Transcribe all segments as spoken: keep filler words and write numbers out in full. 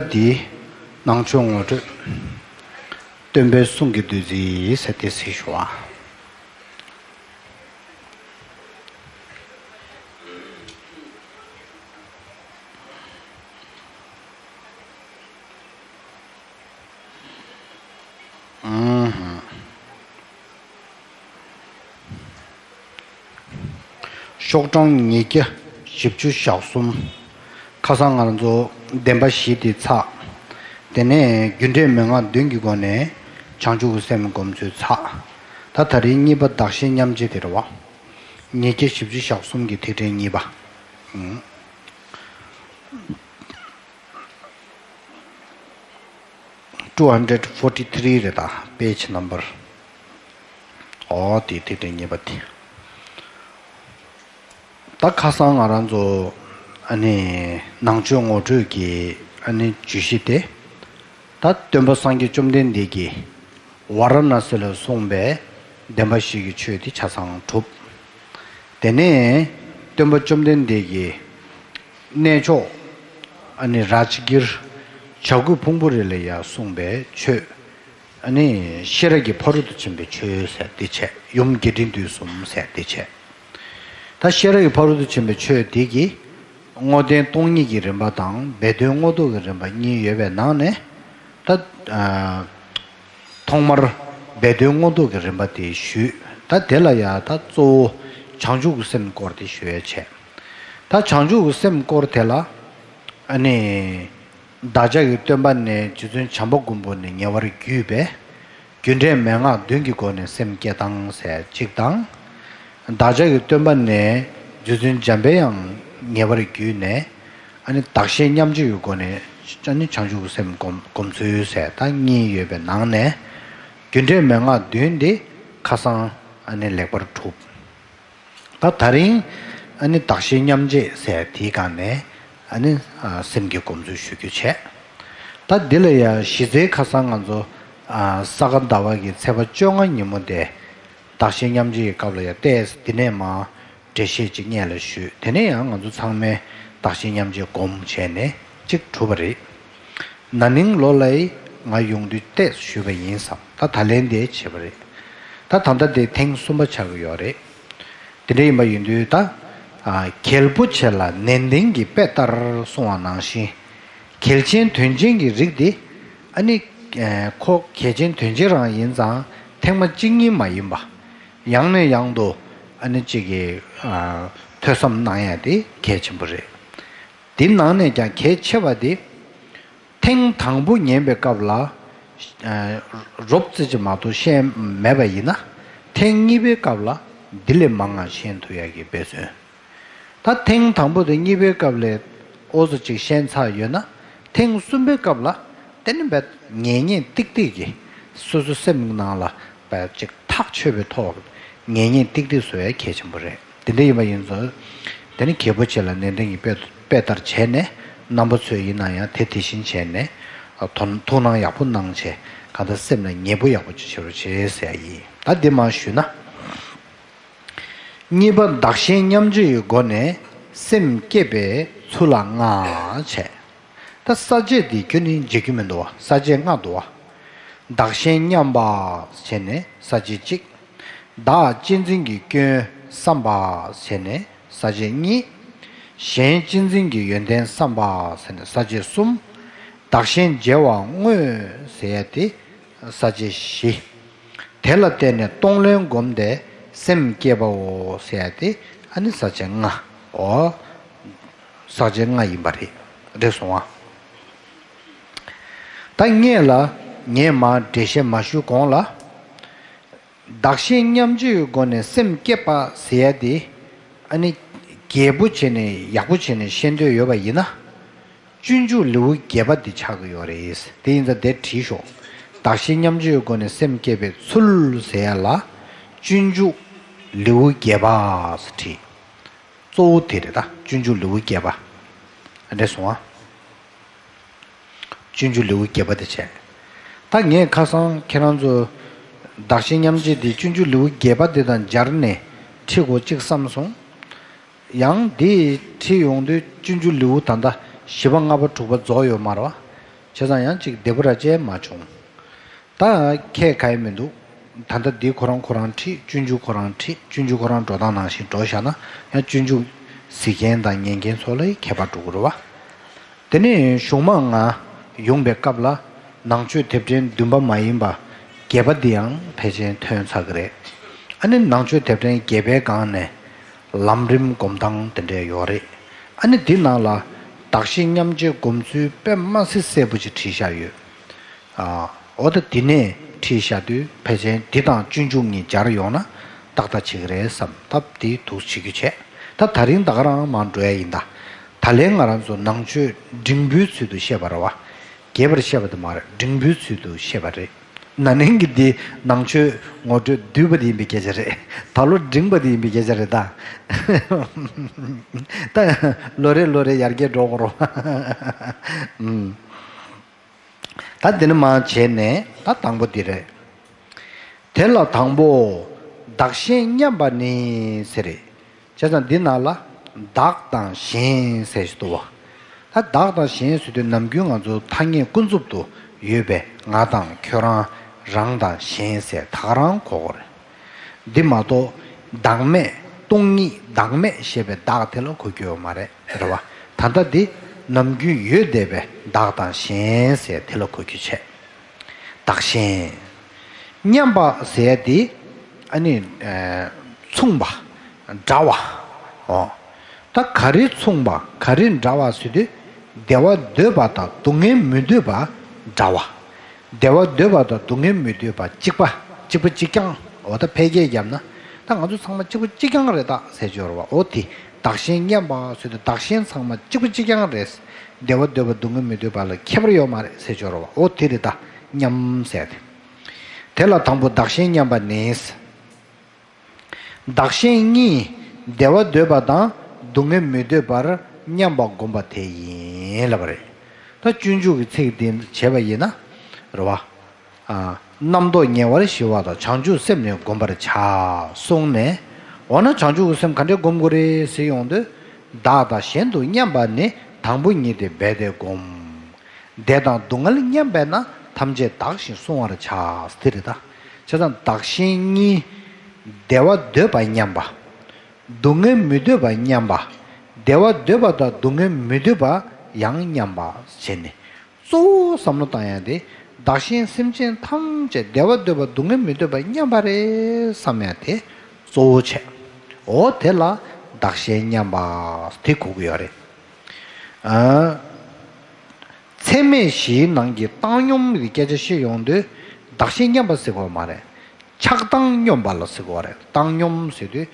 འདི་ནང་ཆོས་ངོ་སྤྲོད། སྟོན་པའི་གསུང་གི་བདུད་རྩི་ཟེར་ཏེ་ཟེར་ཞུ་བ། ཨུམ། ཤོག་གྲངས་ཉིས་བརྒྱ་བཞི་བཅུ་ཞེ་གསུམ། ཁ་སང་ང་རང་ཚོ་བདེན་པ་བཞི་དེ་ཚར། དེ་ནས་རྒྱུ་འབྲས་མན་ངག་བདུན་གྱི་སྒོ་ནས་བྱང་ཆུབ་ཀྱི་སེམས་སྒོམ་ཚུལ་ཚར། ད་ད་རིང་གཉིས་པ་བདག་གཞན་མཉམ་བརྗེ་དེ་རེད་བ། ཉིས་བརྒྱ་བཞི་བཅུ་ཞེ་གསུམ་གྱི་ཐིག་ཕྲེང་གཉིས་པ། ཨུམ། two hundred forty three རེད་ད། page number། ཨོ་དེ་དེ་དེ་གཉིས་པ་དེ། ད་ཁ་སང་ང་རང་ཚོ་ཨ་ནི་ནང་ཆོས་ངོ་སྤྲོད་ཀྱི་ཨ་ནི་བརྗོད་གཞི་དེ། ད་སྟོན་པ་སངས་རྒྱས་བཅོམ་ལྡན་འདས་ཀྱིས་ཝཱ་ར་ཎཱ་སི་ལ་གསུངས་པའི་བདེན་པ་བཞི་གི་ཆོས་དེ་ཆ་ཚང་གྲུབ། དེ་ནས་སྟོན་པ་བཅོམ་ལྡན་འདས་ཀྱིས་གནས་མཆོག་ཨ་ནི་རཱ་ཇ་གིར་བྱ་རྒོད་ཕུང་པོ་རི་ལ་ཡར་གསུངས་པའི་ཆོས། ཨ་ནི་ཤེས་རབ་ཀྱི་ཕ་རོལ་ཏུ་ཕྱིན་པའི་ཆོས་ཟེར་དེ་བྱས། ཡུམ་རྒྱས་འབྲིང་བསྡུས་གསུམ་ཟེར་དེ་བྱས། ད་ཤེས་རབ་ཀྱི་ཕ་རོལ་ཏུ་ཕྱིན་པའི་ཆོས་དེ་གིས་དངོས་བསྟན་སྟོང་ཉིད་ཀྱི་རིམ་པ་དང་སྦས་དོན་དངོས་རྟོགས་ཀྱི་རིམ་པ་གཉིས་ཡོད་པའི་ནང་ནས། ད་ཨ། ཐོག་མར་སྦས་དོན་དངོས་རྟོགས་ཀྱི་རིམ་པ་དེ་ཞུས། ད་དེ་ལ་ཡང་ད་གཙོ་བོ་བྱང་ཆུབ་ཀྱི་སེམས་སྐོར་དེ་ཞུ་ཡས་བྱས། ད་བྱང་ཆུབ་ཀྱི་སེམས་སྐོར་དེ་ལ་ཨ་ནི་བདག་ཅག་གི་སྟོན་པ་ནས་རྗེ་བཙུན་བྱམས་པ་མགོན་པོ་ནས་ཉེ་བར་བརྒྱུད་པའི་རྒྱུ་འབྲས་མན་ངག་བདུན་གྱི་སྒོ་ནས་སེམས་བསྐྱེད་སྟངས་ཟེར་གཅིག་དང་། བདག་ཅག་གི་སྟོན་པ་ནས་རྗེ་བཙུན་འཇམ་པའི་དབྱངས་ཉེ་བར་བརྒྱུད་ནས་ཨ་ནི་བདག་གཞན་མཉམ་བརྗེ་ཡི་སྒོ་ནས་ཨ་ནི་བྱང་ཆུབ་ཀྱི་སེམས་སྒོམ་སྒོམ་ཚུལ་ཟེར་ད་གཉིས་ཡོད་པའི་ནང་ནས། རྒྱུ་འབྲས་མན་ངག་བདུན་དེ་ཁ་སང་ཨ་ནི་ལེགས་པར་གྲུབ། ད་ད་རིང་ཨ་ནི་བདག་གཞན་མཉམ་བརྗེ་ཟེར་དེའི་སྒང་ནས་ཨ་ནི་ཨ་སེམས་ཀྱི་སྒོམ་ཚུལ་ཞུ་རྒྱུ་བྱས། ད་འདི་ལ་ཡང་གཞི་རྩའི་ཁ་སང་ང་ཚོ་ཨ་ས་ག་ཟླ་བ་གི་ཚེས་པ་བཅོ་ལྔ་ཉིན་མོ་དེ་བདག་གཞན་མཉམ་བརྗེའི་སྐབས་ལ་ཡང་བལྟས། འདི་ནས་མར་འགྲེལ་བཤད་ཅིག་སྔོན་ལ་ཞུས། དེ་ནས་ཡང་ང་ཚོ་ཚང་མས་བདག་གཞན་མཉམ་བརྗེ་སྒོམ་བྱས་ནས་ཅིག་གྲུབ་པ་རེད། ན་ནིང་ལོ་ལ་ཡི་ང་ཡོང་དུས་ཏེས་ཞུས་པ་ཡིན་བསམ། ད་ད་ལན་དེ་བྱས་པ་རེད། ད་ད་ལྟ་དེ་ཐེངས་གསུམ་པ་ཆགས་ཀྱི་ཡོད་རེད། དེ་འདྲ་ཡིན་པ་ཡིན་དུས་ད་ཨ་གལ་པོ་ཆེ་ལ་ནན་ཏན་གྱི་དཔེ་ལྟར་གསུངས་པ་ནང་བཞིན། གལ་ཆེན་དོན་ཆེན་གྱི་རིགས་དེ་ཨ་ནི་ཨ་ཁོ་གལ་ཆེན་དོན་ཆེན་རང་ཡིན་ཙང་ཐེངས་མ་གཅིག་གཉིས་མ་ཡིན་པ། ཡང་ནས་ཡང་དུ་ཨ་ནི་གཅིག་གི་ཨ་ཐོས་བསམ་གནང་ཡ་དེ་གལ་ཆེན་པོ་རེད། དེ་ནང་ནས་ཀྱང་གལ་ཆེ་བ་དེ། ཐེངས་དང་པོ་ཉན་པའི་སྐབས་ལ་ཨ་རོབ་ཙམ་ཅིག་མ་གཏོགས་ཤེས་མེད་པ་ཡིན་ན། ཐེངས་གཉིས་པའི་སྐབས་ལ་འདི་ལས་མང་བ་ཤེས་ཐུབ་ཡ་གི་འབད་བརྩོན། ད་ཐེངས་དང་པོ་དང་གཉིས་པའི་སྐབས་ལ་ཨོ་ཙམ་ཅིག་ཤེས་ཚར་ཡོད་ན། ཐེངས་གསུམ་པའི་སྐབས་ལ་དེ་ནི་བས་ངེས་ངེས་ཏིག་ཏིག་གིས་སོ་སོ་སེམས་ནང་ལ་བས་ཅིག་ཐག་ཆོད་པའི་ཐོག་ངེས་ངེས་ཏིག་ཏིག་བཟོ་ཡ་གལ་ཆེན་པོ་རེད། དེ་འདྲ་ཡིན་པ་ཡིན་ཙང་། དེ་ནི་གལ་པོ་ཆེ་ལ་ནན་ཏན་གྱིས་དཔེ་དཔེ་ལྟར་བྱས་ནས། རྣམ་པ་ཚོས་ཡིན་ན་ཡང་དེ་དེ་བཞིན་བྱས་ནས་ཐུགས་སྣང་ཡག་པོ་གནང་བྱས། གང་ལྟར་སེམས་ལ་ཉེ་པོ་ཡག་པོ་ཅིག་བྱེད་རོགས་བྱེད་ཟེར་ཡ་ཡིན། ད་འདི་མར་ཞུས་ན། གཉིས་པ་བདག་གཞན་མཉམ་བརྗེའི་སྒོ་ནས་སེམས་བསྐྱེད་པའི་ཚུལ་ལ་ལྔ་བྱས། ད་ས་བཅད་འདི་ཁྱོན་ནས་འབྱེད་རྒྱུ་མི་འདུག་བ། ས་བཅད་ལྔ་འདུག་བ། བདག་གཞན་མཉམ་པ་བྱས་ནས་ས་བཅད་གཅིག་བདག་གཅེས་འཛིན་གྱི་སྐྱོན་བསམ་པ་ཟེར་ནས་ས་བཅད་གཉིས། གཞན་གཅེས་འཛིན་གྱི་ཡོན་ཏན་བསམ་པ་ཟེར་ནས་ས་བཅད་གསུམ། བདག་གཞན་བརྗེ་བ་དངོས་ཟེར་ཡ་དེ་ས་བཅད་བཞི། དེ་ལ་བརྟེན་ནས་གཏོང་ལེན་བསྒོམས་ཏེ་སེམས་བསྐྱེད་པའོ་ཟེར་ཡ་དེ་ཨ་ནི་ས་བཅད་ལྔ། ཨོ། ས་བཅད་ལྔ་ཡིན་པ་རེད། རེད་སོང་ཨ། ད་སྔོན་ལ་ངས་མར་འགྲེལ་བཤད་མ་ཞུས་གོང་ལ། བདག་གཞན་མཉམ་བརྗེའི་སྒོ་ནས་སེམས་བསྐྱེད་པ་ཟེར་ཡ་དེ། ཨ་ནི་རྒྱས་པོ་བྱས་ནས་ཡག་པོ་བྱས་ནས་ཤེས་འདོད་ཡོད་པ་ཡིན་ན། སྤྱོད་འཇུག་ལེའུ་བརྒྱད་པ་འདི་ཆགས་ཀྱི་ཡོད་རེད། དེ་ཡིན་ཙང་དེ་བྲིས་ཤོག་བདག་གཞན་མཉམ་བརྗེའི་སྒོ་ནས་སེམས་བསྐྱེད་པའི་ཚུལ་ཟེར་ཡ་ལ། སྤྱོད་འཇུག་ལེའུ་བརྒྱད་པ་ཟེར་བྲིས། གཙོ་བོ་དེ་རེད་ད། སྤྱོད་འཇུག་ལེའུ་བརྒྱད་པ། འགྲིག་སོང་ཨ། སྤྱོད་འཇུག་ལེའུ་བརྒྱད་པ་དེ་བྱས། ད་ངས་ཁ་སང་ཁྱེད་རང་ཚོ་བདག་གཞན་མཉམ་བརྗེ་དེ་སྤྱོད་འཇུག་ལེའུ་བརྒྱད་པ་དེ་དང་སྦྱར་ནས་ཁྲིད་དགོས་ཅིག་བསམ་སོང་། ཡང་དེ་ཁྲིད་ཡོང་དུས་སྤྱོད་འཇུག་ལེའུ་ད་ལྟ་བཞི་པ་ལྔ་པ་དྲུག་པ་རྫོགས་ཡོད་མ་རེད་བ། བྱས་ཙང་ཡང་ཅིག་བདེ་པོ་ར་ཅན་མ་བྱུང་། ད་ཁྱད་ག་ཡེ་མི་འདུག་ད་ལྟ་འདི་ཁོ་རང་ཁོ་རང་ཁྲིད། སྤྱོད་འཇུག་ཁོ་རང་ཁྲིད། སྤྱོད་འཇུག་ཁོ་རང་འགྲོ་སྟངས་ནང་བཞིན་འགྲོ་བཞག་ན་ཡང་སྤྱོད་འཇུག་གཟིགས་མཁན་དང་ཉན་མཁན་ཚོ་ལ་ཁྱད་པར་འགྲོ་གི་རེད་བ། དེ་ནས་གཞུང་མ་ལྔ་ཡོང་པའི་སྐབས་ལ་ནང་ཆོས་དེབ་ཕྲེང་བདུན་པ་མ་ཡིན་པ་བརྒྱད་པ་འདི་ཡང་ཕལ་ཆེར་ཐོན་ཚར་གི་རེད། ཨ་ནི་ནང་ཆོས་དེབ་ཕྲེང་བརྒྱད་པའི་སྒང་ནས་ལམ་རིམ་སྒོམ་སྟངས་དེ་འདྲས་ཡོད་རེད། ཨ་ནི་འདི་ནང་ལ་བདག་གཞན་མཉམ་བརྗེ་སྒོམ་ཚུལ་དཔེ་མ་སྲིད་གསལ་པོ་ཅིག་བྲིས་བཞག་ཡོད། ཨ། འོ་ད་འདི་ནས་ཁྲིད་བཞག་དུས་ཕལ་ཆེར་འདི་དང་སྤྱོད་འཇུག་གཉིས་སྦྱར་ཡོང་ན་ཏག་ཏག་བྱེད་ཀྱི་རེད་བསམ་སྟབས་འདི་འདུག་བྱེད་རྒྱུ་བྱས། ད་དེ་རིང་ད་ག་རང་མར་འགྲོ་ཡ་ཡིན་ད། ད་ལན་ང་རང་ཚོ་ནང་ཆོས་འབྲིང་པོའི་ཚུལ་དུ་བཤད་པ་རེད་བ། རྒྱས་པར་བཤད་པ་དེ་མ་རེད། འབྲིང་པོའི་ཚུལ་དུ་བཤད་པ་རེད། ན་ནིང་གི་འདི་ནང་ཆོས་ངོ་སྤྲོད་བསྡུས་པ་དེ་ཡིན་པའི་སྐད་ཆ་རེད། ད་ལོ་འབྲིང་པ་དེ་ཡིན་པའི་སྐད་ཆ་རེད་ད། ད་ལོ་རེ་ལོ་རེ་ཡར་རྒྱས་འགྲོ་དགོས་རེད་བ། ཨུམ། ད་འདི་ནི་མ་བྱས་ནས་ད་དང་པོ་འདི་རེད། དེ་ལ་དང་པོ་བདག་གཞན་མཉམ་པ་ནི་ཟེར་རེད། བྱས་ཙང་འདི་ནང་ལ་བདག་དང་གཞན་ཟེར་ཞིག་འདུག་བ། ད་བདག་དང་གཞན་ཟེར་དུས་ནམ་རྒྱུན་ང་ཚོ་ཐ་སྙད་ཀུན་རྫོབ་ཏུ་ཡོད་པའི་ང་དང་ཁྱོད་རང་རང་དང་གཞན་ཟེར་ད་ག་རང་གོ་གི་རེད། འདི་མ་གཏོགས་བདག་མེད་སྟོང་ཉིད་བདག་མེད་ཞེས་པའི་བདག་དེ་ལ་གོ་རྒྱུ་ཡོད་མ་རེད། རེད་བ། ད་ལྟ་འདི་ནམ་རྒྱུན་ཡོད་བསྡད་པའི་བདག་དང་གཞན་ཟེར་དེ་ལ་གོ་རྒྱུ་བྱས། བདག་གཞན། མཉམ་པ་ཟེར་ཡ་དེ་ཨ་ནི་མཚུངས་པ་འདྲ་བ། འོ། ད་ག་རེ་མཚུངས་པ་ག་རེ་འདྲ་བ་ཟེར་དུས་བདེ་བ་འདོད་པ་དང་སྡུག་བསྔལ་མི་འདོད་པ་འདྲ་བ། བདེ་བ་འདོད་པ་དང་སྡུག་བསྔལ་མི་འདོད་པ་གཅིག་པ་གཅིག་པ་གཅིག་རྐྱང་། འོ་ད་ཕལ་སྐད་བརྒྱབ་ན་ད་ང་ཚོ་ཚང་མ་གཅིག་པ་གཅིག་རྐྱང་རེད་ད་ཟེར་ཆོག་རེད་བ། འོ་དེ་བདག་གཞན་མཉམ་པ་ཟེར་དུས་བདག་གཞན་ཚང་མ་གཅིག་པ་གཅིག་རྐྱང་རེད། བདེ་བ་འདོད་པ་སྡུག་བསྔལ་མི་འདོད་པ་ལ་ཁྱད་པར་ཡོད་མ་རེད་ཟེར་ཆོག་རེད་བ། འོ་དེ་རེད་ད་མཉམ་ཟེར་དེ། དེ་ལ་དང་པོ་བདག་གཞན་མཉམ་པ་ནི། བདག་གཞན་གཉིས་བདེ་བ་འདོད་པ་དང་སྡུག་བསྔལ་མི་འདོད་པར་མཉམ་པ་བསྒོམ་པ་དེ་ཡིན་ལབ་པ་རེད། ད་སྤྱོད་འཇུག་གི་ཚིག་འདི་བྱས་པ་ཡིན་ན། རེད་བ། ཨ། རྣམ་རྟོག་ཉེ་བར་ཞི་བ་དང་བྱང་ཆུབ་སེམས་ནི་བསྒོམ་པར་བྱ་གསུངས་ནས། འོ་ན་བྱང་ཆུབ་ཀྱི་སེམས་ག་འདྲས་བསྒོམ་དགོས་རེད་ཟེར་ཡོང་དུས། བདག་དང་གཞན་དུ་མཉམ་པ་ནི་དང་པོ་ཉིད་དེ་རྦད་དེ་བསྒོམ། བདེ་དང་སྡུག་བསྔལ་མཉམ་པས་ན་ཐམས་ཅད་དག་ཞིང་བསྲུང་བར་བྱ། དེ་རེད་ད། བྱས་ཙང་བདག་གཞན་གཉིས། བདེ་བ་འདོད་པ་མཉམ་པ། སྡུག་བསྔལ་མི་འདོད་པ་མཉམ་པ། བདེ་བ་འདོད་པ་དང་སྡུག་བསྔལ་མི་འདོད་པ་ཡང་མཉམ་པ་བྱས་ནས། གཙོ་བོ་བསམ་བློ་བཏང་ཡ་དེ་བདག་གཞན་སེམས་ཅན་ཐམས་ཅད་བདེ་བ་འདོད་པ་སྡུག་བསྔལ་མི་འདོད་པ་མཉམ་པ་རེད་བསམ་ཡ་དེ་གཙོ་བོ་བྱས། འོ་དེ་ལ་བདག་གཞན་མཉམ་པ་དེ་གོ་གི་ཡོད་རེད། ཨ། ཚད་མེད་བཞིའི་ནང་གི་བཏང་སྙོམས་ཀྱི་སྐད་ཆ་བཤད་ཡོང་དུས་བདག་གཞན་མཉམ་པ་ཟེར་དགོས་མ་རེད། ཆགས་སྡང་སྙོམས་པ་ལ་ཟེར་དགོས་རེད། བཏང་སྙོམས་ཟེར་དུས།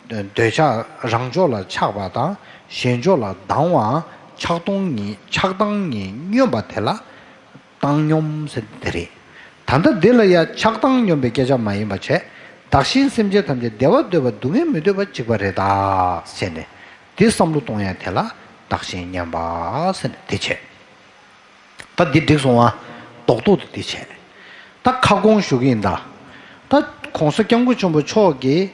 འདོད་ཆགས་རང་ཕྱོགས་ལ་ཆགས་པ་དང་གཞན་ཕྱོགས་ལ་སྡང་བའམ་ཆགས་སྡང་གཉིས་ཆགས་སྡང་གཉིས་སྙོམས་པ་དེ་ལ་བཏང་སྙོམས་ཟེར་དེ་རེད། ད་ལྟ་འདི་ལ་ཡ་ཆགས་སྡང་སྙོམས་པའི་སྐད་ཆ་མ་ཡིན་པ་བྱས། བདག་གཞན་སེམས་ཅན་ཐམས་ཅད་བདེ་བ་འདོད་པ་སྡུག་བསྔལ་མི་འདོད་པ་གཅིག་པ་རེད་ད་ཟེར་ནས། དེ་བསམ་བློ་གཏོང་ཡ་དེ་ལ་བདག་གཞན་མཉམ་པ་ཟེར་ནས་དེ་བྱས། ད་འདི་འགྲིག་སོང་ང་། རྡོག་རྡོག་ཏུ་འདི་བྱས། ད་ཁ་སྐོང་ཞུ་གི་ཡིན་ད། ད་༸གོང་ས་༸སྐྱབས་མགོན་ཆེན་པོ་མཆོག་གིས་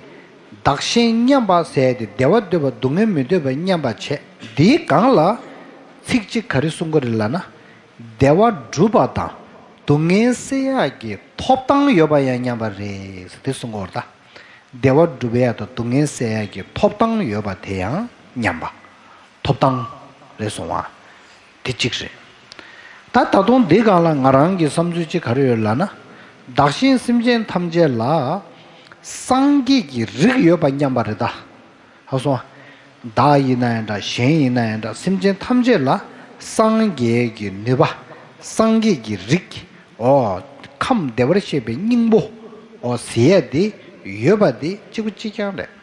བདག་གཞན་མཉམ་པ་ཟེར་ཏེ་བདེ་བ་འདོད་པ་སྡུག་བསྔལ་མི་འདོད་པ་མཉམ་པ་བྱས། འདིའི་སྒང་ལ་ཚིག་གཅིག་ག་རེ་གསུང་གི་རེད་ལབ་ན། བདེ་བ་སྒྲུབ་པ་དང་སྡུག་བསྔལ་སེལ་ཡག་གི་ཐོབ་ཐང་ཡོད་པ་ཡང་མཉམ་པ་རེད་ཟེར་དེ་གསུང་གི་ཡོད་རེད་ད། བདེ་བ་སྒྲུབ་ཡག་དང་སྡུག་བསྔལ་སེལ་ཡག་གི་ཐོབ་ཐང་ཡོད་པ་དེ་ཡང་མཉམ་པ། ཐོབ་ཐང་རེད་སོང་བ། དེ་གཅིག་རེད། ད་ད་དུང་འདི་སྒང་ལ་ང་རང་གི་བསམ་ཚུལ་གཅིག་ག་རེ་ཡོད་ལབ་ན། བདག་གཞན་སེམས་ཅན་ཐམས་ཅད་ལ་སངས་རྒྱས་ཀྱི་རིགས་ཡོད་པ་མཉམ་པ་རེད་ད། ཧ་སོང་། བདག་ཡིན་ན་ཡང་འདྲ་གཞན་ཡིན་ན་ཡང་འདྲ་སེམས་ཅན་ཐམས་ཅད་ལ་སངས་རྒྱས་ཀྱི་ནུས་པ། སངས་རྒྱས་ཀྱི་རིགས། འོ། ཁམས་བདེ་བར་གཤེགས་པའི་སྙིང་པོ། འོ་ཟེར་ཡ་དེ་ཡོད་པ་དེ་གཅིག་པ་གཅིག་རྐྱང་རེད།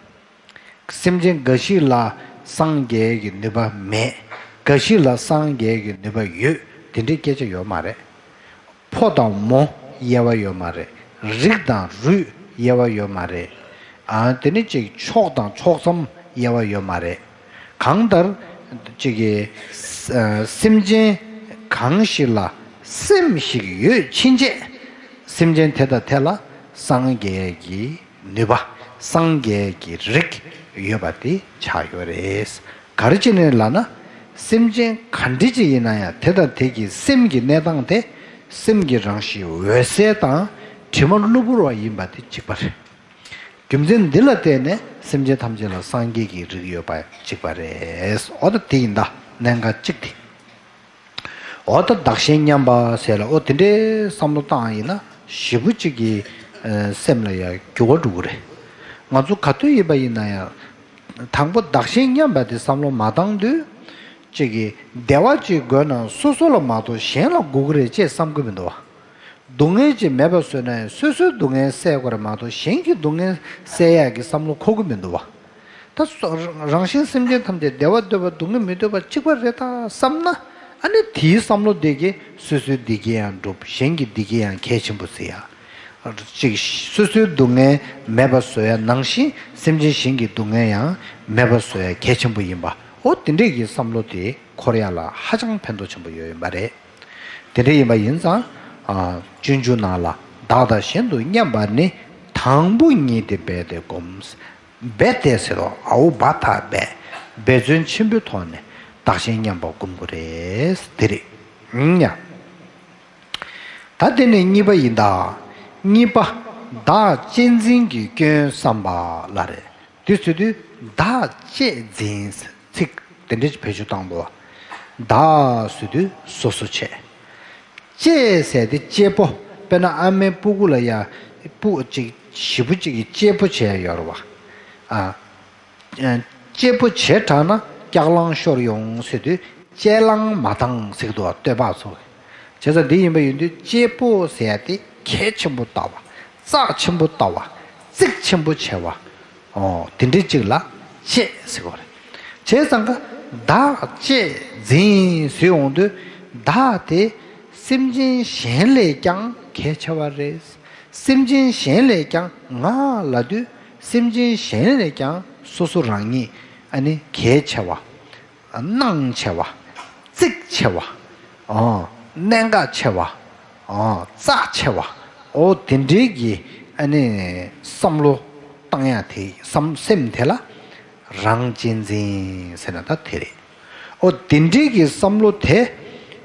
སེམས་ཅན་འགའ་ཞིག་ལ་སངས་རྒྱས་ཀྱི་ནུས་པ་མེད། འགའ་ཞིག་ལ་སངས་རྒྱས་ཀྱི་ནུས་པ་ཡོད། དེ་འདྲའི་སྐད་ཆ་ཡོད་མ་རེད། ཕོ་དང་མོ་དབྱེ་བ་ཡོད་མ་རེད། རིགས་དང་རུས་དབྱེ་བ་ཡོད་མ་རེད། ཨ། དེ་ནི་ཅིག་ཕྱོགས་དང་ཕྱོགས་མཚམས་དབྱེ་བ་ཡོད་མ་རེད། གང་ལྟར་ཅིག་གི་ཨ། སེམས་ཅན་གང་ཞིག་ལ་སེམས་ཤིག་ཡོད་ཕྱིན་ཆད། སེམས་ཅན་དེ་དང་དེ་ལ་སངས་རྒྱས་ཀྱི་ནུས་པ། སངས་རྒྱས་ཀྱི་རིགས་ཡོད་པ་དེ་ཆགས་ཡོད་རེད། ག་རེ་བྱས་ནས་ལབ་ན། སེམས་ཅན་ག་འདྲ་ཅིག་ཡིན་ན་ཡང་དེ་དང་དེ་གི་སེམས་ཀྱི་གནས་སྟངས་དེ་སེམས་ཀྱི་རང་བཞིན་འོད་གསལ་དང་དྲི་མ་གློ་བུར་བ་ཡིན་པ་དེ་གཅིག་པ་རེད། རྒྱུ་མཚན་འདི་ལ་བརྟེན་ནས་སེམས་ཅན་ཐམས་ཅད་ལ་སངས་རྒྱས་ཀྱི་རིགས་ཡོད་པ་གཅིག་པ་རེད། འོ་ད་དེ་ཡིན་ད་གནད་འགག་གཅིག་དེ། འོ་ད་བདག་གཞན་མཉམ་པ་ཟེར་ལ་འོ་དེ་འདྲའི་བསམ་བློ་བཏང་ཡིན་ན་ཞེ་པོ་གཅིག་གི་ཨ་སེམས་ལ་ཡང་འགྱུར་བ་འགྲོ་གི་རེད། ང་ཚོ་ག་དུས་ཡིན་པ་ཡིན་ན་ཡང་དང་པོ་བདག་གཞན་མཉམ་པ་དེ་བསམ་བློ་མ་བཏང་དུས་གཅིག་གི་བདེ་བ་གཅིག་དགོས་ན་སོ་སོ་ལ་མ་གཏོགས་གཞན་ལ་དགོས་ཀྱི་རེད་ཅེས་བསམ་གྱི་མི་འདུག་བ། སྡུག་བསྔལ་ཅིག་མེད་པ་བཟོས་ན་ཡང་སོ་སོའི་སྡུག་བསྔལ་སེལ་དགོས་རེད་མ་གཏོགས་གཞན་གྱི་སྡུག་བསྔལ་སེལ་ཡག་གི་བསམ་བློ་འཁོར་གྱི་མི་འདུག་བ། ད་སོ་རང་བཞིན་སེམས་ཅན་ཐམས་ཅད་བདེ་བ་འདོད་པ་སྡུག་བསྔལ་མི་འདོད་པ་གཅིག་པ་རེད་ད་བསམ་ན་ཨ་ནི་དེའི་བསམ་བློ་དེ་གིས་སོ་སོའི་བདེ་སྐྱིད་ཡང་འགྲུབ་གཞན་གྱི་བདེ་སྐྱིད་ཡང་གལ་ཆེན་པོ་བརྩི་ཡ། གཅིག་སོ་སོའི་སྡུག་བསྔལ་མེད་པ་བཟོ་ཡ་ནང་བཞིན་སེམས་ཅན་གཞན་གྱི་སྡུག་བསྔལ་ཡང་མེད་པ་བཟོ་ཡ་གལ་ཆེན་པོ་ཡིན་པ་འོ་དེ་འདྲས་ཀྱི་བསམ་བློ་དེ་འཁོར་ཡ་ལ་ཧ་ཅང་ཕན་ཐོགས་ཆེན་པོ་ཡོད་ཡིན་པ་རེད། དེ་འདྲ་ཡིན་པ་ཡིན་ཙང་། ཨ། སྤྱོད་འཇུག་ནང་ལ་བདག་དང་གཞན་དུ་མཉམ་པ་ནི། དང་པོ་ཉིད་དེ་འབད་དེ་བསྒོམ། འབད་དེ་ཟེར་རོ་འ་འོག་བ་ཐ་འབད། འབད་བརྩོན་ཆེན་པོའི་ཐོག་ནས་བདག་གཞན་མཉམ་པ་བསྒོམ་དགོས་རེད། དེ་རེད། ཡིན་ཡང་། ད་དེ་ནས་གཉིས་པ་ཡིན་ད། གཉིས་པ། བདག་གཅེས་འཛིན་གྱི་སྐྱོན་བསམ་པ་ལ་རེད། དེ་ཟེར་དུས་བདག་གཅེས་འཛིན་ཚིག་དེ་འདྲ་ཞིག་བེད་སྤྱོད་བཏང་འདུག་བ། བདག་ཟེར་དུས་སོ་སོ་བྱས། གཅེས་ཟེར་དེ་གཅེར་བུ་དཔེར་ན་ཨ་མའི་སྤུ་གུ་ལ་ཡ་སྤུ་གཅིག་ཞེ་པོ་གཅིག་གི་གཅེར་བུ་བྱས་ཡོད་རེད་བ། ཨ། གཅེར་བུ་བྱས་དྲགས་ན་སྐྱག་ལང་ཤོར་ཡོང་ཟེར་དུས་གཅེས་ལང་མ་བཏང་ཟེར་གི་འདུག་བ་སྟོད་པ་ཚོ། བྱས་ཙང་འདི་ཡིན་པ་ཡིན་དུས་གཅེར་བུ་ཟེར་ཡ་དེ་གལ་ཆེན་པོ་ལྟ་བ། རྩ་ཆེན་པོ་ལྟ་བ། གཙིགས་ཆེན་པོ་བྱས་བ། ཨོ། དེ་འདྲའི་གཅིག་ལ་གཅེས་ཟེར་བ་རེད། བྱས་ཙང་ཀ་བདག་གཅེས་འཛིན་ཟེར་འོང་དུས་བདག་དེ་སེམས་ཅན་གཞན་ལས་ཀྱང་གལ་ཆེ་བ་རེད། སེམས་ཅན་གཞན་ལས་ཀྱང་ང་ལབ་དུས་སེམས་ཅན་གཞན་ལས་ཀྱང་སོ་སོ་རང་ཉིད་ཨ་ནི་གལ་ཆེ་བ། སྣང་ཆེ་བ། གཙིགས་ཆེ་བ། ཨོ། གནད་འགག་ཆེ་བ། ཨོ། རྩ་ཆེ་བ། ཨོ་དེ་འདྲའི་གི་ཨ་ནི་བསམ་བློ་བཏང་ཡ་དེ་བསམ་སེམས་དེ་ལ་རང་གཅེས་འཛིན་ཟེར་ན་ད་དེ་རེད། ཨོ་དེ་འདྲའི་གི་བསམ་བློ་དེ་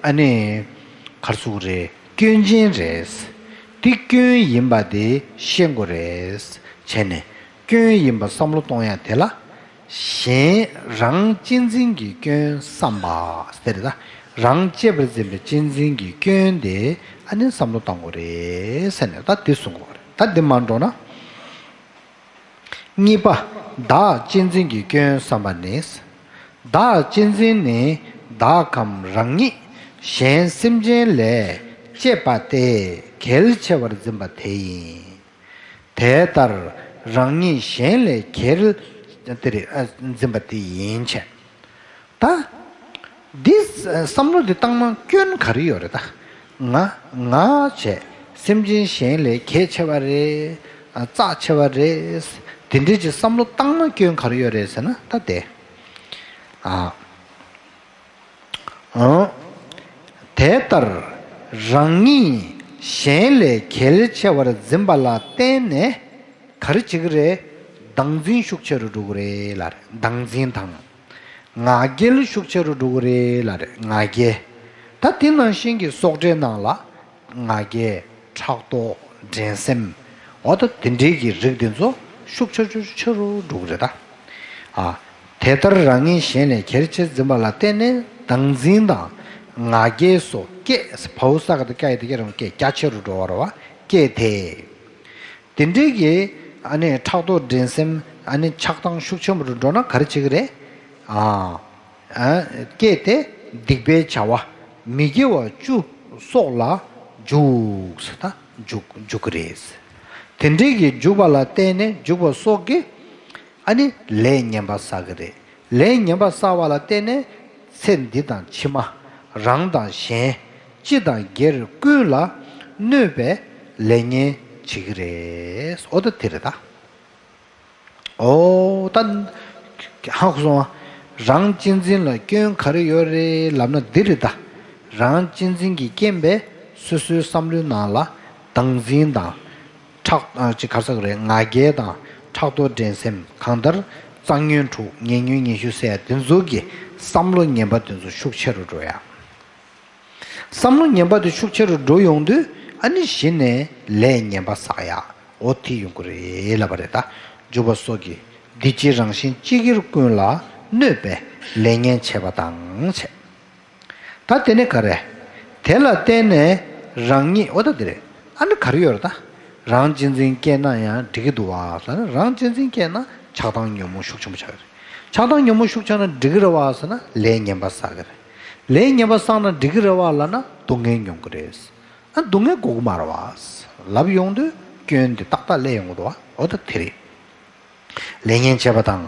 ཨ་ནི་ག་རེ་ཟེར་དགོས་རེད། སྐྱོན་ཅན་རེད། དེ་སྐྱོན་ཡིན་པ་དེ་ཤེས་དགོས་རེད། བྱས་ནས་སྐྱོན་ཡིན་པ་བསམ་བློ་གཏོང་ཡ་དེ་ལ། གཞན་རང་གཅེས་འཛིན་གྱི་སྐྱོན་བསམ་པ་ཟེར་ད། རང་གཅེས་པར་འཛིན་པའི་གཅེས་འཛིན་གྱི་སྐྱོན་དེ་ཨ་ནི་བསམ་བློ་གཏོང་དགོས་རེད་ཟེར་ནས་ད་འདི་གསུང་དགོས་རེད། ད་འདི་མ་འགྲོ་ན། གཉིས་པ། བདག་གཅེས་འཛིན་གྱི་སྐྱོན་བསམ་པ་ནི། བདག་གཅེས་འཛིན་ནི་བདག་གམ་རང་ཉིད་གཞན་སེམས་ཅན་ལས་གཅེས་པ་སྟེ་གལ་ཆེ་བར་འཛིན་པ་དེ་ཡིན། དེ་ལྟར་རང་ཉིད་གཞན་ལས་གལ་དེ་རེད་ཨ་འཛིན་པ་དེ་ཡིན་ཕྱིར། ད་འདི་བསམ་བློ་འདི་བཏང་ན་སྐྱོན་ག་རེ་ཡོད་རེད་ད། ང་ང་བྱས་སེམས་ཅན་གཞན་ལས་གལ་ཆེ་བ་རེད། ཨ་རྩ་ཆེ་བ་རེད། དེ་འདྲའི་ཅིག་བསམ་བློ་བཏང་ན་སྐྱོན་ག་རེ་ཡོད་རེད་ཟེར་ན་ད་དེ། ཨ། ཨང་། དེ་ལྟར་རང་ཉིད་གཞན་ལས་གལ་ཆེ་བར་འཛིན་པ་ལ་བརྟེན་ནས་ག་རེ་བྱེད་ཀྱི་རེད། བདག་འཛིན་ཤུགས་ཆེ་རུ་འགྲོ་གི་རེད་ལབ་རེད། བདག་འཛིན་དང་། ང་རྒྱལ་ཤུགས་ཆེ་རུ་འགྲོ་གི་རེད་ལབ་རེད། ང་རྒྱལ། ད་དེ་ནང་བཞིན་གྱི་སོགས་སྒྲའི་ནང་ལ། ང་རྒྱལ། ཕྲག་དོག་འགྲན་སེམས། འོ་ད་དེ་འདྲའི་གི་རིགས་དེ་ཚོ་ཤུགས་ཆེ་ཆེ་ཆེ་རུ་འགྲོ་གི་རེད་ད། ཨ། དེ་ལྟར་རང་ཉིད་གཞན་ལས་གལ་ཆེར་འཛིན་པ་ལ་བརྟེན་ནས་བདག་འཛིན་དང་ང་རྒྱལ་སོགས་སྐྱེས་བའོ་ས་ག་ད་སྐྱ་ཡི་དེ་སྐྱ་རང་སྐྱེས་རྒྱ་ཆེ་རུ་འགྲོ་བ་རེད་བ་སྐྱེས་ཏེ། དེ་འདྲའི་གི་ཨ་ནི་ཕྲག་དོག་འགྲན་སེམས་ཨ་ནི་ཆགས་སྡང་ཤུགས་ཆེན་པོ་རུ་འགྲོ་ན་ག་རེ་བྱེད་ཀྱི་རེད། ཨ། ཨ། སྐྱེས་ཏེ་སྡིག་པའི་བྱ་བ་མི་དགེ་བ་བཅུ་སོགས་ལ་འཇུག་ཟེར་ད་འཇུག་འཇུག་གི་རེད། དེ་འདྲའི་གི་འཇུག་པ་ལ་བརྟེན་ནས་འཇུག་པ་སོགས་ཀྱིས་ཨ་ནི་ལས་ངན་པ་བསགས་ཀྱི་རེད། ལས་ངན་པ་བསགས་པ་ལ་བརྟེན་ནས་ཚེ་འདི་དང་ཕྱི་མ་རང་དང་གཞན་སྤྱི་དང་སྒེར་ཀུན་ལ་གནོད་པའི་ལས་ངན་བྱེད་ཀྱི་རེད། འོ་ད་དེ་རེད་ད། ཨོ་ད། ཧ་གོ་སོང་ང་། རང་གཅེས་འཛིན་ལ་སྐྱོན་ག་རེ་ཡོད་རེད་ལབ་ན་འདི་རེད་ད། རང་གཅེས་འཛིན་གྱི་རྐྱེན་པས་སོ་སོའི་བསམ་བློའི་ནང་ལ་བདག་འཛིན་དང་། ཕྲག་ཨ་ཅིག་ག་རེ་ཟེར་དགོས་རེད། ང་རྒྱལ་དང་ཕྲག་དོག་འགྲན་སེམས་གང་ལྟར་རྩ་ཉོན་དྲུག་ཉེ་ཉོན་ཉེ་ཤོས་ཟེར་ཡ་དེ་ཚོ་གི་ བསམ་བློ་ངན་པ་དེ་ཚོ་ཤུགས་ཆེ་རུ་འགྲོ་ཡ། བསམ་བློ་ངན་པ་དེ་ཤུགས་ཆེ་རུ་འགྲོ་ཡོང་དུས་ཨ་ནི་གཞི་ནས་ལས་ངན་པ་བསགས་ཡ། འོ་དེ་ཡོང་གི་རེད་ལབ་པ་རེད་ད། འཇུག་པ་སོགས་ཀྱིས་འདི་ཕྱི་རང་བཞིན་སྤྱི་སྒེར་ཀུན་ལ་གནོད་པའི་ལས་ངན་བྱས་པ་དང་བྱས། ད་དེ་ནི་ག་རེ། དེ་ལ་བརྟེན་ནས་རང་ཉིད་འོ་ད་དེ་རེད། ཨ་ནི་ག་རེ་ཡོད་རེད་ད། རང་གཅེས་འཛིན་སྐྱེས་ན་ཡང་འགྲིག་གི་འདུག་བ་ཟེར་ན་རང་གཅེས་འཛིན་སྐྱེས་ན་ཆགས་སྡང་ཉོན་མོངས་ཤུགས་ཆེན་པོ་ཆགས་ཀྱི་རེད། ཆགས་སྡང་ཉོན་མོངས་ཤུགས་ཆགས་ན་འགྲིག་གི་རེད་བ་ཟེར་ན་ལས་ངན་པ་བསགས་ཀྱི་རེད། ལས་ངན་པ་བསགས་ན་འགྲིག་གི་རེད་བ་ལབ་ན་སྡུག་བསྔལ་མྱོང་གི་རེད། ཨ་སྡུག་བསྔལ་དགོས་ཀྱི་མ་རེད་བ། ལབ་ཡོང་དུས་སྐྱོན་འདི་ཏག་ཏག་སླེབས་ཡོང་གི་འདུག་བ་འོ་ད་དེ་རེད། ལས་ངན་བྱས་པ་དང་།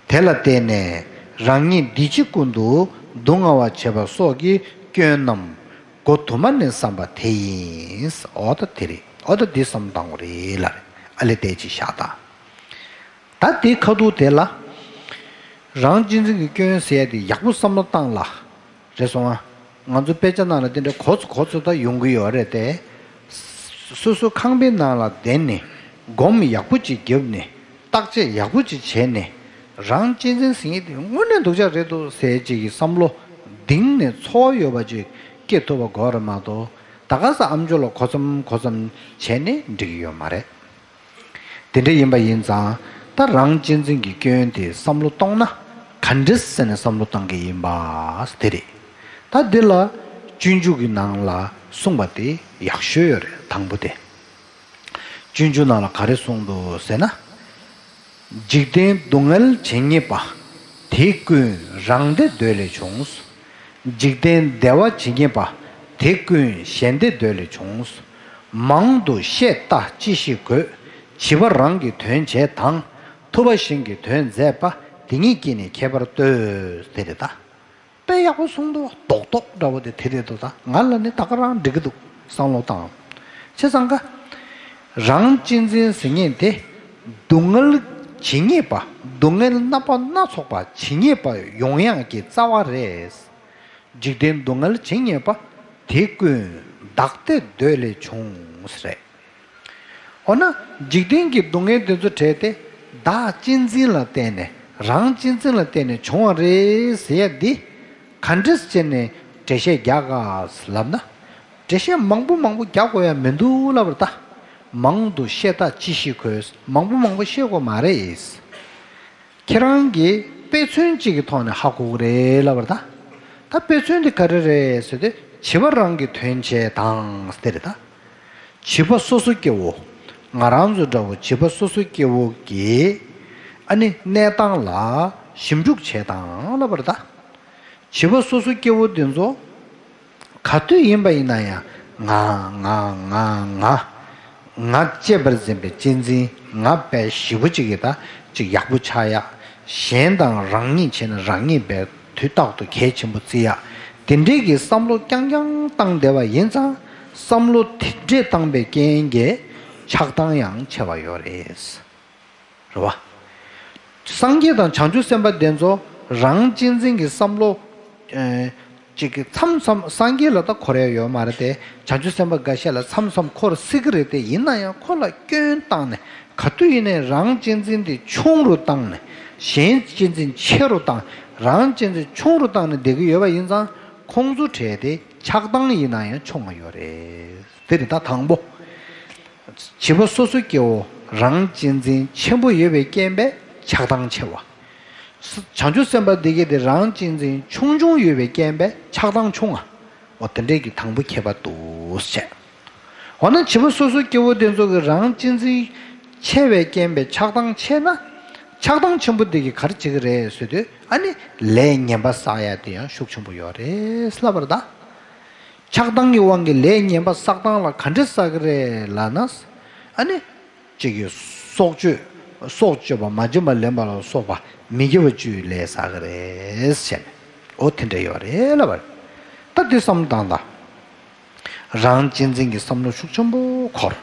དེ་ལ་བརྟེན་ནས་རང་ཉིད་འདི་ཕྱི་ཀུན་ཏུ་སྡུག་བསྔལ་བ་བྱེད་པ་སོགས་ཀྱི་སྐྱོན་རྣམས་མགོ་དུ་མ་ནས་བསམ་པ་དེ་ཡིན། འོ་ད་དེ་རེད། འོ་ད་འདི་བསམ་བཏང་དགོས་རེད་ལ་རེད། ཨ་ལས་བལྟས་ཅིག་བཞག་ད། ད་དེའི་ཁ་ཐུག་དེ་ལ། རང་གཅེས་འཛིན་གྱི་སྐྱོན་ཟེར་ཡ་དེ་ཡག་པོ་བསམ་བློ་བཏང་ལ། རེད་སོང་ང་། ང་ཚོ་དཔེ་ཆ་ནང་ལ་དེ་འདྲ་གོ་ཚོད་གོ་ཚོད་ད་ཡོང་གི་ཡོད་རེད་དེ། སོ་སོ་ཁང་པའི་ནང་ལ་བསྡད་ནས་སྒོམ་ཡག་པོ་ཅིག་བརྒྱབ་ནས་བརྟག་དཔྱད་ཡག་པོ་ཅིག་བྱས་ནས་རང་གཅེས་འཛིན་ཟེར་མཁན་དེ་དངོས་གནས་སྡུག་ཅག་རེད་འདུག་ཟེར་ཅིག་གི་བསམ་བློ་གདིང་ནས་ཚོར་བ་ཡོད་པ་ཅིག་སྐྱེ་ཐུབ་པ་དགོས་རེད་མ་གཏོགས་ད་ག་ས་ཨམ་ཅོག་ལ་གོ་ཙམ་གོ་ཙམ་བྱས་ནས་འགྲིག་གི་ཡོད་མ་རེད། དེ་འདྲ་ཡིན་པ་ཡིན་ཙང་ད་རང་གཅེས་འཛིན་གྱི་སྐྱོན་དེ་བསམ་བློ་གཏོང་ན་ག་འདྲ་ཟེར་ནས་བསམ་བློ་གཏོང་གི་ཡིན་པ་དེ་རེད། ད་འདི་ལ་སྤྱོད་འཇུག་གི་ནང་ལ་གསུངས་པ་དེ་ཡག་ཤོས་ཡོད་རེད་དང་པོ་དེ། སྤྱོད་འཇུག་ནང་ལ་ག་རེ་གསུངས་འདུག་ཟེར་ན། འཇིག་རྟེན་སྡུག་བསྔལ་ཇི་སྙེད་པ། དེ་ཀུན་རང་བདེ་འདོད་ལས་བྱུང་། འཇིག་རྟེན་བདེ་བ་ཇི་སྙེད་པ། དེ་ཀུན་གཞན་བདེ་འདོད་ལས་བྱུང་། མང་དུ་བཤད་ལྟ་ཅི་ཞིག་དགོས། བྱིས་པ་རང་གི་དོན་བྱེད་དང་། ཐུབ་པ་གཞན་གྱི་དོན་མཛད་པ། དེ་ཉིད་ཀྱིས་ནི་ཁྱད་པར་ལྟོས། དེ་རེད་ད། དཔེ་ཡག་པོ་གསུངས་འདུག་རྡོག་རྡོག་འདྲ་བོ་དེ་དེ་རེད་འདུག་ད་ང་ལ་ནི་ད་ག་རང་འགྲིག་གི་འདུག་བསམ་བློ་བཏང་། བྱས་ཙང་ཀ། རང་གཅེས་འཛིན་ཟེར་མཁན་དེ། སྡུག་བསྔལ་ཇི་སྙེད་པ། སྡུག་བསྔལ་རྣམ་པ་སྣ་ཚོགས་པ་ཇི་སྙེད་པ་ཡོང་ཡག་གི་རྩ་བ་རེད། འཇིག་རྟེན་སྡུག་བསྔལ་ཇི་སྙེད་པ། དེ་ཀུན་བདག་བདེ་འདོད་ལས་བྱུང་ཟེར། འོ་ན་འཇིག་རྟེན་གྱི་སྡུག་བསྔལ་དེ་ཚོ་བྲལ་ཏེ་བདག་གཅེས་འཛིན་ལ་བརྟེན་ནས་རང་གཅེས་འཛིན་ལ་བརྟེན་ནས་བྱུང་བ་རེད་ཟེར་ཡ་འདི་ག་འདྲས་བྱས་ནས་འགྲེལ་བཤད་རྒྱག་ག་ལབ་ན། འགྲེལ་བཤད་མང་པོ་མང་པོ་རྒྱག་དགོས་ཡ་མི་འདུག་ལབ་པ་རེད་ད། མང་དུ་བཤད་ལྟ་ཅི་ཞིག་དགོས། མང་པོ་མང་པོ་བཤད་དགོས་མ་རེད། ཁྱེད་རང་གིས་དཔེ་མཚོན་གཅིག་གི་ཐོག་ནས་ཧ་གོ་གི་རེད་ལབ་པ་རེད་ད། ད་དཔེ་མཚོན་དེ་ག་རེ་རེད་ཟེར་དུས་བྱིས་པ་རང་གི་དོན་བྱེད་དང་ཟེར་དེ་རེད་ད། བྱིས་པ་སོ་སོ་སྐྱེ་བོ། ང་རང་ཚོ་འདྲ་བོ་བྱིས་པ་སོ་སོ་སྐྱེ་བོ་གི་ཨ་ནི་གནས་སྟངས་ལ་ཞིབ་འཇུག་བྱེད་དང་ལབ་པ་རེད་ད། བྱིས་པ་སོ་སོ་སྐྱེ་བོ་དེ་ཚོ་ག་དུས་ཡིན་པ་ཡིན་ན་ཡང་ང་ང་ང་ང་ང་གཅེས་པར་འཛིན་པའི་གཅེས་འཛིན་ང་དཔེ་ཞེ་པོ་ཅིག་གི་ད་ཅིག་ཡག་པོ་ཆགས་ཡ། གཞན་དང་རང་ཉིད་བྱས་ན་རང་ཉིད་དཔེ་དུས་རྟག་ཏུ་གལ་ཆེན་པོ་བརྩི་ཡ། དེ་འདྲའི་གི་བསམ་བློ་རྐྱང་རྐྱང་བཏང་བསྡད་པ་ཡིན་ཙང་བསམ་བློ་དེ་འདྲས་བཏང་པའི་རྐྱེན་གྱིས་ཆགས་སྡང་ཡང་ཆེ་བ་ཡོད་རེད། རེད་བ། སངས་རྒྱས་དང་བྱང་ཆུབ་སེམས་དཔའ་དེ་ཚོ་རང་གཅེས་འཛིན་གྱི་བསམ་བློ། ཨེ། ཅིག་གི་མཚམས་མཚམས་སངས་རྒྱས་ལ་ད་འཁོར་ཡ་ཡོད་མ་རེད་དེ། བྱང་ཆུབ་སེམས་དཔའ་འགའ་ཤས་ལ་མཚམས་མཚམས་འཁོར་སྲིད་ཀྱི་རེད་དེ། ཡིན་ན་ཡང་ཁོ་ལ་སྐྱོན་བཏང་ནས་ག་དུས་ཡིན་ནའི་རང་གཅེས་འཛིན་དེ་ཆུང་རུ་བཏང་ནས་གཞན་གཅེས་འཛིན་ཆེ་རུ་བཏང་། རང་གཅེས་འཛིན་ཆུང་རུ་བཏང་ནས་བསྡད་ཀྱི་ཡོད་པ་ཡིན་ཙང་ཁོང་ཚོ་གྲས་དེ་ཆགས་སྡང་ཡིན་ན་ཡང་ཆུང་བ་ཡོད་རེད། དེ་རེད་ད་དང་པོ། བྱིས་པ་སོ་སོ་སྐྱེ་བོ་རང་གཅེས་འཛིན་ཆེན་པོ་ཡོད་པའི་རྐྱེན་པས་ཆགས་སྡང་ཆེ་བ། བྱང་ཆུབ་སེམས་དཔའ་འདི་གས་དེ་རང་གཅེས་འཛིན་ཆུང་ཆུང་ཡོད་པའི་རྐྱེན་པས་ཆགས་སྡང་ཆུང་ང་། འོ་དེ་འདྲས་ཀྱི་དང་པོ་ཁྱད་པར་འདུག་ཟེར། འོ་ན་བྱིས་པ་སོ་སོ་སྐྱེ་བོ་དེ་ཚོ་གི་རང་གཅེས་འཛིན་ཆེ་བའི་རྐྱེན་པས་ཆགས་སྡང་ཆེ་ན། ཆགས་སྡང་ཆེན་པོ་འདི་གིས་ག་རེ་བྱེད་ཀྱི་རེད་ཟེར་དུས་ཨ་ནི་ལས་ངན་པ་བསགས་ཡ་དེ་ཡང་ཤུགས་ཆེན་པོ་ཡོད་རེད་ལབ་པ་རེད་ད། ཆགས་སྡང་གི་དབང་གིས་ལས་ངན་པ་བསགས་སྟངས་ལ་ག་འདྲས་བསགས་ཀྱི་རེད་ལབ་ན། ཨ་ནི། གཅིག་གིས་སྲོག་གཅོད། སྲོག་གཅོད་པ་མ་བྱིན་པ་ལེན་པ་ལ་སོགས་པ་མི་དགེ་བ་བཅུའི་ལས་བསགས་ཀྱི་རེད་ཟེར་ནས། འོ་དེ་འདྲ་ཡོད་རེད་ལབ་པ་རེད། ད་འདི་བསམ་བཏང་དང་། རང་གཅེས་འཛིན་གྱི་བསམ་བློ་ཤུགས་ཆེན་པོ་འཁོར།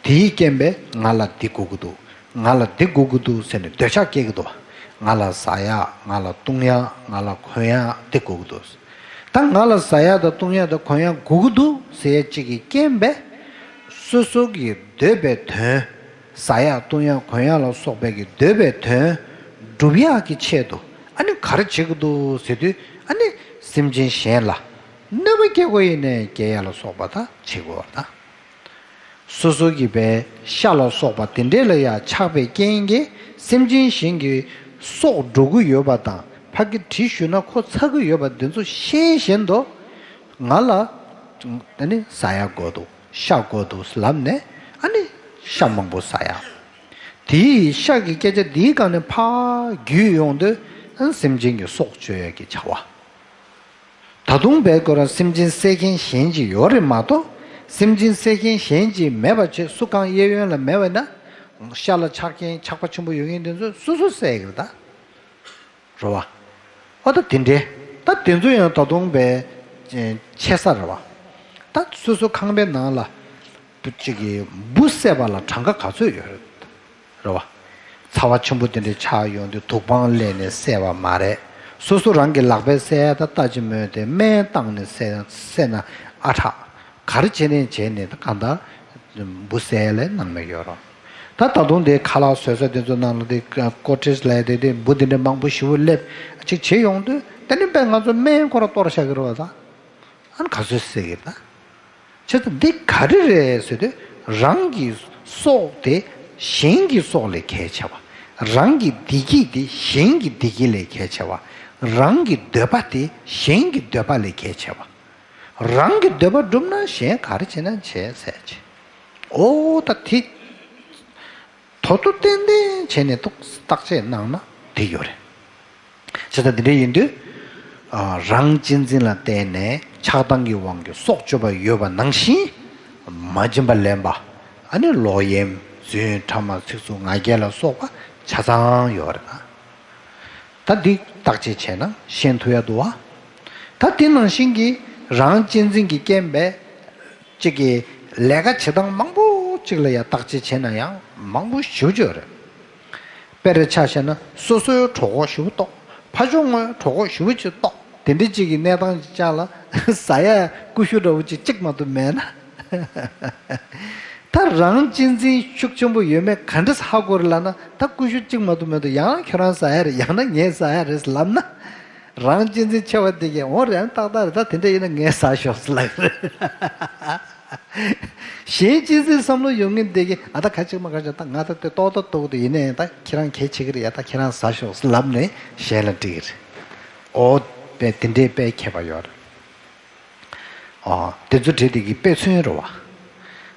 དེའི་རྐྱེན་པས་ང་ལ་འདི་དགོས་ཀྱི་འདུག་ང་ལ་འདི་དགོས་ཀྱི་འདུག་ཟེར་ནས་འདོད་ཆགས་སྐྱེ་གི་འདུག་ང་ལ་ཟ་ཡག་ང་ལ་བཏུང་ཡག་ང་ལ་གོན་ཡག་འདི་དགོས་ཀྱི་འདུག་ད་ང་ལ་ཟ་ཡག་དང་བཏུང་ཡག་དང་གོན་ཡག་དགོས་ཀྱི་འདུག་ཟེར་ཡག་ཅིག་གི་རྐྱེན་པས། སོ་སོ་གི་འདོད་པའི་དོན། ཟ་ཡག་བཏུང་ཡག་གོན་ཡག་ལ་སོགས་པའི་གི་འདོད་པའི་དོན། སྒྲུབ་ཡག་གི་ཆེད་དུ། ཨ་ནི་ག་རེ་བྱེད་ཀྱི་འདུག་ཟེར་དུས། ཨ་ནི་སེམས་ཅན་གཞན་ལ་གནོད་པ་སྐྱེལ་དགོས་ཡིན་ནའི་སྐྱེལ་ཡ་ལ་སོགས་པ་ད་བྱེད་དགོས་པ་ད། སོ་སོ་གི་པའི་ཤ་ལ་སོགས་པ་དེ་འདྲས་ལ་ཡང་ཆགས་པའི་རྐྱེན་གྱིས་སེམས་ཅན་གཞན་གྱི་སྲོག་འགྲོ་གི་ཡོད་པ་དང་། ཕ་གི་དྲི་ཞུ་ན་ཁོ་ཚ་གི་ཡོད་པ་འདི་ཚོ་ཤེས་བཞིན་དུ་ང་ལ་ཨ་ནི་ཟ་ཡ་དགོས་འདུག་ཤ་དགོས་འདུག་ལབ་ནས། ཨ་ནི་ཤ་མང་པོ་ཟ་ཡ། དེའི་ཤ་གི་སྐད་ཆ་འདིའི་སྒང་ནས་ཕར་བརྒྱུད་ཡོང་དུས། ཨ་ནི་སེམས་ཅན་གྱི་སྲོག་གཅོད་ཡ་གི་བྱ་བ། ད་དུང་བས་ཁོ་རང་སེམས་ཅན་བསད་མཁན་གཞན་ཅིག་ཡོད་རེད་མ་གཏོགས། སེམས་ཅན་བསད་མཁན་གཞན་ཅིག་མེད་པ་བྱས། སུ་གང་གཡས་གཡོན་ལ་མེད་པ་ན། ཤ་ལ་ཆགས་མཁན་ཆགས་པ་ཆེན་པོ་ཡོད་མཁན་དེ་ཚོ་སོ་སོ་བསད་ཀྱི་རེད་ད། རེད་བ། ཨ་ད་དེ་འདྲས། ད་དེ་ཚོ་ཡང་ད་དུང་བས་ཆེ་ས་རེད་བ། ད་སོ་སོ་ཁང་པའི་ནང་ལ་གཅིག་གིས་འབུ་བསད་པ་ལ་གྲངས་ཀ་ག་ཚོད་ཡོད་རེད། རེད་བ། ཚ་བ་ཆེན་པོ་དེ་འདྲའི་ཆགས་ཡོང་དུས་དུག་སྤང་ལས་ནས་བསད་པ་མ་རེད། སོ་སོ་རང་གི་ལག་པས་བསད་ཡ་ད་ལྟ་ཅི་སྨོས་ཏེ་སྨན་བཏང་ནས་བསད་བསད་ན་ཨ་ཁྲག་ག་རེ་བྱས་ནས་བྱས་ནས་ད་གང་ལྟར་འབུ་བསད་ཡ་ལས་སྣང་མེད་ཡོད་རེད། ད་ད་དུང་དེ་ཁ་ལག་བཟོ་ས་དེ་ཚོ་ནང་ལ་དེ་ཀོ་ཊེ་ཇི་ལས་དེ་དེ་འབུ་དེ་འདྲ་མང་པོ་ཞེ་པོ་སླེབས་ཅིག་བྱས་ཡོང་དུས། དེ་ནི་དཔེ་ང་ཚོ་སྨན་ཁོ་ར་གཏོར་བཞག་གི་རེད་བ་ད། ཨ་ནི་ག་ཚོད་བསད་ཀྱི་རེད་ད། བྱས་ཙང་འདི་ག་རེ་རེད་ཟེར་དུས། རང་གི་སྲོག་དེ་གཞན་གྱི་སྲོག་ལས་གལ་ཆེ་བ། རང་གི་བདེ་སྐྱིད་དེ་གཞན་གྱི་བདེ་སྐྱིད་ལས་གལ་ཆེ་བ། རང་གི་འདོད་པ་དེ་གཞན་གྱི་འདོད་པ་ལས་གལ་ཆེ་བ། རང་གི་འདོད་པ་འགྲུབ་ན་གཞན་ག་རེ་བྱེད་ན་བྱེད་ཟེར་ཅིག་ཨོ་ད་དེ། དོ་དོ་ཏན་ཏན་བྱས་ནས་ཏོག་བརྟག་དཔྱད་གནང་ན་འགྲིག་ཡོད་རེད། བྱས་ཙང་འདི་འདྲ་ཡིན་དུས། ཨ། རང་གཅེས་འཛིན་ལ་བརྟེན་ནས་ཆགས་སྡང་གི་དབང་གིས་སྲོག་གཅོད་པ་ཡོད་པ་ནང་བཞིན། མ་བྱིན་པ་ལེན་པ། ཨ་ནི་ལོག་གཡེམ། རྫུན། ཕྲ་མ། ཚིག་རྩུབ། ང་རྒྱལ་ལ་སོགས་པ་ཆ་ཚང་ཡོད་རེད་ད། ད་འདི་བརྟག་དཔྱད་བྱས་ན་ཤེས་ཐུབ་ཡ་འདུག་བ། ད་དེ་ནང་བཞིན་གྱི་རང་གཅེས་འཛིན་གྱི་རྐྱེན་པས་གཅིག་གིས་ལས་ཀ་བྱེད་སྟངས་མང་པོ་གཅིག་ལ་ཡ་བརྟག་དཔྱད་བྱས་ན་ཡང་མང་པོ་ཞེ་པོ་ཅིག་ཡོད་རེད། དཔེར་ཆ་བཞག་ན་སོ་སོའི་གྲོད་ཁོག་ཞེ་པོ་ལྟོགས། ཕ་ཕྱོགས་ངོས་གྲོད་ཁོག་ཞེ་པོ་ཅིག་ལྟོགས། དེ་འདྲ་གཅིག་གི་གནས་སྟངས་ཅིག་ལ་ཟ་ཡ་ཀུ་ཤུ་འདྲ་བོ་ཅིག་གཅིག་མ་གཏོགས་མེད་ན། ད་རང་གཅེས་འཛིན་ཤུགས་ཆེན་པོ་ཡོད་མེད་ག་འདྲས་ཧ་གོ་རེད་ལབ་ན། ད་ཀུ་ཤུ་གཅིག་མ་གཏོགས་མེད་དུས། ཡང་ན་ཁྱོད་རང་ཟ་ཡ་རེད། ཡང་ན་ངས་ཟ་ཡ་རེད་ལབ་ན། རང་གཅེས་འཛིན་ཆེ་བ་དེ་གིས། འོ་རེད། ཨ། ཏག་ཏག་རེད། ད་དེ་འདྲ་ཡིན་ན་ངས་ཟ་ཤོག་ལབ་གི་རེད། གཞན་གཅེས་འཛིན་བསམ་བློ་ཡོད་མཁན་དེ་གིས། ཨ། ད་ཁ་ཅིག་མ་ཁ་ཅིག་ད་ང་ད་དེ་ཏོག་ཏོག་ཏོག་ཏོ་ཡིན་ནའི་ད་ཁྱེད་རང་གལ་ཆེ་གི་རེད་ཡ། ད་ཁྱེད་རང་ཟ་ཤོག་ལབ་ནས་གཞན་ལ་སྤྲད་གི་རེད། ཨོ་དཔེ་དེ་འདྲའི་དཔེ་མཁས་པ་ཡོད་རེད། ཨ། དེ་ཚོ་བྲིས་དེ་གི་དཔེ་མཚོན་རེད་བ།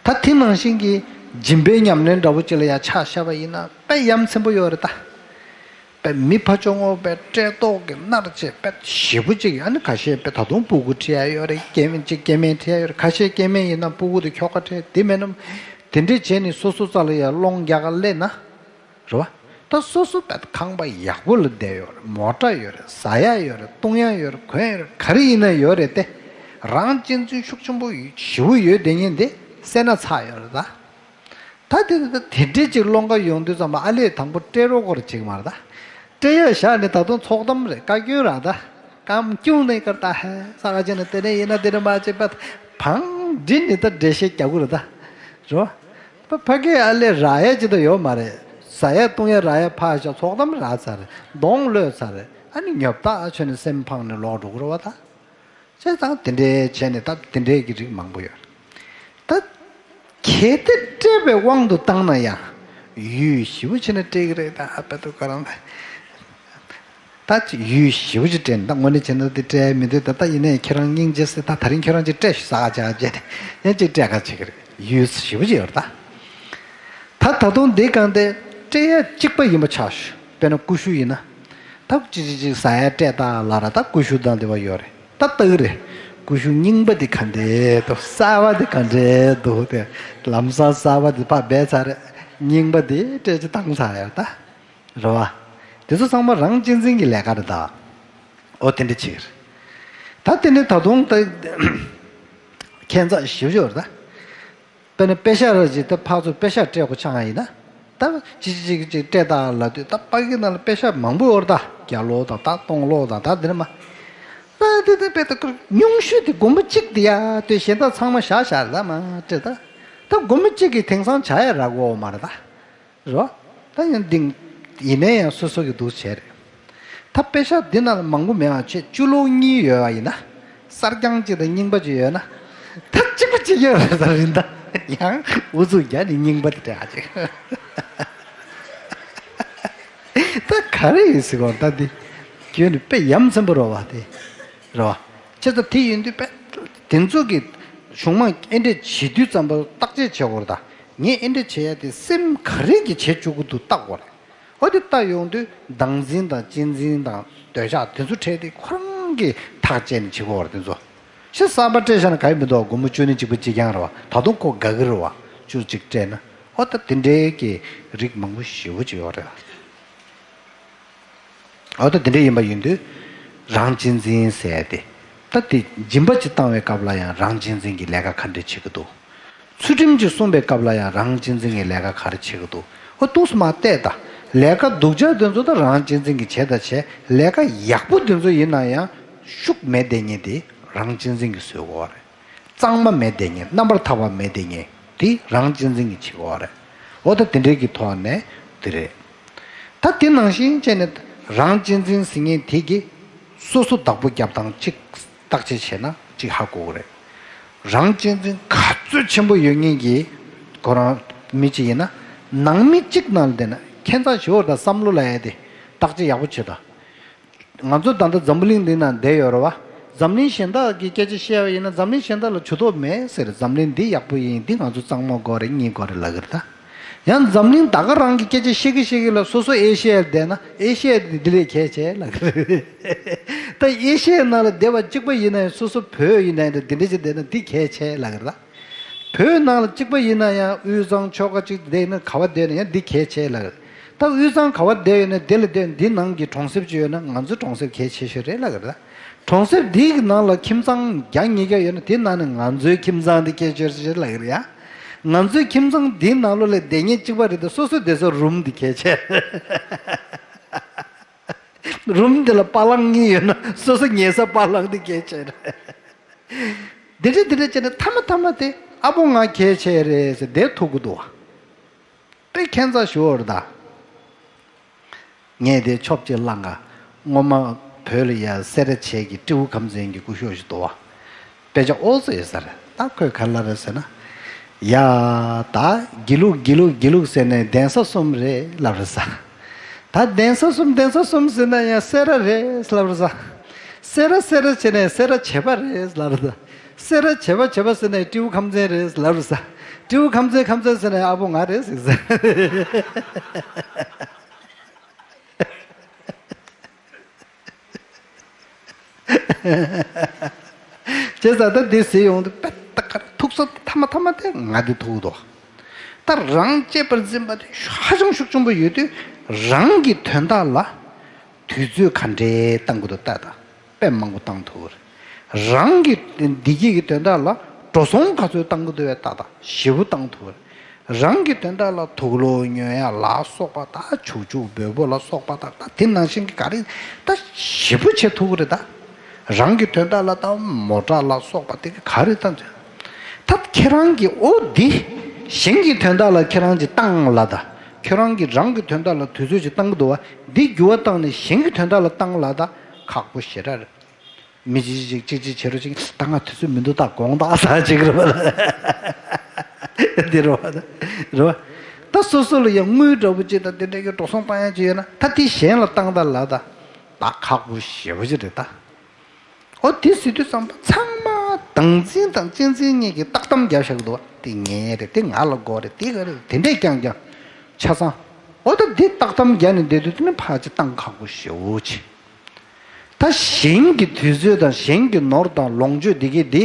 ད་དེ་ནང་བཞིན་གྱི་སྦྱིན་པའི་ཉམས་ལེན་འདྲ་བོ་ཅིག་ལ་ཡ་ཆ་བཞག་པ་ཡིན་ན་དཔེ་ཡ་མཚན་པོ་ཡོད་རེད་ད། དཔེ་མི་ཕར་ཕྱོགས་ངོས་དཔེ་བཀྲེས་ལྟོགས་ཀྱིས་མནར་བྱས་དཔེ་ཞེ་པོ་ཅིག་ཨ་ནི་ཁ་ཤས་དཔེ་ད་དུང་སྤུ་གུ་ཁྲིད་ཡ་ཡོད་རེད། སྐྱེ་དམན་ཅིག་སྐྱེ་དམན་ཁྲིད་ཡ་ཡོད་རེད། ཁ་ཤས་སྐྱེ་དམན་ཡིན་ན་སྤུ་གུ་དེ་ཁྱོ་ག་ཁྲིད་དེ་མིན་ནམ། དེ་འདྲས་བྱས་ནས་སོ་སོ་རྩ་ལ་ཡ་སློང་རྒྱག་ག་སླེབས་ན། རེད་བ། ད་སོ་སོ་དཔེ་ཁང་པ་ཡག་པོ་ལ་བསྡད་ཡོད་རེད། མོ་ཊ་ཡོད་རེད། ཟ་ཡ་ཡོད་རེད། བཏུང་ཡ་ཡོད་རེད། གོན་ཡ་ཡོད་རེད། ག་རེ་ཡིན་ན་ཡོད་རེད་དེ། རང་གཅེས་འཛིན་ཤུགས་ཆེན་པོ་ཞེ་པོ་ཡོད་བསྡད་མཁན་དེ་བསད་ན་ཚར་ཡོད་རེད་ད། ད་དེ་དེ་དེ་འདྲས་ཅིག་སློང་ག་ཡོང་དུས་ཙམ་པ། ཨ་ལས་དང་པོ་སྤྲད་རོགས་སྐོར་བྱེད་ཀྱི་མ་རེད་ད། སྤྲད་ཡ་བཞག་ནས་ད་དུང་ཚོགས་གཏམ་རེད། བཀའ་བཀྱོན་རེད་ད། ཀམ་ཀྱུང་ནས་ཀར་ད་ཧེ་ས་ག་ཅེ་ན། དེ་ནས་ཡིན་ན་དེ་ནས་མ་བྱེད་པ། བང་སྒྲིག་ནས་ད་འགྲེལ་བཤད་རྒྱག་གི་རེད་ད། རེད་བ། ཕ་གི་ཨ་ལས་རག་ཡ་ཅི་ད་ཡོད་མ་རེད། ཟ་ཡ་བཏུང་ཡ་རག་ཡ་ཕར་བཞག་ཚོགས་གཏམ་རག་ཚར་རེད། གདོང་ལོད་ཚར་རེད། ཨ་ནི་ཉོབ་ཐག་ཆོད་ནས་སེམས་ཕངས་ནས་ལོག་འགྲོ་གི་རེད་བ་ད། བྱས་ཙང་དེ་འདྲའི་བྱས་ནས་ད་དེ་འདྲའི་གི་རིགས་མང་པོ་ཡོད། ད་གལ་ཏེ་སྤྲད་པའི་དབང་དུ་བཏང་ན་ཡང་ཡུས་ཞེ་པོ་བྱས་ནས་སྤྲད་ཀྱི་རེད་ད། ཨ་དཔེ་དུ་ག་རང་ད། ད་ཅིག་ཡུས་ཞེ་པོ་ཅིག་སྤྲད་ན། ད་དངོས་གནས་བྱས་ན་དེ་སྤྲད་མི་འདོད་ད། ད་ཡིན་ནའི་ཁྱེད་རང་སྙིང་རྗེ་སེ། ད་དེ་རིང་ཁྱེད་རང་ཅིག་སྤྲད་ཤོག་ཟ་ག་བྱ་བྱས་ཏེ་ཡང་ཅིག་སྤྲད་ག་བྱེད་ཀྱི་རེད། ཡུས་ཞེ་པོ་ཅིག་ཡོད་རེད་ད། ད་ད་དུང་འདི་གང་དེ་སྤྲད་ཡ་གཅིག་པ་ཡིན་པ་ཆགས་ཤོག་དཔེར་ན་ཀུ་ཤུ་ཡིན་ན། ད་ཅི་ཅི་ཅི་ཟ་ཡ་སྤྲད་ད་ལབ་ར། ད་ཀུ་ཤུ་དང་དེ་བ་ཡོད་རེད། ད་ལྟ་གི་རེད། ཀུ་ཤུ་རྙིང་པ་དེ་ག་འདྲས་འདུག་གསར་པ་དེ་ག་འདྲས་འདུག་དེ་ལམ་སང་གསར་པ་དེ་ཕར་སྦས་ཚར་རེད། རྙིང་པ་དེ་སྤྲད་ཅིག་བཏང་ཚར་ཡ་ད། རེད་བ། དེ་ཚོ་ཚང་མ་རང་གཅེས་འཛིན་གྱི་ལས་ཀ་རེད་ད། ཨོ་དེ་འདྲ་བྱེད་ཀྱི་རེད། ད་དེ་ནས་ད་དུང་ད་ཁྱད་མཚར་ཞེ་པོ་ཅིག་ཡོད་རེད་ད། དཔེར་ན་པེ་ཤག་ར་ཅིག་ད་ཕར་ཚུར་པེ་ཤག་སྤྲད་དགོས་ཆགས་ཡིན་ན། ད་ཅི་ཅི་ཅིག་ཅིག་སྤྲད་ད་ལབ་དུས། ད་ཕ་གི་ནང་ལ་པེ་ཤག་མང་པོ་ཡོད་རེད་ད། བརྒྱ་ལོ་དང་ད་སྟོང་ལོ་དང་ད་དེ་འདྲ་མ། ད་དེ་དེ་དཔེ་ད་ཀར་ཉུང་ཤོས་དེ་སྒོར་མོ་གཅིག་དེ་ཡ། དེ་གཞན་དག་ཚང་མ་བཞག་བཞག་རེད་ད། མ་སྤྲད་ད། ད་སྒོར་མོ་གཅིག་གིས་དེང་སང་བྱ་ཡ་རག་གི་ཡོད་མ་རེད་ད། རེད་བ། ད་ཡང་འདི་ཡིན་ནའི་ཡང་སོ་སོ་གི་འདུག་བྱས་རེད། ད་དཔེ་ཆ་འདི་ནང་ལ་མང་པོ་མེད་པ་བྱས། བཅུ་ལོག་གཉིས་ཡོད་པ་ཡིན་ན། གསར་རྐྱང་གཅིག་དང་རྙིང་པ་གཅིག་ཡོད་ན། ད་གཅིག་པ་གཅིག་ཡོད་རེད་ཟེར་རིན་ད། ཡང་ཨུ་ཚུགས་རྒྱག་ནས་རྙིང་པ་དེ་སྤྲད་ཨ་ཅིག་ད་ག་རེ་ཡིན་ཟེར་གོ་ད་འདི། ཁྱོད་ནི་དཔེ་ཡ་མཚན་པོ་རེད་བ་དེ། རེད་བ། བྱས་ཙང་དེ་ཡིན་དུས་དཔེ། དེ་ཚོ་གི་གཞུང་མང་ཨེ་འདྲས་བྱེད་དུས་ཙམ་པ་བརྟག་དཔྱད་བྱེད་དགོས་རེད་ད། ངས་ཨེ་འདྲས་བྱེད་ཡ་དེ་སེམས་ག་རེ་གིས་བྱེད་བཅུག་གི་འདུག་བརྟག་དགོས་རེད། འོ་དེ་ལྟ་ཡོང་དུས་བདག་འཛིན་དང་གཅེས་འཛིན་དང་འདོད་ཆགས་དེ་ཚོ་འཕྲད་དེ་ཁོ་རང་གིས་ཐག་བཅད་ནས་བྱེད་དགོས་པ་རེད་དེ་ཚོ། ཤི་གསར་པ་སྤྲད་བཞག་ན་ག་ཡི་མི་འདུག་སྒོར་མོ་བཅུ་ནི་གཅིག་པ་གཅིག་རྐྱང་རེད་བ། ད་དུང་ཁོ་དགའ་གི་རེད་བ། བཅུ་གཅིག་སྤྲད་ན། འོ་ད་དེ་འདྲའི་གི་རིགས་མང་པོ་ཞེ་པོ་ཅིག་ཡོད་རེད། འོ་ད་དེ་འདྲ་ཡིན་པ་ཡིན་དུས། རང་གཅེས་འཛིན་ཟེར་ཡ་དེ། ད་དེ་སྦྱིན་པ་ཅིག་བཏང་བའི་སྐབས་ལ་ཡང་རང་གཅེས་འཛིན་གྱི་ལས་ཀ་ག་འདྲ་བྱེད་ཀྱི་འདུག་ཚུལ་ཁྲིམས་ཅིག་སྲུང་བའི་སྐབས་ལ་ཡང་རང་གཅེས་འཛིན་གྱི་ལས་ཀ་ག་རེ་བྱེད་ཀྱི་འདུག་འོ་འདུག་སེ་མར་བལྟས་དང་། ལས་ཀ་སྡུག་ཅག་དེ་ཚོ་ད་རང་གཅེས་འཛིན་གྱིས་བྱས་དང་བྱས། ལས་ཀ་ཡག་པོ་དེ་ཚོ་ཡིན་ན་ཡང་ཤུགས་མེད་བསྡད་མཁན་དེ་རང་གཅེས་འཛིན་གྱིས་བཟོ་དགོས་པ་རེད། གཙང་མ་མེད་བསྡད་མཁན། རྣམ་པར་དག་པ་མེད་བསྡད་མཁན་དེ་རང་གཅེས་འཛིན་གྱིས་བྱེད་དགོས་པ་རེད། འོ་ད་དེ་འདྲའི་གི་ཐོག་ནས་དེ་རེད། ད་དེ་ནང་བཞིན་བྱས་ནས་རང་གཅེས་འཛིན་ཟེར་མཁན་དེ་གི་སོ་སོ་བདག་པོ་རྒྱབ་སྟངས་གཅིག་བརྟག་དཔྱད་བྱས་ན་གཅིག་ཧ་གོ་གི་རེད། རང་གཅེས་འཛིན་ག་ཚོད་ཆེན་པོ་ཡོད་མཁན་གྱི་ཁོ་རང་མི་གཅིག་ཡིན་ན། ནང་མི་གཅིག་ནང་ལ་བསྡད་ན་ཁྱད་མཚར་ཞེ་པོ་རེད་ད། བསམ་བློ་ལ་ཡ་དེ་བརྟག་དཔྱད་ཡག་པོ་བྱེད་དང་། ང་ཚོ་ད་ལྟ་འཛམ་བུ་གླིང་འདི་ན་བསྡད་ཡོད་རེད་བ། འཛམ་གླིང་གཞན་དག་གི་སྐད་ཆ་བཤད་པ་ཡིན་ན་འཛམ་གླིང་གཞན་དག་ལ་ཇུས་གཏོགས་མེད་ཟེར། འཛམ་གླིང་འདི་ཡག་པོ་ཡིན། འདི་ང་ཚོ་གཙང་མ་དགོས་རེད། གཉིས་དགོས་རེད་ལབ་ཀྱི་རེད་ད། ཡང་འཛམ་གླིང་ད་ག་རང་གི་སྐད་ཆ་བཤད་ཀྱི་བཤད་ཀྱི་ལ། སོ་སོ་ཨེ་ཤི་ཡ་ལ་བསྡད་ན་ཨེ་ཤི་ཡ་འདི་ལས་གལ་ཆེ་ལབ་ཀྱི་རེད། ད་ཨེ་ཤི་ཡའི་ནང་ལ་བསྡད་པ་གཅིག་པ་ཡིན་ན་ཡང་། སོ་སོ་བོད་ཡིན་ན་ཡང་འདི་འདྲ་ཅིག་བསྡད་ན་འདི་གལ་ཆེ་ལབ་ཀྱི་རེད་ད། བོད་ནང་ལ་གཅིག་པ་ཡིན་ན་ཡང་དབུས་གཙང་ཕྱོགས་ཁ་གཅིག་བསྡད་ན། ག་བ་བསྡད་ན་ཡང་འདི་གལ་ཆེ་ལབ། ད་དབུས་གཙང་ག་བ་བསྡད་ཡོད་ན་དེ་ལ་བསྡད། འདི་ནང་གི་གྲོང་གསེབ་ཅིག་ཡོད་ན་ང་ཚོའི་གྲོང་གསེབ་གལ་ཆེ་ཤོས་རེད་ལབ་ཀྱི་རེད། གྲོང་གསེབ་འདིའི་ནང་ལ་ཁྱིམ་ཚང་བརྒྱ་ཉིས་བརྒྱ་ཡོད་ན་དེ་ནང་ནས་ང་ཚོའི་ཁྱིམ་ཚང་འདི་གལ་ཆེ་ཤོས་རེད་ལབ་ཀྱི་རེད་ཡ། ང་ཚོའི་ཁྱིམ་ཚང་འདིའི་ནང་ལོགས་ལ་བསྡད་མཁན་གཅིག་པ་རེད་དེ། སོ་སོ་བསྡད་ས་རུམ་འདི་གལ་ཆེ། རུམ་འདི་ལ་པ་ལང་གཉིས་ཡོད་ན་སོ་སོ་ཉལ་ས་པ་ལང་འདི་གལ་ཆེ་རེད། འདི་འདྲ་འདི་འདྲ་བྱས་ནས་མཐའ་མ་མཐའ་མ་དེ་ཨ་ཕོ་ང་གལ་ཆེ་རེད་ཟེར་བསྡད་ཐུབ་ཀྱི་འདུག་བ། དཔེ་ཁྱད་མཚར་ཞེ་པོ་རེད་ད། ངས་དེ་ཆོབ་ཅིག་བླངས་ག་སྔོན་མ་བོད་ལ་ཡ་སེ་ར་བྱེས་ཀྱི་སྤྲེའུ་ཁམས་ཚན་གྱི་སྐུ་ཞབས་ཤིག་འདུག་བ། དཔེ་ཆ་ཨོ་ཙི་ཡོད་ས་རེད། ད་ཁོས་ག་རེ་ལབ་རེད་ཟེར་ན། ཡ། ད་དགེ་ལུགས་དགེ་ལུགས་དགེ་ལུགས་ཟེར་ནས་གདན་ས་གསུམ་རེད་ལབ་རེད་ས། ད་གདན་ས་གསུམ་གདན་ས་གསུམ་ཟེར་ན་ཡང་སེ་ར་རེད་ལབ་རེད་ས། སེ་ར་སེ་ར་བྱས་ནས་སེ་ར་བྱེས་པ་རེད་ལབ་རེད་ས། སེ་ར་བྱེས་པ་བྱེས་པ་ཟེར་ནས་སྤྲེའུ་ཁམས་ཚན་རེད་ལབ་རེད་ས། སྤྲེའུ་ཁམས་ཚན་ཁམས་ཚན་ཟེར་ནས་ཨ་ཕོ་ང་རེད་ཟེར་ས། བྱས་ཙང་ད་འདི་ཟེར་ཡོང་དུས་དཔེ་ད་ག་རེ་ཐུག་ས་མཐའ་མ་མཐའ་མ་དེ་ང་འདི་ཐུག་འདུག་ད་རང་གཅེས་པར་འཛིན་པ་དེ་ཧ་ཅང་ཤུགས་ཆེན་པོ་ཡོད་དུས། རང་གི་དོན་དག་ལ་དུས་ཚོད་ག་འདྲས་བཏང་དགོས་འདུག་ལྟ་དང་། དཔེ་མང་པོ་བཏང་ཐུབ་རེད། རང་གི་བདེ་སྐྱིད་ཀྱི་དོན་དག་ལ་འགྲོ་སོང་ག་ཚོད་བཏང་གི་འདུག་བས་ལྟ་དང་། ཞེ་པོ་བཏང་ཐུབ་རེད། རང་གི་དོན་དག་ལ་དུག་ལོག་ཉོ་ཡ་ལ་སོགས་པ་དང་། བྱུག་བྱུག་འབོལ་པོ་ལ་སོགས་པ་དང་། ད་དེ་ནང་བཞིན་གྱི་ག་རེ་ད་ཞེ་པོ་བྱེད་ཐུབ་ཀྱི་རེད་ད། རང་གི་དོན་དག་ལ་ད་མོ་ཊ་ལ་སོགས་པ་དེ་ག་རེ་ད། ད་ཁྱེད་རང་གི་འོ་འདི་གཞན་གྱི་དོན་དག་ལ་ཁྱེད་རང་གྱིས་བཏང་ལ་ད། ཁྱེད་རང་གིས་རང་གི་དོན་དག་ལ་དུས་ཚོད་ཅིག་བཏང་གི་འདུག་བ། འདི་འགྱུར་བ་བཏང་ནས་གཞན་གྱི་དོན་དག་ལ་བཏང་ལ་ད། ཁག་པོ་ཞེ་དྲག་རེད། མི་གཅིག་གཅིག་གཅིག་གཅིག་བྱེད་རོགས་གཅིག་ད་ང་དུས་ཚོད་མི་འདུག་ད་དགོང་དག་ཟ་བྱེད་ཀྱི་རེད་པ། འདི་རེད་པ། རེད་པ། ད་སོ་སོ་ལ་ཡང་དངུལ་འདྲ་པོ་གཅིག་དང་དེ་འདྲ་གི་འགྲོ་སོང་བཏང་ཡ་གཅིག་ཡོད་ན། ད་དེ་གཞན་ལ་བཏང་ད་ལ་ད། ད་ཁག་པོ་ཞེ་པོ་ཅིག་རེད་ད། འོ་དེ་ཟེར་དུས་ཙམ་པ་ཚང་མ་བདག་འཛིན་དང་གཅེས་འཛིན་གཉིས་ཀྱིས་བཏགས་གཏམ་རྒྱབ་བཞག་གི་འདུག་བ། དེ་ངའི་རེད། དེ་ང་ལ་དགོས་རེད། དེ་ག་རེ་རེད། དེ་འདྲས་རྐྱང་རྐྱང་ཆ་ཚང་། འོ་ད་འདི་བཏགས་གཏམ་རྒྱབ་ནས་བསྡད་དུས་དེ་ནི་ཕལ་ཆེར་བཏང་ཁག་པོ་ཞེ་པོ་ཅིག་ད་གཞན་གྱི་དུས་ཚོད་དང་གཞན་གྱི་ནོར་དང་ལོངས་སྤྱོད་འདི་གས་འདི།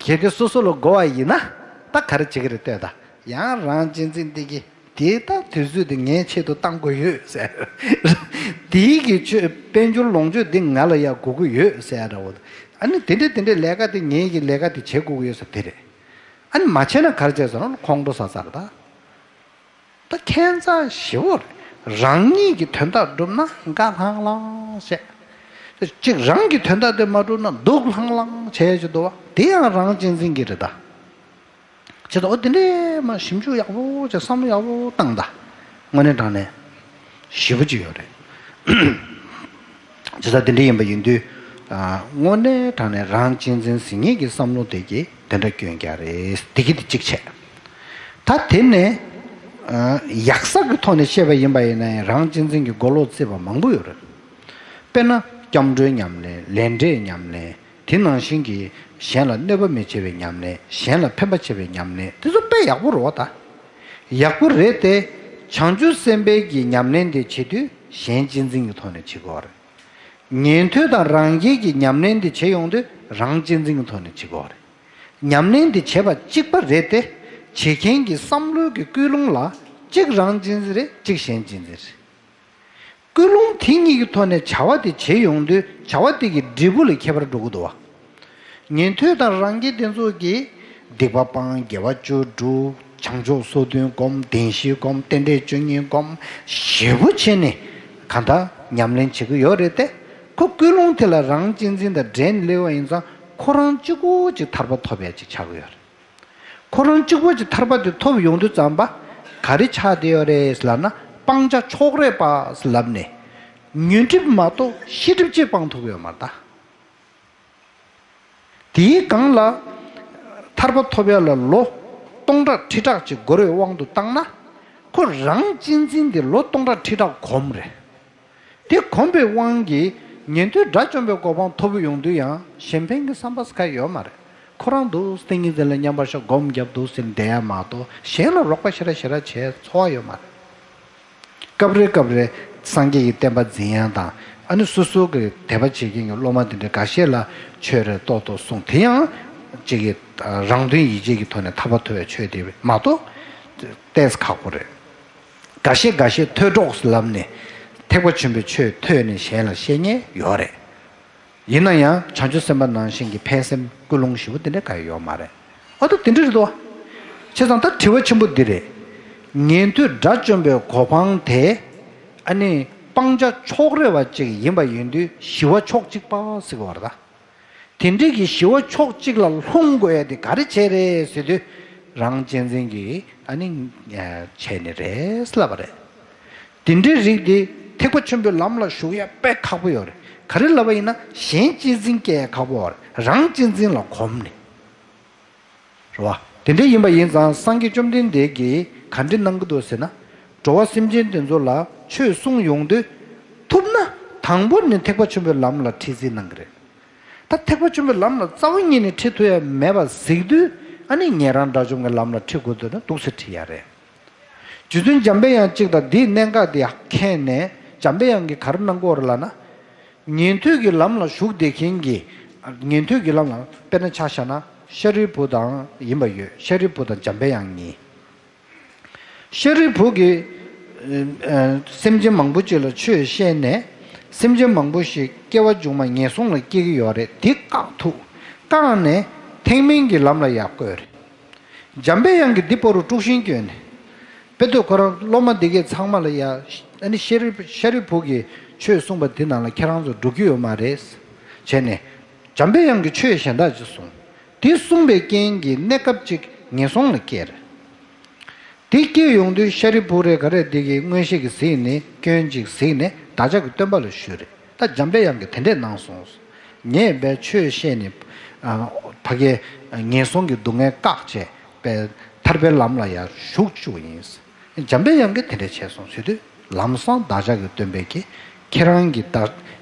གལ་ཏེ་སོ་སོ་ལ་དགོས་པ་ཡིན་ན། ད་ག་རེ་བྱེད་ཀྱི་རེད་ལྟོས་ད། ཡང་རང་གཅེས་འཛིན་འདི་གས་འདི་ད་དུས་ཚོད་འདི་ངའི་ཆེད་དུ་བཏང་དགོས་ཡོད་ཟེར། འདིའི་གི་ཆོས་དཔལ་འབྱོར་ལོངས་སྤྱོད་འདི་ང་ལ་ཡ་དགོས་ཀྱི་ཡོད་ཟེར་ཡ་འདྲ་བོ། ཨ་ནི་དེ་འདྲས་དེ་འདྲས་ལས་ཀ་དེ་ངའི་གི་ལས་ཀ་དེ་བྱེད་དགོས་ཀྱི་ཡོད་ཟེར་དེ་རེད། ཨ་ནི་མ་བྱས་ན་ག་རེ་བྱས་ཟེར་ན་ཁོང་ཁྲོ་ཟ་ཚར་ད། ད་ཁྱད་མཚར་ཞེ་པོ་རེད། རང་ཉིད་ཀྱི་དོན་དག་བསྒྲུབས་ན་དགའ་ལྷང་ལྷང་བྱས། གཅིག་རང་གི་དོན་དག་དེ་མ་བསྒྲུབས་ན་སྡུག་ལྷང་ལྷང་བྱས་ཀྱི་འདུག་བ། དེ་ཡང་རང་གཅེས་འཛིན་གྱི་རེད་ད། བྱས་ཙང་འོ་དེ་འདྲས་མ་ཞིབ་འཇུག་ཡག་པོ་བྱས། བསམ་བློ་ཡག་པོ་བཏང་ད། དངོས་གནས་དྲང་གནས་ཞེ་པོ་ཅིག་ཡོད་རེད། བྱས་ཙང་དེ་འདྲ་ཡིན་པ་ཡིན་དུས། ཨ། དངོས་གནས་དྲང་གནས་རང་གཅེས་འཛིན་ཟེར་མཁན་གྱི་བསམ་བློ་དེ་གིས་དེ་འདྲ་སྐྱོན་རྒྱག་རེད། དེ་གི་དེ་གཅིག་བྱས། ད་དེ་ནས། ཨ། ཡག་ས་གི་ཐོག་ནས་བཤད་པ་ཡིན་པ་ཡིན་ན་ཡང་རང་གཅེས་འཛིན་གྱི་གོ་ལོག་བརྩིས་པ་མང་པོ་ཡོད་རེད། དཔེར་ན། སྐྱབས་འགྲོའི་ཉམས་ལེན། ལས་འབྲས་ཉམས་ལེན། དེ་ནང་བཞིན་གྱི་གཞན་ལ་གནོད་པ་མི་བྱེད་པའི་ཉམས་ལེན། གཞན་ལ་ཕན་པ་བྱེད་པའི་ཉམས་ལེན། དེ་ཚོ་དཔེ་ཡག་པོ་རེད་བ་ད། ཡག་པོ་རེད་དེ། བྱང་ཆུབ་སེམས་དཔའི་གི་ཉམས་ལེན་དེ་བྱེད་དུས་གཞན་གཅེས་འཛིན་གྱི་ཐོག་ནས་བྱེད་དགོས་རེད། ཉན་ཐོས་དང་རང་རྒྱལ་གྱི་ཉམས་ལེན་དེ་བྱེད་ཡོང་དུས་རང་གཅེས་འཛིན་གྱི་ཐོག་ནས་བྱེད་དགོས་རེད། ཉམས་ལེན་དེ་བྱེད་པ་གཅིག་པ་རེད་དེ། བྱེད་མཁན་གྱི་བསམ་བློའི་གི་ཀུན་སློང་ལ་གཅིག་རང་གཅེས་འཛིན་རེད། གཅིག་གཞན་གཅེས་འཛིན་རེད། ཀུན་སློང་དེ་གཉིས་ཀྱི་ཐོག་ནས་བྱ་བ་དེ་བྱེད་ཡོང་དུས་བྱ་བ་དེ་གི་འབྲས་བུ་ལ་ཁྱད་པར་འགྲོ་གི་འདུག་བ། ཉན་ཐོས་དང་རང་རྒྱལ་དེ་ཚོ་གིས་སྡིག་པ་སྤང་། དགེ་བ་བཅུ་སྒྲུབ། བྱང་ཆུབ་སོ་བདུན་སྒོམ། བདེན་བཞི་སྒོམ། རྟེན་འབྲེལ་བཅུ་གཉིས་སྒོམ། ཞེ་པོ་བྱས་ནས་གང་ལྟར་ཉམས་ལེན་བྱེད་ཀྱི་ཡོད་རེད་དེ། ཁོ་ཀུན་སློང་དེ་ལ་རང་གཅེས་འཛིན་དང་འབྲེལ་ནས་སླེབས་པ་ཡིན་ཙང་ཁོ་རང་གཅིག་པོ་གཅིག་ཐར་པ་ཐོབ་ཡ་གཅིག་ཆགས་ཀྱི་ཡོད་རེད། ཁོ་རང་གཅིག་པོ་གཅིག་ཐར་པ་དེ་ཐོབ་ཡོང་དུས་ཙམ་པ། ག་རེ་ཆགས་བསྡད་ཡོད་རེད་ལབ་ན། སྤང་བྱ་ཕྱོགས་རིས་པ་ལབ་ནས། ཉོན་སྒྲིབ་མ་གཏོགས་ཤེས་སྒྲིབ་ཅིག་སྤང་ཐུབ་ཀྱི་ཡོད་མ་རེད་ད། དེའི་སྒང་ལ། ཐར་པ་ཐོབ་ཡ་ལ་ལོ་སྟོང་ཕྲག་ཁྲི་ཕྲག་ཅིག་འགོར་བའི་དབང་དུ་བཏང་ན། ཁོ་རང་གཅེས་འཛིན་དེ་ལོ་སྟོང་ཕྲག་ཁྲི་ཕྲག་གོམས་རེད། དེ་གོམས་པའི་དབང་གིས་ཉན་ཐོས་དགྲ་བཅོམ་པའི་གོ་འཕང་ཐོབ་ཡོང་དུས་ཡང་གཞན་ཕན་གྱི་བསམ་པ་ཟེར་ཡ་ཡོད་མ་རེད། ཁོ་རང་འདུག་ཏིང་ངེ་འཛིན་ལ་མཉམ་པར་བཞག་སྒོམ་རྒྱབ་འདུག་ཟེར་བསྡད་ཡ་མ་གཏོགས་གཞན་ལ་རོགས་པ་ཞེ་དྲག་ཞེ་དྲག་བྱས་ཚོར་བ་ཡོད་མ་རེད། སྐབས་རེ་སྐབས་རེ་སངས་རྒྱས་ཀྱི་བསྟན་པ་འཛིན་ཡ་དང་། ཨ་ནི་སོ་སོ་གི་དད་པ་བྱེད་མཁན་གྱི་སློབ་མ་དེ་འདྲ་འགའ་ཤས་ལ་ཆོས་རེ་ཏོག་ཏོག་གསུངས། དེ་ཡང་གཅིག་གི་རང་དོན་ཡིད་བྱེད་ཀྱི་ཐོག་ནས་ཐར་པ་ཐོབ་པའི་ཆོས་དེ་མ་གཏོགས་ཏོག་ཙམ་ཁག་པོ་རེད། འགའ་ཤས་འགའ་ཤས་ཐོས་གྲོགས་ལབ་ནས་ཐེག་པ་ཆེན་པོའི་ཆོས་ཐོས་ནས་གཞན་ལ་བཤད་མཁན་ཡོད་རེད། ཡིན་ན་ཡང་བྱང་ཆུབ་སེམས་དཔའ་ནང་བཞིན་གྱི་ཕན་སེམས་ཀུན་སློང་ཞེ་པོ་དེ་འདྲ་གང་ཡང་ཡོད་མ་རེད། འོ་ད་དེ་འདྲ་རེད་དོ། བྱས་ཙང་ད་དྲི་བ་ཆེན་པོ་འདི་རེད། ཉན་ཐོས་དགྲ་བཅོམ་པའི་གོ་འཕང་དེ། ཨ་ནི་སྤང་བྱ་ཕྱོགས་རིས་པ་ཅིག་ཡིན་པ་ཡིན་དུས་ཞི་བ་ཕྱོགས་གཅིག་པ་ཟེར་གྱི་ཡོད་རེད་ད། དེ་འདྲའི་གི་ཞི་བ་ཕྱོགས་གཅིག་ལ་ལྷུང་དགོས་ཡ་དེ་ག་རེ་བྱས་རེད་ཟེར་དུས། རང་གཅེས་འཛིན་གྱིས་ཨ་ནི་བྱས་ནི་རེད་ལབ་པ་རེད། དེ་འདྲའི་རིགས་དེ་ཐེག་པ་ཆེན་པོའི་ལམ་ལ་ཞུགས་ཡ་དཔེ་ཁག་པོ་ཡོད་རེད། ག་རེ་ལབ་པ་ཡིན་ན་གཞན་གཅེས་འཛིན་སྐྱེ་ཡ་ཁག་པོ་ཡོད་རེད། རང་གཅེས་འཛིན་ལ་གོམས་ནས། རེད་བ། དེ་འདྲ་ཡིན་པ་ཡིན་ཙང་སངས་རྒྱས་བཅོམ་ལྡན་འདས་ཀྱིས་ག་འདྲ་གནང་གི་འདུག་ཟེར་ན། འགྲོ་བ་སེམས་ཅན་དེ་ཚོ་ལ་ཆོས་གསུངས་ཡོང་དུས། ཐུབ་ན་དང་པོ་ནས་ཐེག་པ་ཆེན་པོའི་ལམ་ལ་ཁྲིད་རྩིས་གནང་གི་རེད། ད་ཐེག་པ་ཆེན་པོའི་ལམ་ལ་རྩ་བ་ཉིད་ནས་ཁྲིད་ཐུབ་ཡ་མེད་པ་གཟིགས་དུས། ཨ་ནི་ཉན་རང་དགྲ་བཅོམ་གྱི་ལམ་ལ་ཁྲིད་དགོས་འདུག་ན་འདུག་སེ་ཁྲིད་ཡ་རེད། རྗེ་བཙུན་འཇམ་པའི་དབྱངས་གཅིག་དང་འདིའི་གནད་འགག་འདི་མཁྱེན་ནས་འཇམ་པའི་དབྱངས་ཀྱིས་ག་རེ་གནང་གི་ཡོད་རེད་ལབ་ན། ཉན་ཐོས་ཀྱི་ལམ་ལ་ཞུགས་བསྡད་མཁན་གྱི། ཉན་ཐོས་ཀྱི་ལམ་ལ་དཔེར་ན་ཆ་བཞག་ན་ཤཱ་རིའི་བུ་དང་ཡིན་པ་ཡོད། ཤཱ་རིའི་བུ་དང་འཇམ་པའི་དབྱངས་གཉིས། ཤཱ་རིའི་བུ་གིས། ཨ། ཨ། སེམས་ཅན་མང་པོ་ཅིག་ལ་ཆོས་བཤད་ནས། སེམས་ཅན་མང་པོ་ཞིག་སྐྱེ་བ་མཇུག་མ་ངན་སོང་ལ་སྐྱེ་གི་ཡོད་རེད། དེ་བཀག་ཐུབ། བཀག་ནས་ཐེག་དམན་གྱི་ལམ་ལ་ཡར་བཀོད་རེད། འཇམ་པའི་དབྱངས་ཀྱིས་འདི་བར་དུ་དཀྲུག་ཤིང་བསྐྱོན་ནས། དཔེ་དེ་ཁོ་རང་སློབ་མ་འདི་གས་ཚང་མ་ལ་ཡ། ཨ་ནི་ཤཱ་རིའི་ཤཱ་རིའི་བུ་གིས་ཆོས་གསུངས་པ་འདི་ནང་ལ་ཁྱེད་རང་ཚོ་འགྲོ་རྒྱུ་ཡོད་མ་རེད། བྱས་ནས། འཇམ་པའི་དབྱངས་ཀྱིས་ཆོས་གཞན་དག་ཅིག་གསུངས། དེ་གསུངས་པའི་རྐྱེན་གྱིས་གནས་སྐབས་ཅིག་ངན་སོང་ལ་སྐྱེས་རེད། དེ་སྐྱེས་ཡོང་དུས་ཤཱ་རིའི་བུ་རེད་ག་རེ་འདི་གིས་མངོན་ཤེས་ཀྱིས་གཟིགས་ནས་སྐྱོན་ཅིག་གཟིགས་ནས་བདག་ཅག་གི་སྟོན་པ་ལ་ཞུས་རེད། ད་འཇམ་པའི་དབྱངས་ཀྱིས་དེ་འདྲས་གནང་སོང་། ངས་བས་ཆོས་བཤད་ནས། ཨ། ཕ་གིའི་ངན་སོང་གི་སྡུག་བསྔལ་བཀག་བྱས་པའི་ཐར་པའི་ལམ་ལ་ཡར་ཞུགས་བཅུག་ཡིན། འཇམ་པའི་དབྱངས་ཀྱིས་དེ་འདྲས་བྱས་སོང་ཟེར་དུས་ལམ་སང་བདག་ཅག་གི་སྟོན་པས་ཀྱིས་ཁྱེད་རང་གིས་བདག་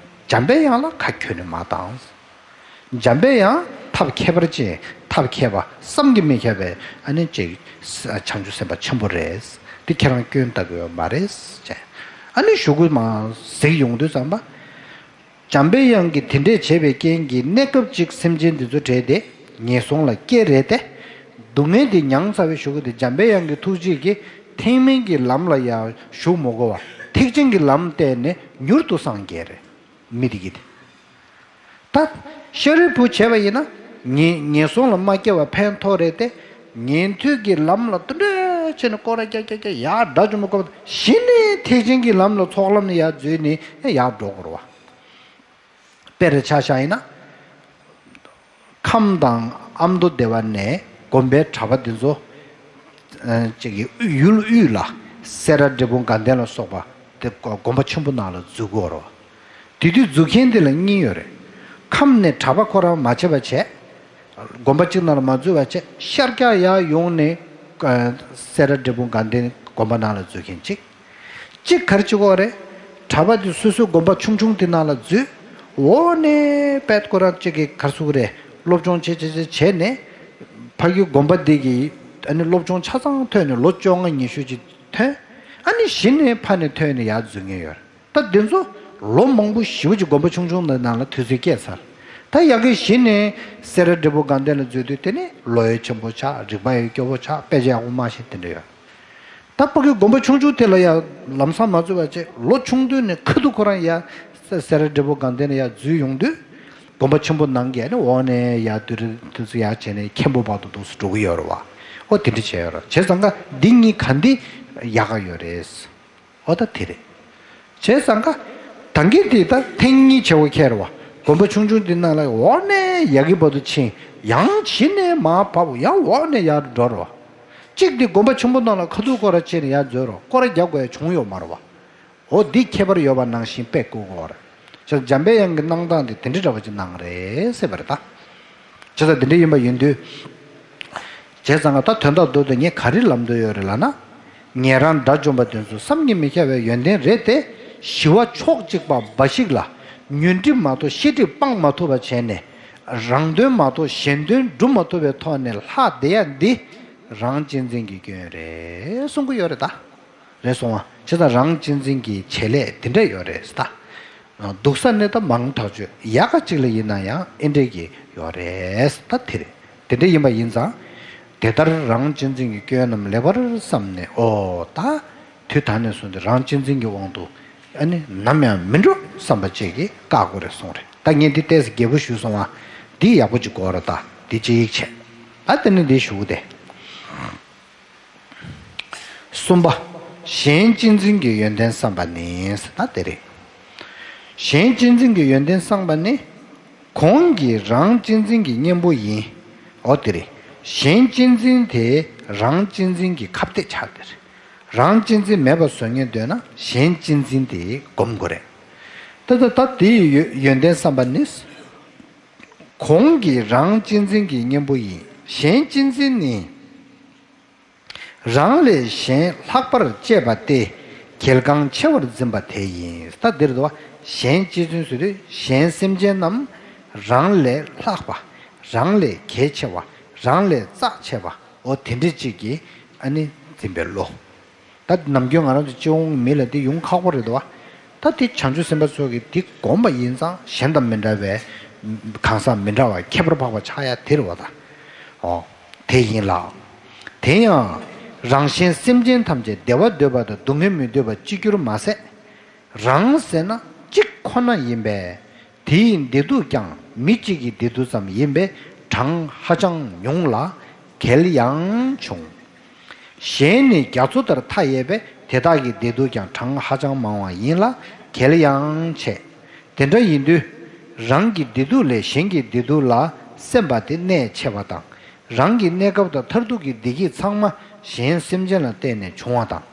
འཇམ་པའི་དབྱངས་ལ་ཁ་འཁྱོལ་ནས་མ་བཏང་། འཇམ་པའི་དབྱངས་ཐབས་མཁས་པར་བྱེད། ཐབས་མཁས་པ་བསམ་གྱིས་མི་ཁྱབ་པའི་ཨ་ནི་ཅིག་བྱང་ཆུབ་སེམས་དཔའ་ཆེན་པོ་རེད། འདི་ཁྱེད་རང་སྐྱོན་ལྟ་གི་ཡོད་མ་རེད་ཅེས། ཨ་ནི་ཞུ་གུ་མ་གཟིགས་ཡོང་དུས་ཙམ་པ། འཇམ་པའི་དབྱངས་ཀྱིས་དེ་འདྲས་བྱས་པའི་རྐྱེན་གྱིས་གནས་སྐབས་ཅིག་སེམས་ཅན་འདི་ཚོ་བྲལ་ཏེ་ངན་སོང་ལ་སྐྱེ་རེད་དེ། སྡུག་བསྔལ་འདི་མྱངས་ཚར་བའི་ཞུ་གུ་དེ་འཇམ་པའི་དབྱངས་ཀྱི་ཐུགས་རྗེ་གིས་ཐེག་དམན་གྱི་ལམ་ལ་ཡང་ཞུགས་མི་དགོས་པ་ཐེག་ཆེན་གྱི་ལམ་བསྟན་ནས་མྱུར་དུ་སངས་རྒྱས་རེད། མི་དེ་གིས་དེ། ད་ཤཱ་རིའི་བུ་བྱས་པ་ཡིན་ན་ངན་ངན་སོང་ལ་མ་སྐྱེ་བ་ཕན་ཐོགས་རེད་དེ། ཉན་ཐོས་ཀྱི་ལམ་ལ་དུ་འདྲ་བྱས་ནས་སྐོར་ར་རྒྱག་རྒྱག་རྒྱག་ཡར་དགྲ་བཅོམ་པ་སྐོར་གཞི་ནས་ཐེག་ཆེན་གྱི་ལམ་ལ་ཚོགས་ལམ་ལ་ཡར་འཛུལ་ནས་ཡར་འགྲོ་དགོས་རེད་བ། དཔེར་ཆ་བཞག་ཡིན་ན། ཁམས་དང་ཨ་མདོ་སྡེ་བ་ནས་དགོན་པའི་གྲྭ་པ་འདི་ཚོ། ཨ། ཅིག་གི་ཡུལ་དབུས་ལ་སེ་ར་འབྲས་སྤུངས་དགའ་ལྡན་ལ་སོགས་པ་དེ་དགོན་པ་ཆེན་པོ་ནང་ལ་འཛུལ་དགོས་རེད། དེ་དུས་འཛུལ་མཁན་དེ་ལ་གཉིས་ཡོད་རེད། ཁམས་ནས་གྲྭ་པ་ཁོ་རང་མ་བྱས་པ་བྱས། དགོན་པ་གཅིག་ནང་ལ་མ་འཛུལ་བ་བྱས་ཤར་རྒྱག་ཡར་ཡོང་ནས། ཨ། སེ་ར་འབྲས་སྤུངས་དགའ་ལྡན་དགོན་པ་ནང་ལ་འཛུལ་མཁན་གཅིག་གཅིག་ག་རེ་བྱེད་ཀྱི་ཡོད་རེད། གྲྭ་པ་དེ་སོ་སོའི་དགོན་པ་ཆུང་ཆུང་དེ་ནང་ལ་འཛུལ། འོག་ནས་དཔེ་ཁོ་རང་གཅིག་གིས་ག་རེ་ཟེར་དགོས་རེད། སློབ་སྦྱོང་བྱས་བྱས་བྱས་བྱས་ནས། ཕ་གི་དགོན་པ་འདི་གི་ཨ་ནི་སློབ་སྦྱོང་ཆ་ཚང་ཐོན་ནས་ལོ་བཅོ་ལྔ་ཉི་ཤུ་ཅིག་ཐོན། ཨ་ནི་གཞི་ནས་ཕ་ནས་ཐོན་ནས་ཡར་འཛུལ་མཁན་ཡོད་རེད། ད་འདི་ཚོ་ལོ་མང་པོ་ཞེ་པོ་ཅིག་དགོན་པ་ཆུང་ཆུང་འདི་ནང་ལ་དུས་ཚོད་སྐྱེལ་ཚར། ད་ཡ་གི་གཞི་ནས་སེ་ར་འབྲས་སྤུངས་དགའ་ལྡན་ལ་འཛུལ་དུས་དེ་ནི་བློ་ཡུལ་ཆེན་པོ་ཆགས། རིག་པ་ཡུལ་སྐྱོ་བོ་ཆགས། དཔེ་ཆ་ཡག་པོ་མ་ཤེས། དེ་འདྲ་ཡོད། ད་ཕ་གི་དགོན་པ་ཆུང་ཆུང་དེ་ལ་ཡ་ལམ་སང་མ་འཛུལ་བ་བྱས། ལོ་ཆུང་དུས་ནས་ཁ་ཐུག་ཁོ་རང་ཡ་སེ་སེ་ར་འབྲས་སྤུངས་དགའ་ལྡན་ལ་ཡ་འཛུལ་ཡོང་དུས། དགོན་པ་ཆེན་པོ་ནང་གི་ཨ་ནི་འོག་ནས་ཡ་དུས་རེ་དུས་ཚོད་ཡ་བྱས་ནས་མཁན་པོ་བར་དུ་འདུག་སེ་འགྲོ་གི་ཡོད་རེད་བ། ཨོ་དེ་འདྲ་བྱས་ཡོད་རེད། བྱས་ཙང་ཀ་འདི་གཉིས་ག་འདི་ཡག་ག་ཡོད་རེད། ཨོ་ད་དེ་རེད། བྱས་ཙང་ཀ་ད་གིན་དེ་ད་ཐེངས་གཉིས་བྱེད་དགོས་ཁེལ་རེད་བ། དགོན་པ་ཆུང་ཆུང་འདི་ནང་ལ་འོག་ནས་ཡ་གི་བར་དུ་ཕྱིན། ཡང་གཞི་ནས་མར་བབས། ཡང་འོག་ནས་ཡར་འགྲོ་རེད་བ། གཅིག་དེ་དགོན་པ་ཆེན་པོ་ནང་ལ་ཁ་ཐུག་ཁོ་རང་ཕྱིན་ནས་ཡར་འཛུལ་རེད་བ། སྐོར་ར་རྒྱག་དགོས་ཡ་བྱུང་ཡོད་མ་རེད་བ། འོ་འདི་ཁྱད་པར་ཡོད་པ་ནང་བཞིན་དཔེ་བཀོད་དགོས་རེད། ཅེས་འཇམ་པའི་དབྱངས་ཀྱི་གནང་སྟངས་དེ་དེ་འདྲ་འདྲ་བ་ཅིག་གནང་རེད་ཟེར་བ་རེད་ད། ཅེས་དེ་འདྲ་ཡིན་པ་ཡིན་དུས། བྱས་ཙང་ད་དོན་དག་མདོར་བསྡུས་ངས་ག་རེ་ལབ་འདོད་ཡོད་རེད་ལབ་ན། ཉན་རང་དགྲ་བཅོམ་པ་དེ་ཚོ་བསམ་གྱིས་མི་ཁྱབ་པའི་ཡོན་ཏན་རེད་དེ། ཞི་བ་ཕྱོགས་གཅིག་པ་འབའ་ཞིག་ལ་ཉོན་སྒྲིབ་མ་གཏོགས་ཤེས་སྒྲིབ་སྤང་མ་ཐུབ་པ་བྱས་ནས། རང་དོན་མ་གཏོགས་གཞན་དོན་སྒྲུབ་མ་ཐུབ་པའི་ཐོག་ནས་ལྷག་བསྡད་ཡ་འདི་རང་གཅེས་འཛིན་གྱི་སྐྱོན་རེད་གསུང་གི་ཡོད་རེད་ད། རེད་སོང་བ། བྱས་ཙང་རང་གཅེས་འཛིན་གྱི་བྱེད་ལས་དེ་འདྲ་ཡོད་རེད་ད། སྡུག་ས་ནི་ད་མང་ཐག་ཆོད། ཡག་ག་གཅིག་ལ་ཡིན་ན་ཡང་ཨེ་འདྲས་ཀྱི་ཡོད་རེད་ད། དེ་རེད། དེ་འདྲ་ཡིན་པ་ཡིན་ཙང་། དེ་ལྟར་རང་གཅེས་འཛིན་གྱི་སྐྱོན་རྣམས་ལེགས་པར་བསམས་ནས། ཨོ་ད། དུས་ད་ནས་བཟུང་སྟེ་རང་གཅེས་འཛིན་གྱི་དབང་དུ་ཨ་ནི་ནམ་ཡང་མི་འགྲོ་བསམ་པ་བཅས་ཀྱིས་བཀག་དགོས་རེད་གསུངས་རེད། ད་ངས་འདི་ཏོག་ཙམ་རྒྱས་པོ་ཞུས་སོང་བ། འདི་ཡག་པོ་ཅིག་གོ་ར་ད། འདི་ཅི་ཡིག་བྱས། ད་དེ་ནས་འདི་ཞུ་གི་དེ། གསུམ་པ། གཞན་གཅེས་འཛིན་གྱི་ཡོན་ཏན་བསམ་པ་ནི། ད་དེ་རེད། གཞན་གཅེས་འཛིན་གྱི་ཡོན་ཏན་བསམ་པ་ནི། གོང་གི་རང་གཅེས་འཛིན་གྱི་གཉེན་པོ་ཡིན། འོ་དེ་རེད། གཞན་གཅེས་འཛིན་དེ་རང་གཅེས་འཛིན་གྱི་ཁ་གཏད་ཆགས་དེ་རེད། རང་གཅེས་འཛིན་མེད་པ་བཟོ་ཉེན་འདོད་ན་གཞན་གཅེས་འཛིན་དེ་སྒོམ་དགོས་རེད། ད་ད་ད་དེའི་ཡོ་ཡོན་ཏན་བསམ་པ་ནི། གོང་གི་རང་གཅེས་འཛིན་གྱི་གཉེན་པོ་ཡིན། གཞན་གཅེས་འཛིན་ནི། རང་ལས་གཞན་ལྷག་པར་གཅེས་པ་སྟེ། གལ་འགངས་ཆེ་བར་འཛིན་པ་དེ་ཡིན། ད་འདིར་འདུག་བ། གཞན་གཅེས་འཛིན་ཟེར་དུས་གཞན་སེམས་ཅན་རྣམས་རང་ལས་ལྷག་པ། རང་ལས་གལ་ཆེ་བ། རང་ལས་རྩ་ཆེ་བ། འོ་དེ་འདྲ་ཅིག་གིས་ཨ་ནི་འཛིན་པའི་བློ། ད་ནམ་རྒྱུན་ང་རང་ཚོ་སྤྱི་ཡོངས་མི་ལ་འདི་ཡོང་ཁག་པོ་རེད་འདུག་བ། ད་དེ་བྱང་ཆུབ་སེམས་དཔའ་ཚོ་གིས་འདི་སྒོམ་པ་ཡིན་ཙང་གཞན་དང་མི་འདྲ་བའི། གང་ཟག་མི་འདྲ་བ་ཁྱད་པར་འཕགས་པ་ཆགས་ཡ་དེ་རེད་བ་ད། ཨོ། དེ་ཡིན་ལ། དེ་ཡང་། རང་གཞན་སེམས་ཅན་ཐམས་ཅད་བདེ་བ་འདོད་པ་དང་སྡུག་བསྔལ་མི་འདོད་པ་གཅིག་གྱུར་མ་ཟད། རང་ཟེར་ན་གཅིག་ཁོ་ན་ཡིན་པས། དེའི་བདེ་སྡུག་ཀྱང་མི་གཅིག་གི་བདེ་སྡུག་ཙམ་ཡིན་པས་གྲངས་ཧ་ཅང་ཉུང་ལ་གལ་ཡང་ཆུང་། གཞན་ནི་རྒྱ་མཚོ་ལྟར་མཐའ་ཡས་པས་དེ་དག་གི་བདེ་སྡུག་ཀྱང་གྲངས་ཧ་ཅང་མང་བ་ཡིན་ལ་གལ་ཡང་ཆེ། དེ་འདྲ་ཡིན་དུས། རང་གི་བདེ་སྡུག་ལས་གཞན་གྱི་བདེ་སྡུག་ལ་སེམས་པ་དེ་གནད་ཆེ་བ་དང་། རང་གི་གནས་སྐབས་དང་མཐར་ཐུག་གི་བདེ་སྐྱིད་ཚང་མ་གཞན་སེམས་ཅན་ལ་བརྟེན་ནས་བྱུང་བ་དང་།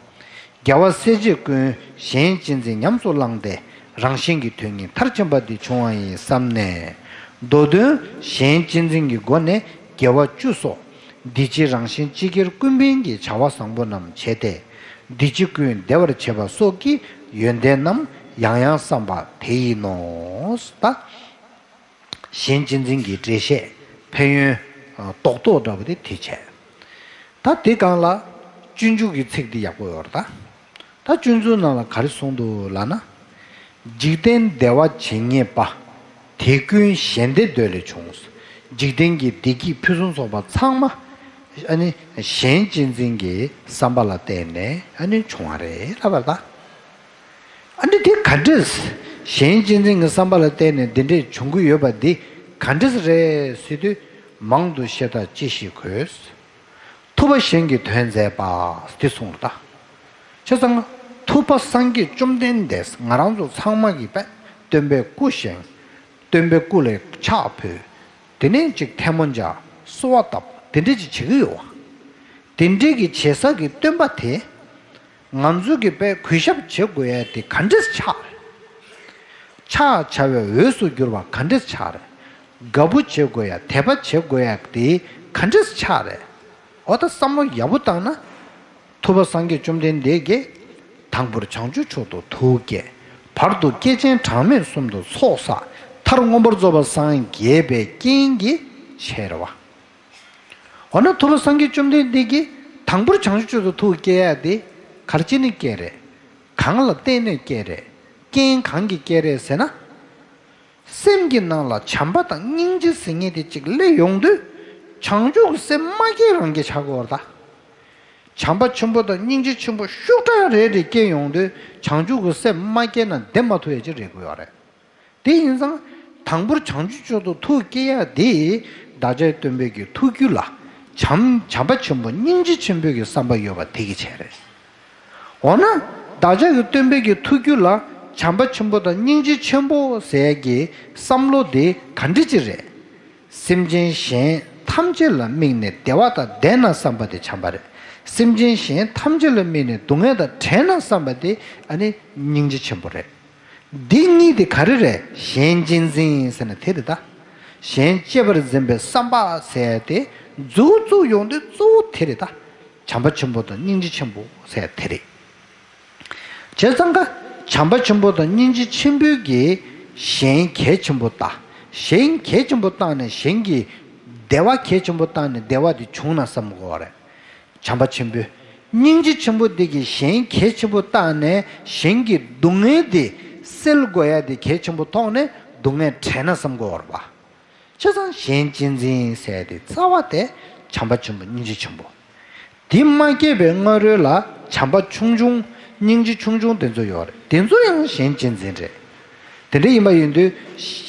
རྒྱལ་བ་སྲས་བཅས་ཀུན་གཞན་གཅེས་འཛིན་ཉམས་སུ་བླངས་ཏེ་རང་གཞན་གྱི་དོན་གཉིས་མཐར་ཕྱིན་པ་འདི་བྱུང་བ་ཡིན་བསམ་ནས། མདོ་དོན་གཞན་གཅེས་འཛིན་གྱི་སྒོ་ནས་དགེ་བ་བཅུ་སོགས་འདི་ཕྱི་རང་གཞན་སྤྱི་སྒེར་ཀུན་ཕན་གྱི་བྱ་བ་བཟང་པོ་རྣམས་བྱས་ཏེ། འདི་ཕྱི་ཀུན་བདེ་བར་བྱེད་པ་སོགས་ཀྱི་ཡོན་ཏན་རྣམས་ཡང་ཡང་བསམ་པ་དེ་ཡིན་ནོ། ད། གཞན་གཅེས་འཛིན་གྱི་འགྲེལ་བཤད་ཕན་ཡོན་རྡོག་རྡོག་འདྲ་བོ་དེ་དེ་བྱས། ད་དེ་སྒང་ལ་སྤྱོད་འཇུག་གི་ཚིག་འདི་ཡག་པོ་ཡོད་རེད་ད། ད་སྤྱོད་འཇུག་ནང་ལ་ག་རེ་གསུངས་འདུག་ལབ་ན། འཇིག་རྟེན་བདེ་བ་ཇི་སྙེད་པ། དེ་ཀུན་གཞན་བདེ་འདོད་ལས་བྱུང་། འཇིག་རྟེན་གྱི་བདེ་སྐྱིད་ཕུན་སུམ་ཚོགས་པ་ཚང་མ། ཨ་ནི་གཞན་གཅེས་འཛིན་གྱི་བསམ་པ་ལ་བརྟེན་ནས་ཨ་ནི་བྱུང་བ་རེད་ལབ་པ་རེད་ད། ཨ་ནི་དེ་ག་འདྲས། གཞན་གཅེས་འཛིན་གྱི་བསམ་པ་ལ་བརྟེན་ནས་འདི་འདྲས་བྱུང་གི་ཡོད་པ་འདི་ག་འདྲས་རེད་ཟེར་དུས། མང་དུ་ཤེས་དང་ཅི་ཞིག་དགོས། ཐུབ་པ་གཞན་གྱི་དོན་མཛད་པ་འདི་གསུངས་ལ་ད། བྱས་ཙང་ཐུབ་པ་སངས་རྒྱས་བཅོམ་ལྡན་འདས་ང་རང་ཚོ་ཚང་མ་གི་པས་སྟོན་པའི་སྐུ་བཞེངས། སྟོན་པའི་སྐུ་ལ་ཕྱག་ཕུལ། དེ་ནས་ཅིག་ཐལ་མོ་སྦྱར། གསོལ་བ་བཏབ། དེ་འདྲས་ཅིག་བྱེད་ཀྱི་ཡོད་བ། དེ་འདྲས་ཀྱི་བྱེད་ས་གི་སྟོན་པ་དེ། ང་ཚོ་གི་དཔེ་གུས་ཞབས་བྱེད་དགོས་ཡ་དེ་ག་འདྲས་ཆགས་རེད། ཕྱག་བྱ་བའི་འོས་སུ་གྱུར་པ་ག་འདྲས་ཆགས་རེད། དགའ་པོ་བྱེད་དགོས་ཡ་དད་པ་བྱེད་དགོས་ཡ་དེ་ག་འདྲས་ཆགས་རེད། འོ་ད་བསམ་བློ་ཡག་པོ་བཏང་ན། ཐུབ་པ་སངས་རྒྱས་བཅོམ་ལྡན་འདས་ཀྱིས་དང་པོར་བྱང་ཆུབ་མཆོག་ཏུ་ཐུགས་བསྐྱེད། བར་དུ་བསྐལ་ཆེན་གྲངས་མེད་གསུམ་དུ་ཚོགས་བསགས། མཐར་མངོན་པར་རྫོགས་པར་སངས་རྒྱས་པའི་རྐྱེན་གྱིས་ཆེ་བ། འོ་ན་ཐུབ་པ་སངས་རྒྱས་བཅོམ་ལྡན་འདས་ཀྱིས་དང་པོར་བྱང་ཆུབ་མཆོག་ཏུ་ཐུགས་བསྐྱེད་ཡ་དེ་ག་རེ་བྱས་ནས་བསྐྱེད་རེད། གང་ལ་བརྟེན་ནས་བསྐྱེད་རེད། རྐྱེན་གང་གིས་བསྐྱེད་རེད་ཟེར་ན། སེམས་ཀྱི་ནང་ལ་བྱམས་པ་དང་སྙིང་རྗེ་ཟེར་མཁན་དེ་གཅིག་སླེབས་ཡོང་དུས། བྱང་ཆུབ་ཀྱི་སེམས་མ་སྐྱེས་རང་སྐྱེས་ཆགས་ཀྱི་ཡོད་རེད་ད། བྱམས་པ་ཆེན་པོ་དང་སྙིང་རྗེ་ཆེན་པོ་ཤུགས་དྲག་རེ་རེ་སྐྱེས་ཡོང་དུས། བྱང་ཆུབ་ཀྱི་སེམས་མ་སྐྱེས་ན་བདེ་མ་ཐུབ་ཡ་ཅིག་རེད་དགོས་ཡོད་རེད། དེ་ཡིན་ཙང་། དང་པོར་བྱང་ཆུབ་མཆོག་ཏུ་ཐུགས་བསྐྱེད་ཡ་དེ། བདག་ཅག་སྟོན་པའི་གི་ཐུགས་རྒྱུད་ལ། བྱམས་བྱམས་པ་ཆེན་པོ་སྙིང་རྗེ་ཆེན་པོའི་གི་བསམ་པ་ཡོད་པ་དེ་གིས་བྱས་རེད། འོ་ན། བདག་ཅག་གི་སྟོན་པའི་གི་ཐུགས་རྒྱུད་ལ་བྱམས་པ་ཆེན་པོ་དང་སྙིང་རྗེ་ཆེན་པོ་ཟེར་ཡ་གི་བསམ་བློ་དེ་ག་འདྲ་ཅིག་རེད། སེམས་ཅན་གཞན་ཐམས་ཅད་ལ་དམིགས་ནས་བདེ་བ་དང་ལྡན་ན་བསམ་པ་དེ་བྱམས་པ་རེད། སེམས་ཅན་གཞན་ཐམས་ཅད་ལ་དམིགས་ནས་སྡུག་བསྔལ་དང་བྲལ་ན་བསམ་པ་དེ་ཨ་ནི་སྙིང་རྗེ་ཆེན་པོ་རེད། འདི་གཉིས་དེ་ག་རེ་རེད། གཞན་གཅེས་འཛིན་ཟེར་ན་དེ་རེད་ད། གཞན་གཅེས་པར་འཛིན་པའི་བསམ་པ་ཟེར་དེ་མཛུབ་བཙུགས་ཡོང་དུས་གཙོ་བོ་དེ་རེད་ད། བྱམས་པ་ཆེན་པོ་དང་སྙིང་རྗེ་ཆེན་པོ་ཟེར་དེ་རེད། བྱས་ཙང་ཀ། བྱམས་པ་ཆེན་པོ་དང་སྙིང་རྗེ་ཆེན་པོའི་གིས་གཞན་གལ་ཆེན་པོ་བལྟ། གཞན་གལ་ཆེན་པོ་བཏང་ནས་གཞན་གྱི་བདེ་བ་གལ་ཆེན་པོ་བཏང་ནས་བདེ་བ་དེ་བྱུང་ན་བསམ་དགོས་པ་རེད། བྱམས་པ་ཆེན་པོས། སྙིང་རྗེ་ཆེན་པོ་དེ་གིས་གཞན་གལ་ཆེན་པོ་བཏང་ནས་གཞན་གྱི་སྡུག་བསྔལ་དེ་སེལ་དགོས་ཡ་དེ་གལ་ཆེན་པོ་མཐོང་ནས་སྡུག་བསྔལ་བྲལ་ན་བསམ་དགོས་པ་རེད་པ། བྱས་ཙང་གཞན་གཅེས་འཛིན་ཟེར་ཡ་དེ་རྩ་བ་དེ་བྱམས་པ་ཆེན་པོ་སྙིང་རྗེ་ཆེན་པོ། དེ་མ་སྐྱེས་པའི་སྔ་རོལ་ལ་བྱམས་པ་ཆུང་ཆུང་། སྙིང་རྗེ་ཆུང་ཆུང་དེ་ཚོ་ཡོད་རེད། དེ་ཚོ་ཡང་གཞན་གཅེས་འཛིན་རེད། དེ་འདྲ་ཡིན་པ་ཡིན་དུས་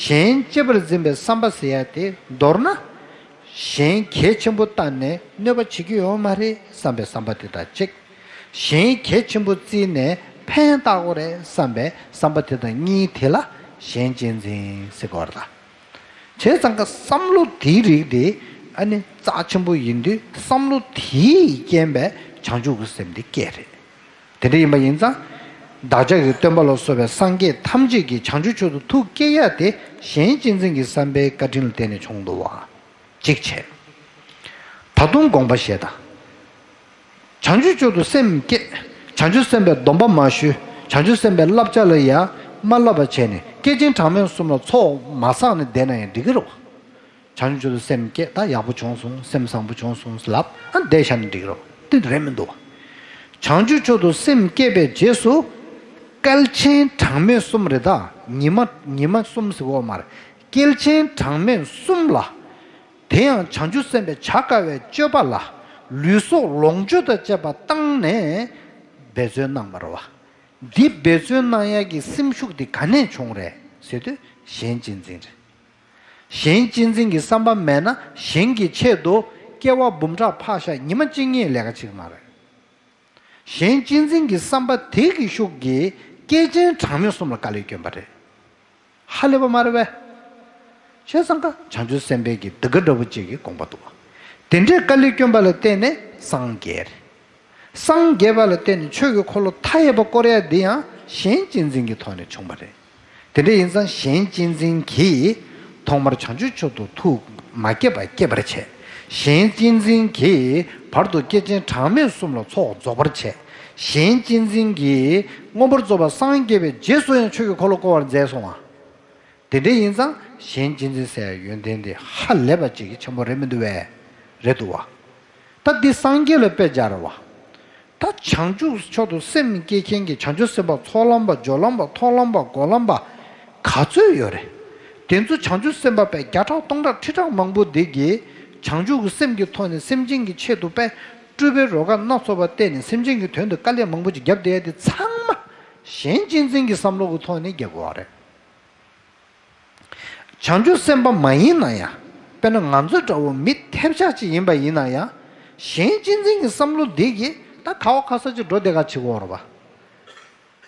གཞན་གཅེས་པར་འཛིན་པའི་བསམ་པ་ཟེར་ཡ་དེ་མདོར་ན། གཞན་གལ་ཆེན་པོ་བལྟས་ནས་གནོད་པ་བྱེད་ཀྱི་ཡོད་མ་རེད་བསམ་པའི་བསམ་པ་དེ་དང་གཅིག་གཞན་གལ་ཆེན་པོ་བརྩིས་ནས་ཕན་བཏགས་དགོས་རེད་བསམ་པའི་བསམ་པ་དེ་དང་གཉིས་དེ་ལ་གཞན་གཅེས་འཛིན་ཟེར་དགོས་རེད་ད། བྱས་ཙང་ཀ་བསམ་བློ་དེའི་རིགས་དེ་ཨ་ནི་རྩ་ཆེན་པོ་ཡིན་དུས་བསམ་བློ་དེའི་རྐྱེན་པས་བྱང་ཆུབ་ཀྱི་སེམས་དེ་སྐྱེ་རེད། དེ་འདྲ་ཡིན་པ་ཡིན་ཙང་། བདག་ཅག་གི་སྟོན་པ་ལ་སོགས་པའི་སངས་རྒྱས་ཐམས་ཅད་ཀྱིས་བྱང་ཆུབ་མཆོག་ཏུ་ཐུགས་བསྐྱེད་ཡ་དེ་གཞན་གཅེས་འཛིན་གྱི་བསམ་པའི་བཀའ་དྲིན་ལ་བརྟེན་ནས་བྱུང་འདུག་བ། གཅིག་བྱས། ད་དུང་དགོངས་པ་བཞེས་དང་། བྱང་ཆུབ་མཆོག་ཏུ་སེམས་བསྐྱེད། བྱང་ཆུབ་སེམས་དཔའི་སྡོམ་པ་མ་ཞུས། བྱང་ཆུབ་སེམས་དཔའི་བསླབ་བྱ་ལ་ཡ་མ་བསླབ་པ་བྱས་ནས་བསྐལ་ཆེན་གྲངས་མེད་གསུམ་ལ་ཚོགས་མ་བསགས་ནས་བསྡད་ན་ཡང་འགྲིག་གི་རེད་བ། བྱང་ཆུབ་མཆོག་ཏུ་སེམས་བསྐྱེད་ད་ཡག་པོ་བྱུང་སོང་། སེམས་བཟང་པོ་བྱུང་སོང་ལབ་ཨ་བསྡད་བཞག་ན་འགྲིག་གི་རེད་བ། དེ་རེད་མི་འདུག་བ། བྱང་ཆུབ་མཆོག་ཏུ་སེམས་བསྐྱེད་པའི་རྗེས་སུ། བསྐལ་ཆེན་གྲངས་མེད་གསུམ་རེད་ད། ཉི་མ་ཉི་མ་གསུམ་ཟེར་བ་མ་རེད། བསྐལ་ཆེན་གྲངས་མེད་གསུམ་ལ། དེ་ཡང་བྱང་ཆུབ་སེམས་དཔའི་བྱ་དཀའ་བའི་སྤྱོད་པ་ལ་ལུས་སྲོག་ལོངས་སྤྱོད་དང་བཅས་པ་བཏང་ནས་འབད་བརྩོན་གནང་བ་རེད་བ། འདི་འབད་བརྩོན་གནང་ཡག་གི་སེམས་ཤུགས་འདི་ག་ནས་བྱུང་རེད་ཟེར་དུས་གཞན་གཅེས་འཛིན་རེད། གཞན་གཅེས་འཛིན་གྱི་བསམ་པ་མེད་ན་གཞན་གྱི་ཆེད་དུ་སྐྱེ་བ་འབུམ་ཕྲག་ཕར་བཞག་ཉི་མ་གཅིག་གཉིས་ལས་ཀ་བྱེད་ཀྱི་མ་རེད། གཞན་གཅེས་འཛིན་གྱི་བསམ་པ་དེ་གི་ཤུགས་ཀྱིས་བསྐལ་ཆེན་གྲངས་མེད་གསུམ་ལ་དཀའ་ལས་བསྐྱོན་པ་རེད། ཧ་ལས་པ་མ་རེད་པས། བྱས་ཙང་ཀ་བྱང་ཆུབ་སེམས་དཔའི་གི་འདི་ག་འདྲ་བོ་ཅིག་གི་དགོངས་པ་འདུག་བ། དེ་འདྲའི་དཀའ་ལས་བསྐྱོན་པ་ལ་བརྟེན་ནས་སངས་རྒྱས་རེད། སངས་རྒྱས་པ་ལ་བརྟེན་ནས་ཆོས་ཀྱི་འཁོར་ལོ་མཐའ་ཡས་པ་བསྐོར་ཡ་འདི་ཡང་གཞན་གཅེས་འཛིན་གྱི་ཐོག་ནས་བྱུང་བ་རེད། དེ་འདྲ་ཡིན་ཙང་གཞན་གཅེས་འཛིན་གྱིས་ཐོག་མར་བྱང་ཆུབ་མཆོག་ཏུ་ཐུགས་མ་བསྐྱེད་པ་བསྐྱེད་པར་བྱས། གཞན་གཅེས་འཛིན་གྱིས་བར་དུ་བསྐལ་ཆེན་གྲངས་མེད་གསུམ་ལ་ཚོགས་རྫོགས་པར་བྱས། གཞན་གཅེས་འཛིན་གྱིས་མངོན་པར་རྫོགས་པར་སངས་རྒྱས་པའི་རྗེས་སུ་ཡང་ཆོས་ཀྱི་འཁོར་ལོ་བསྐོར་བར་མཛད་སོང་བ། དེ་འདྲ་ཡིན་ཙང་གཞན་གཅེས་འཛིན་ཟེར་ཡ་ཡོན་ཏན་དེ་ཧ་ལས་པ་ཅིག་གི་ཆེན་པོ་རེད་མི་འདུག་བས། རེད་འདུག་བ། ད་འདི་སངས་རྒྱས་ལ་དཔེ་སྦྱར་བ། ད་བྱང་ཆུབ་མཆོག་ཏུ་སེམས་བསྐྱེད་མཁན་གྱི་བྱང་ཆུབ་སེམས་དཔའ་ཚོགས་ལམ་པ་སྦྱོར་ལམ་པ་མཐོང་ལམ་པ་སྒོམ་ལམ་པ་ག་ཚོད་ཡོད་རེད། དེ་ཚོ་བྱང་ཆུབ་སེམས་དཔའ་པའི་བརྒྱ་ཕྲག་སྟོང་ཕྲག་ཁྲི་ཕྲག་མང་པོ་འདི་གིས་བྱང་ཆུབ་ཀྱི་སེམས་ཀྱི་ཐོག་ནས་སེམས་ཅན་གྱི་ཆེད་དུ་པས་སྤྲུལ་པའི་རོལ་ག་སྣ་ཚོགས་པ་བཏོན་ནས་སེམས་ཅན་གྱི་དོན་དུ་དཀའ་ལས་མང་པོ་ཅིག་བརྒྱབ་བསྡད་ཡ་དེ་ཚང་མ་གཞན་གཅེས་འཛིན་གྱི་བསམ་བློ་གི་ཐོག་ནས་བརྒྱབ་དགོས་པ་རེད། བྱང་ཆུབ་སེམས་དཔའ་མ་ཡིན་ན་ཡང་། དཔེར་ན་ང་ཚོ་འདྲ་བོ་མི་ཐེབས་ཆག་ཅིག་ཡིན་པ་ཡིན་ན་ཡང་། གཞན་གཅེས་འཛིན་གྱི་བསམ་བློ་འདི་གིས་ད་ག་བ་ག་ས་ཅིག་འགྲོ་བསྡད་ག་བྱེད་ཀྱི་ཡོད་རེད་པ།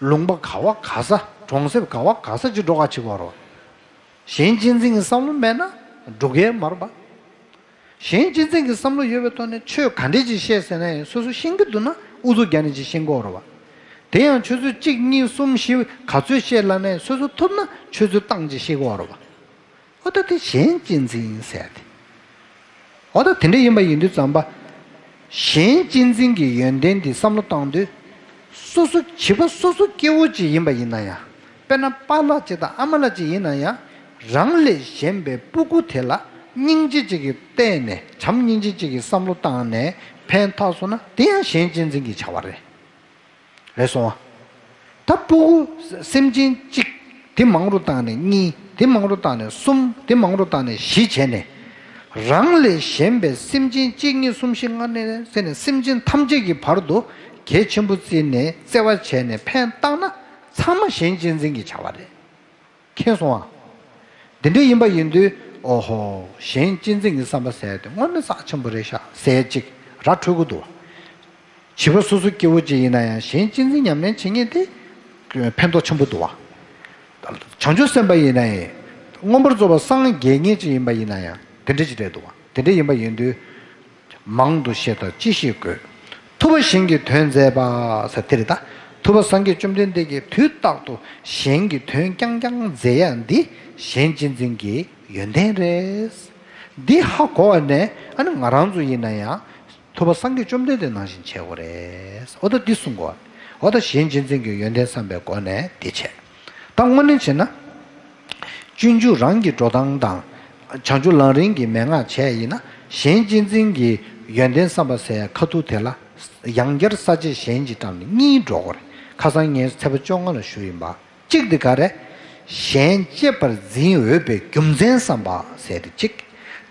ལུང་པ་ག་བ་ག་ས་གྲོང་གསེབ་ག་བ་ག་ས་ཅིག་འགྲོ་ག་བྱེད་ཀྱི་ཡོད་རེད་པ། གཞན་གཅེས་འཛིན་གྱི་བསམ་བློ་མེད་ན་འགྲོ་གི་མ་རེད་པ། གཞན་གཅེས་འཛིན་གྱི་བསམ་བློ་ཡོད་པའི་ཐོག་ནས་ཆོས་ག་འདྲས་ཅིག་བཤད་ཟེར་ན་ཡང་སོ་སོ་ཤེས་ཀྱི་འདུག་ན་ཨུ་ཚུགས་རྒྱག་ནས་ཅིག་ཤེས་ཀྱི་ཡོད་རེད་པ། དེ་ཡང་ཆུ་ཚོད་གཅིག་གཉིས་གསུམ་བཞི་ག་ཚོད་བཤད་ལབ་ནས་སོ་སོ་ཐུབ་ན་ཆུ་ཚོད་སྟངས་ཀྱིས་ཤེས་ཀྱི་ཡོད་རེད་པ། འོ་ད་དེ་གཞན་གཅེས་འཛིན་ཟེར་ཏེ། འོ་ད་དེ་འདྲ་ཡིན་པ་ཡིན་དུས་ཙམ་པ། གཞན་གཅེས་འཛིན་གྱི་ཡོན་ཏན་འདི་བསམ་བློ་བཏང་དུས། སོ་སོ་བྱིས་པ་སོ་སོ་སྐྱེ་བོ་ཅིག་ཡིན་པ་ཡིན་ན་ཡང་། དཔེར་ན་པཱ་ལགས་ཅིག་དང་ཨ་མ་ལགས་ཅིག་ཡིན་ན་ཡང་། རང་ལས་གཞན་པའི་སྤུ་གུ་དེ་ལ་སྙིང་རྗེ་ཅིག་གིས་བལྟས་ནས་བྱམས་སྙིང་རྗེ་ཅིག་གིས་བསམ་བློ་བཏང་ནས་ཕན་ཐོགས་སོང་ན་དེ་ཡང་གཞན་གཅེས་འཛིན་གྱི་བྱ་བ་རེད། རེད་སོང་ཨ། ད་སྤུ་གུ་སེམས་ཅན་གཅིག་དེ་མང་རུ་བཏང་ནས་གཉིས། དེ་མང་རུ་བཏང་ནས་གསུམ། དེ་མང་རུ་བཏང་ནས་བཞི་བྱས་ནས། རང་ལས་གཞན་པའི་སེམས་ཅན་གཅིག་གཉིས་གསུམ་བཞི་ལྔ་ནས་ཟེར་ནས་སེམས་ཅན་ཐམས་ཅད་ཀྱི་བར་དུ་གལ་ཆེན་པོ་བརྩིས་ནས་བརྩེ་བ་བྱས་ནས་ཕན་བཏགས་ན་ཚང་མ་གཞན་གཅེས་འཛིན་གྱི་བྱ་བ་རེད། མཁྱེན་སོང་ཨ། འདི་འདྲ་ཡིན་པ་ཡིན་དུས། ཨོ་ཧོ། གཞན་གཅེས་འཛིན་གྱི་བསམ་པ་ཟེར་དེ་དངོས་གནས་རྩ་ཆེན་པོ་རེད་ཤག་ཟེར་ཅིག་ར་འཕྲོད་ཀྱི་འདུག་བྱིས་པ་སོ་སོ་སྐྱེ་བོ་ཅིག་ཡིན་ན་ཡང་གཞན་གཅེས་འཛིན་ཉམས་ལེན་བྱེད་མཁན་དེ་ཕན་ཐོགས་ཆེན་པོ་འདུག་བ། བྱང་ཆུབ་སེམས་དཔའ་ཡིན་ན་ཡང་། མངོན་པར་རྫོགས་པར་སངས་རྒྱས་མཁན་ཅིག་ཡིན་པ་ཡིན་ན་ཡང་དེ་འདྲ་ཅིག་རེད་འདུག་བ། དེ་འདྲ་ཡིན་པ་ཡིན་དུས། མང་དུ་བཤད་དང་ཅི་ཞིག་དགོས། ཐུབ་པ་གཞན་གྱི་དོན་མཛད་པ་ཟེར་དེ་རེད་ད། ཐུབ་པ་སངས་རྒྱས་བཅོམ་ལྡན་འདས་ཀྱིས་དུས་རྟག་ཏུ་གཞན་གྱི་དོན་རྐྱང་རྐྱང་མཛད་ཡ་འདི་གཞན་གཅེས་འཛིན་གྱི་ཡོན་ཏན་རེད། འདི་ཧ་གོ་བ་ནས་ཨ་ནི་ང་རང་ཚོ་ཡིན་ན་ཡང་། ཐུབ་པ་སངས་རྒྱས་བཅོམ་ལྡན་འདས་ནང་བཞིན་བྱེད་དགོས་རེད། འོ་ད་འདི་གསུང་དགོས། འོ་ད་གཞན་གཅེས་འཛིན་གྱི་ཡོན་ཏན་བསམ་པའི་སྒོ་ནས་འདི་བྱས། ད་དངོས་གནས་བྱས་ན། སྤྱོད་འཇུག་རང་གི་འགྲོ་སྟངས་དང་། བྱང་ཆུབ་ལམ་རིམ་གྱི་མན་ངག་བྱས་ཡིན་ན་གཞན་གཅེས་འཛིན་གྱི་ཡོན་ཏན་བསམ་པ་ཟེར་ཡ་ཁ་ཐུག་དེ་ལ། ཡང་བསྐྱར་ས་བཅད་གཞན་གྱི་སྒྲ་ནི་གཉིས་འགྲོ་དགོས་རེད། ཁ་སང་ངས་ཚེས་པ་བཅོ་ལྔ་ལ་ཞུས་ཡིན་པ། གཅིག་དེ་ག་རེ། གཞན་གཅེས་པར་འཛིན་འོས་པའི་རྒྱུ་མཚན་བསམ་པ་ཟེར་དེ་གཅིག་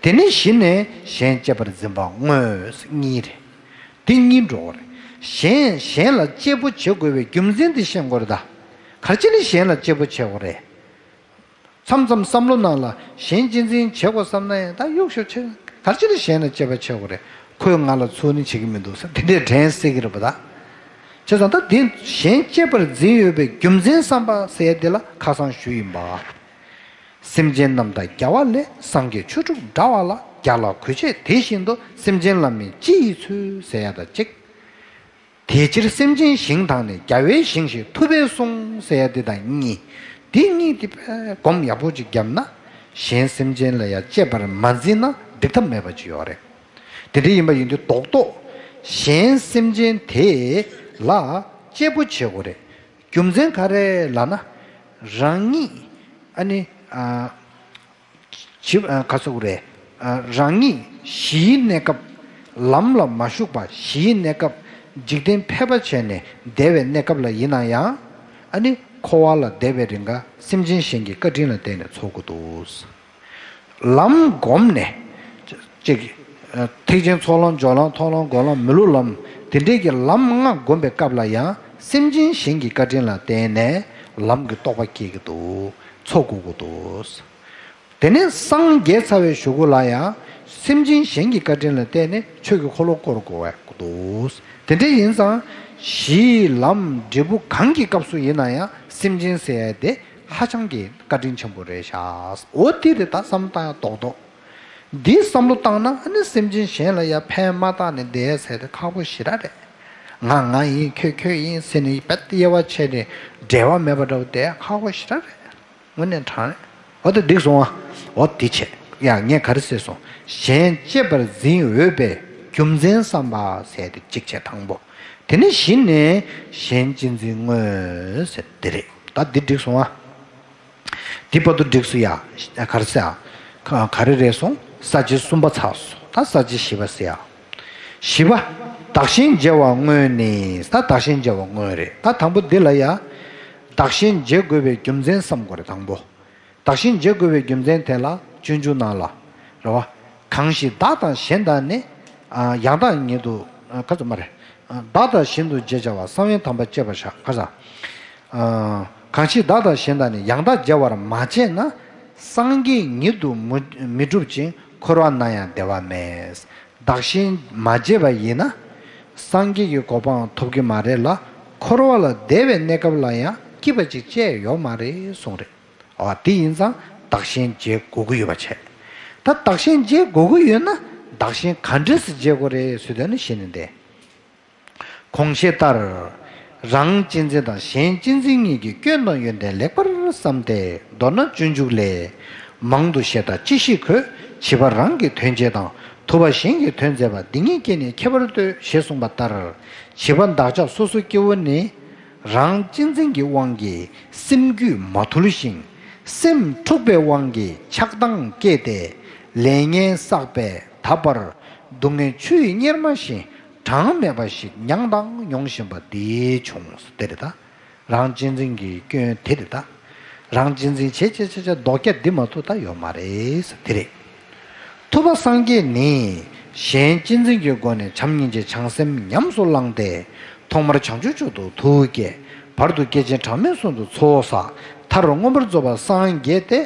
དེ་ནས་གཞི་ནས་གཞན་གཅེས་པར་འཛིན་པ་དངོས་གཉིས་རེད། དེ་གཉིས་འགྲོ་དགོས་རེད། གཞན་གཞན་ལ་གཅེས་པོ་བྱེད་དགོས་པའི་རྒྱུ་མཚན་དེ་ཤེས་དགོས་རེད་ད། ག་རེ་བྱས་ནས་གཞན་ལ་གཅེས་པོ་བྱེད་དགོས་རེད། མཚམས་མཚམས་བསམ་བློ་ནང་ལ་གཞན་གཅེས་འཛིན་བྱེད་དགོས་བསམ་ན་ཡང་ད་གཡུག་ཞོག་ཆེ། ག་རེ་བྱས་ནས་གཞན་ལ་གཅེས་པ་བྱེད་དགོས་རེད། ཁོས་ང་ལ་ཚུར་ནི་བྱེད་ཀྱི་མི་འདུག་ཟེར་དེ་འདྲས་དྲན་སྲིད་ཀྱི་རེད་པ་ད། བྱས་ཙང་ད་དེ་གཞན་གཅེས་པར་འཛིན་འོས་པའི་རྒྱུ་མཚན་བསམ་པ་ཟེར་ཡ་དེ་ལ་ཁ་སང་ཞུས་ཡིན་པ། སེམས་ཅན་རྣམས་དང་རྒྱལ་བ་ལས། སངས་རྒྱས་ཆོས་དྲུག་འདྲ་བ་ལ། རྒྱལ་ལ་གུས་བྱས་དེ་བཞིན་དུ། སེམས་ཅན་ལ་མིན་ཅི་ཡི་ཚུལ་ཟེར་ཡ་དང་གཅིག་དེ་ཕྱིར་སེམས་ཅན་ཞིང་དག་ནི། རྒྱལ་བའི་ཞིང་ཞེས་ཐུབ་པས་གསུངས་ཟེར་ཡ་དེ་དང་གཉིས། དེ་གཉིས་དེ་དཔེ་སྒོམ་ཡག་པོ་ཅིག་བརྒྱབ་ན། གཞན་སེམས་ཅན་ལ་ཡང་གཅེས་པར་མ་འཛིན་ན་འགྲིག་ཐབས་མེད་པ་ཅིག་ཡོད་རེད། དེ་འདྲ་ཡིན་པ་ཡིན་དུས་རྡོག་རྡོག་གཞན་སེམས་ཅན་དེ་ལ་གཅེས་པོ་བྱེད་དགོས་རེད། རྒྱུ་མཚན་ག་རེ་ལབ་ན། རང་ཉིད་ཨ་ནི་ཨ། ཇི་ཨ་ག་ཟེར་དགོས་རེད། ཨ་རང་ཉིད་གཞིའི་གནས་སྐབས། ལམ་ལ་མ་ཞུགས་པ་གཞིའི་གནས་སྐབས། འཇིག་རྟེན་ཕལ་པ་བྱས་ནས་བསྡད་པའི་གནས་སྐབས་ལ་ཡིན་ན་ཡང་། ཨ་ནི་འཁོར་བ་ལ་བསྡད་པའི་རིང་ག་སེམས་ཅན་གཞན་གྱི་བཀའ་དྲིན་ལ་བརྟེན་ནས་འཚོ་དགོས་འདུག་ལམ་བསྒོམས་ནས། གཅིག་ཨ་ཐེག་ཆེན་ཚོགས་ལམ་སྦྱོར་ལམ་མཐོང་ལམ་སྒོམ་ལམ་མི་བསླུ་ལམ་དེ་འདྲས་ཀྱི་ལམ་ལྔ་བསྒོམས་པའི་སྐབས་ལ་ཡང་སེམས་ཅན་གཞན་གྱི་བཀའ་དྲིན་ལ་བརྟེན་ནས་ལམ་གྱི་རྟོགས་པ་སྐྱེ་གི་འདུག་འཚོ་དགོས་ཀྱི་འདུག་དེ་ནས་སངས་རྒྱས་ཚར་བའི་གཞུག་གུ་ལ་ཡང་སེམས་ཅན་གཞན་གྱི་བཀའ་དྲིན་ལ་བརྟེན་ནས་ཆོས་ཀྱི་འཁོར་ལོ་བསྐོར་དགོས་པ་འདུག་དེ་འདྲ་ཡིན་ཙང་གཞིའི་ལམ་འབྲས་བུ་གང་གི་སྐབས་སུ་ཡིན་ན་ཡང་སེམས་ཅན་ཟེར་ཡ་དེ་ཧ་ཅང་གི་བཀའ་དྲིན་ཆེན་པོ་རེད་ཤག་འོ་དེ་རེད་ད་བསམ་བློ་བཏང་ཡ་རྡོག་རྡོག་འདིའི་བསམ་བློ་བཏང་ན་ཨ་ནི་སེམས་ཅན་གཞན་ལ་ཡ་ཕན་མ་བཏགས་ནས་བསྡད་ཡ་ཟེར་དེ་ཁག་པོ་ཞེ་དྲག་རེད། ང་ང་ཡིན་ཁྱོད་ཁྱོད་ཡིན་ཟེར་ནས་དཔེ་དབྱེ་བ་ཕྱེ་ནས་འབྲེལ་བ་མེད་པ་འདྲ་བོ་བསྡད་ཡ་ཁག་པོ་ཞེ་དྲག་རེད། དངོས་གནས་དྲང་། འོ་དེ་འགྲིག་སོང་ཨ། འོ་དེ་བྱས། ཡ་ངས་ག་རེ་ཟེར་སོང་། གཞན་གཅེས་པར་འཛིན་འོས་པའི་རྒྱུ་མཚན་བསམ་པ་ཟེར་དེ་གཅིག་བྱས་དང་པོ། དེ་ནས་གཞི་ནས་གཞན་གཅེས་འཛིན་དངོས་ཟེར་དེ་རེད། ད་འདི་འགྲིག་སོང་ཨ། འདི་བར་དུ་འགྲིག་སོང་ཡ། ག་རེ་ཟེར་ཨ། ག་ག་རེ་རེད་སོང་། ས་བཅད་གསུམ་པ་ཚར་སོང་། ད་ས་བཅད་བཞི་པ་ཟེར་ཨ། བཞི་པ། བདག་གཞན་བརྗེ་བ་དངོས་ནི། ད་བདག་གཞན་བརྗེ་བ་དངོས་རེད། ད་དང་པོ་འདི་ལ་ཡ། བདག་གཞན་བརྗེ་དགོས་པའི་རྒྱུ་མཚན་བསམ་དགོས་རེད་དང་པོ། བདག་གཞན་བརྗེ་དགོས་པའི་རྒྱུ་མཚན་དེ་ལ་སྤྱོད་འཇུག་ནང་ལ། རེད་བ། གང་ཞིག་བདག་དང་གཞན་དག་ནི། ཡང་དག་ཉིད་དུ། ཁ་ཚུ་མ་རེད། བདག་དང་གཞན་དུ་བརྗེ་བྱ་བ་ས་བོན་དམ་པ་གཅེས་པར་བྱ། ཁ་ཚ། གང་ཞིག་བདག་དང་གཞན་དག་ནི། ཡང་དག་བརྗེ་བར་མ་བྱས་ན། སངས་རྒྱས་ཉིད་དུ་མི་མི་འགྲུབ་ཅིང་། འཁོར་བ་ན་ཡང་བདེ་བ་མེད། བདག་གཞན་མ་བརྗེས་པ་ཡིན་ན། སངས་རྒྱས་ཀྱི་གོ་འཕང་ཐོབ་ཀྱི་མ་རེད་ལ། འཁོར་བ་ལ་བདེ་བའི་གནས་སྐབས་ལ་ཡང་སྐྱིད་པ་ཅིག་ཅི་ཡང་ཡོད་མ་རེད་གསུངས་རེད། འོ་དེ་ཡིན་ཙང་བདག་གཞན་བརྗེ་དགོས་ཀྱི་ཡོད་པ་བྱས། ད་བདག་གཞན་བརྗེ་དགོས་ཀྱི་ཡོད་ན་བདག་གཞན་ག་འདྲས་སེ་བརྗེ་དགོས་རེད་ཟེར་དོན་ནི་ཤེས་ནི་འདི། གོང་བཤད་ལྟར། རང་གཅེས་འཛིན་དང་གཞན་གཅེས་འཛིན་གཉིས་ཀྱི་སྐྱོན་དང་ཡོན་ཏན་ལེགས་པར་བསམས་ཏེ། མདོར་ན་སྤྱོད་འཇུག་ལས། མང་དུ་བཤད་ལྟ་ཅི་ཞིག་གོ། བྱིས་པ་རང་གི་དོན་བྱེད་དང་། ཐུབ་པ་གཞན་གྱི་དོན་མཛད་པ། འདི་གཉིས་ཀྱིས་ནི་ཁྱད་པར་ལྟོས། ཞེས་གསུངས་པ་ལྟར། བྱིས་པ་བདག་ཅག་སོ་སོ་སྐྱེ་བོ་ནི། རང་གཅེས་འཛིན་གྱི་དབང་གིས་སེམས་རྒྱུད་མ་ཐུལ་ཞིང་། སེམས་འཁྲུགས་པའི་དབང་གིས་ཆགས་སྡང་སྐྱེས་ཏེ། ལས་ངན་བསགས་པས་ད་བར་སྡུག་བསྔལ་ཆུ་ཡི་གཉེར་མ་བཞིན་གྲངས་མེད་པ་ཞིག་མྱངས་དང་མྱོང་བཞིན་པ་འདི་བྱུང་། དེ་རེད་ད། རང་གཅེས་འཛིན་གྱི་སྐྱོན་དེ་རེད་ད། རང་གཅེས་འཛིན་བྱེད་བྱེད་བྱེད་བྱེད་ལྡོག་རྒྱ་འདི་མ་ཐུབ་ད་ཡོད་མ་རེད། དེ་རེད། ཐུབ་པ་སངས་རྒྱས་ནི་གཞན་གཅེས་འཛིན་གྱི་སྒོ་ནས་བྱམས་སྙིང་རྗེ་བྱང་སེམས་ཉམས་སུ་བླངས་ཏེ། ཐོག་མར་བྱང་ཆུབ་མཆོག་ཏུ་ཐུགས་བསྐྱེད། བར་དུ་བསྐལ་ཆེན་གྲངས་མེད་གསུམ་དུ་ཚོགས་བསགས། མཐར་མངོན་པར་རྫོགས་པར་སངས་རྒྱས་ཏེ།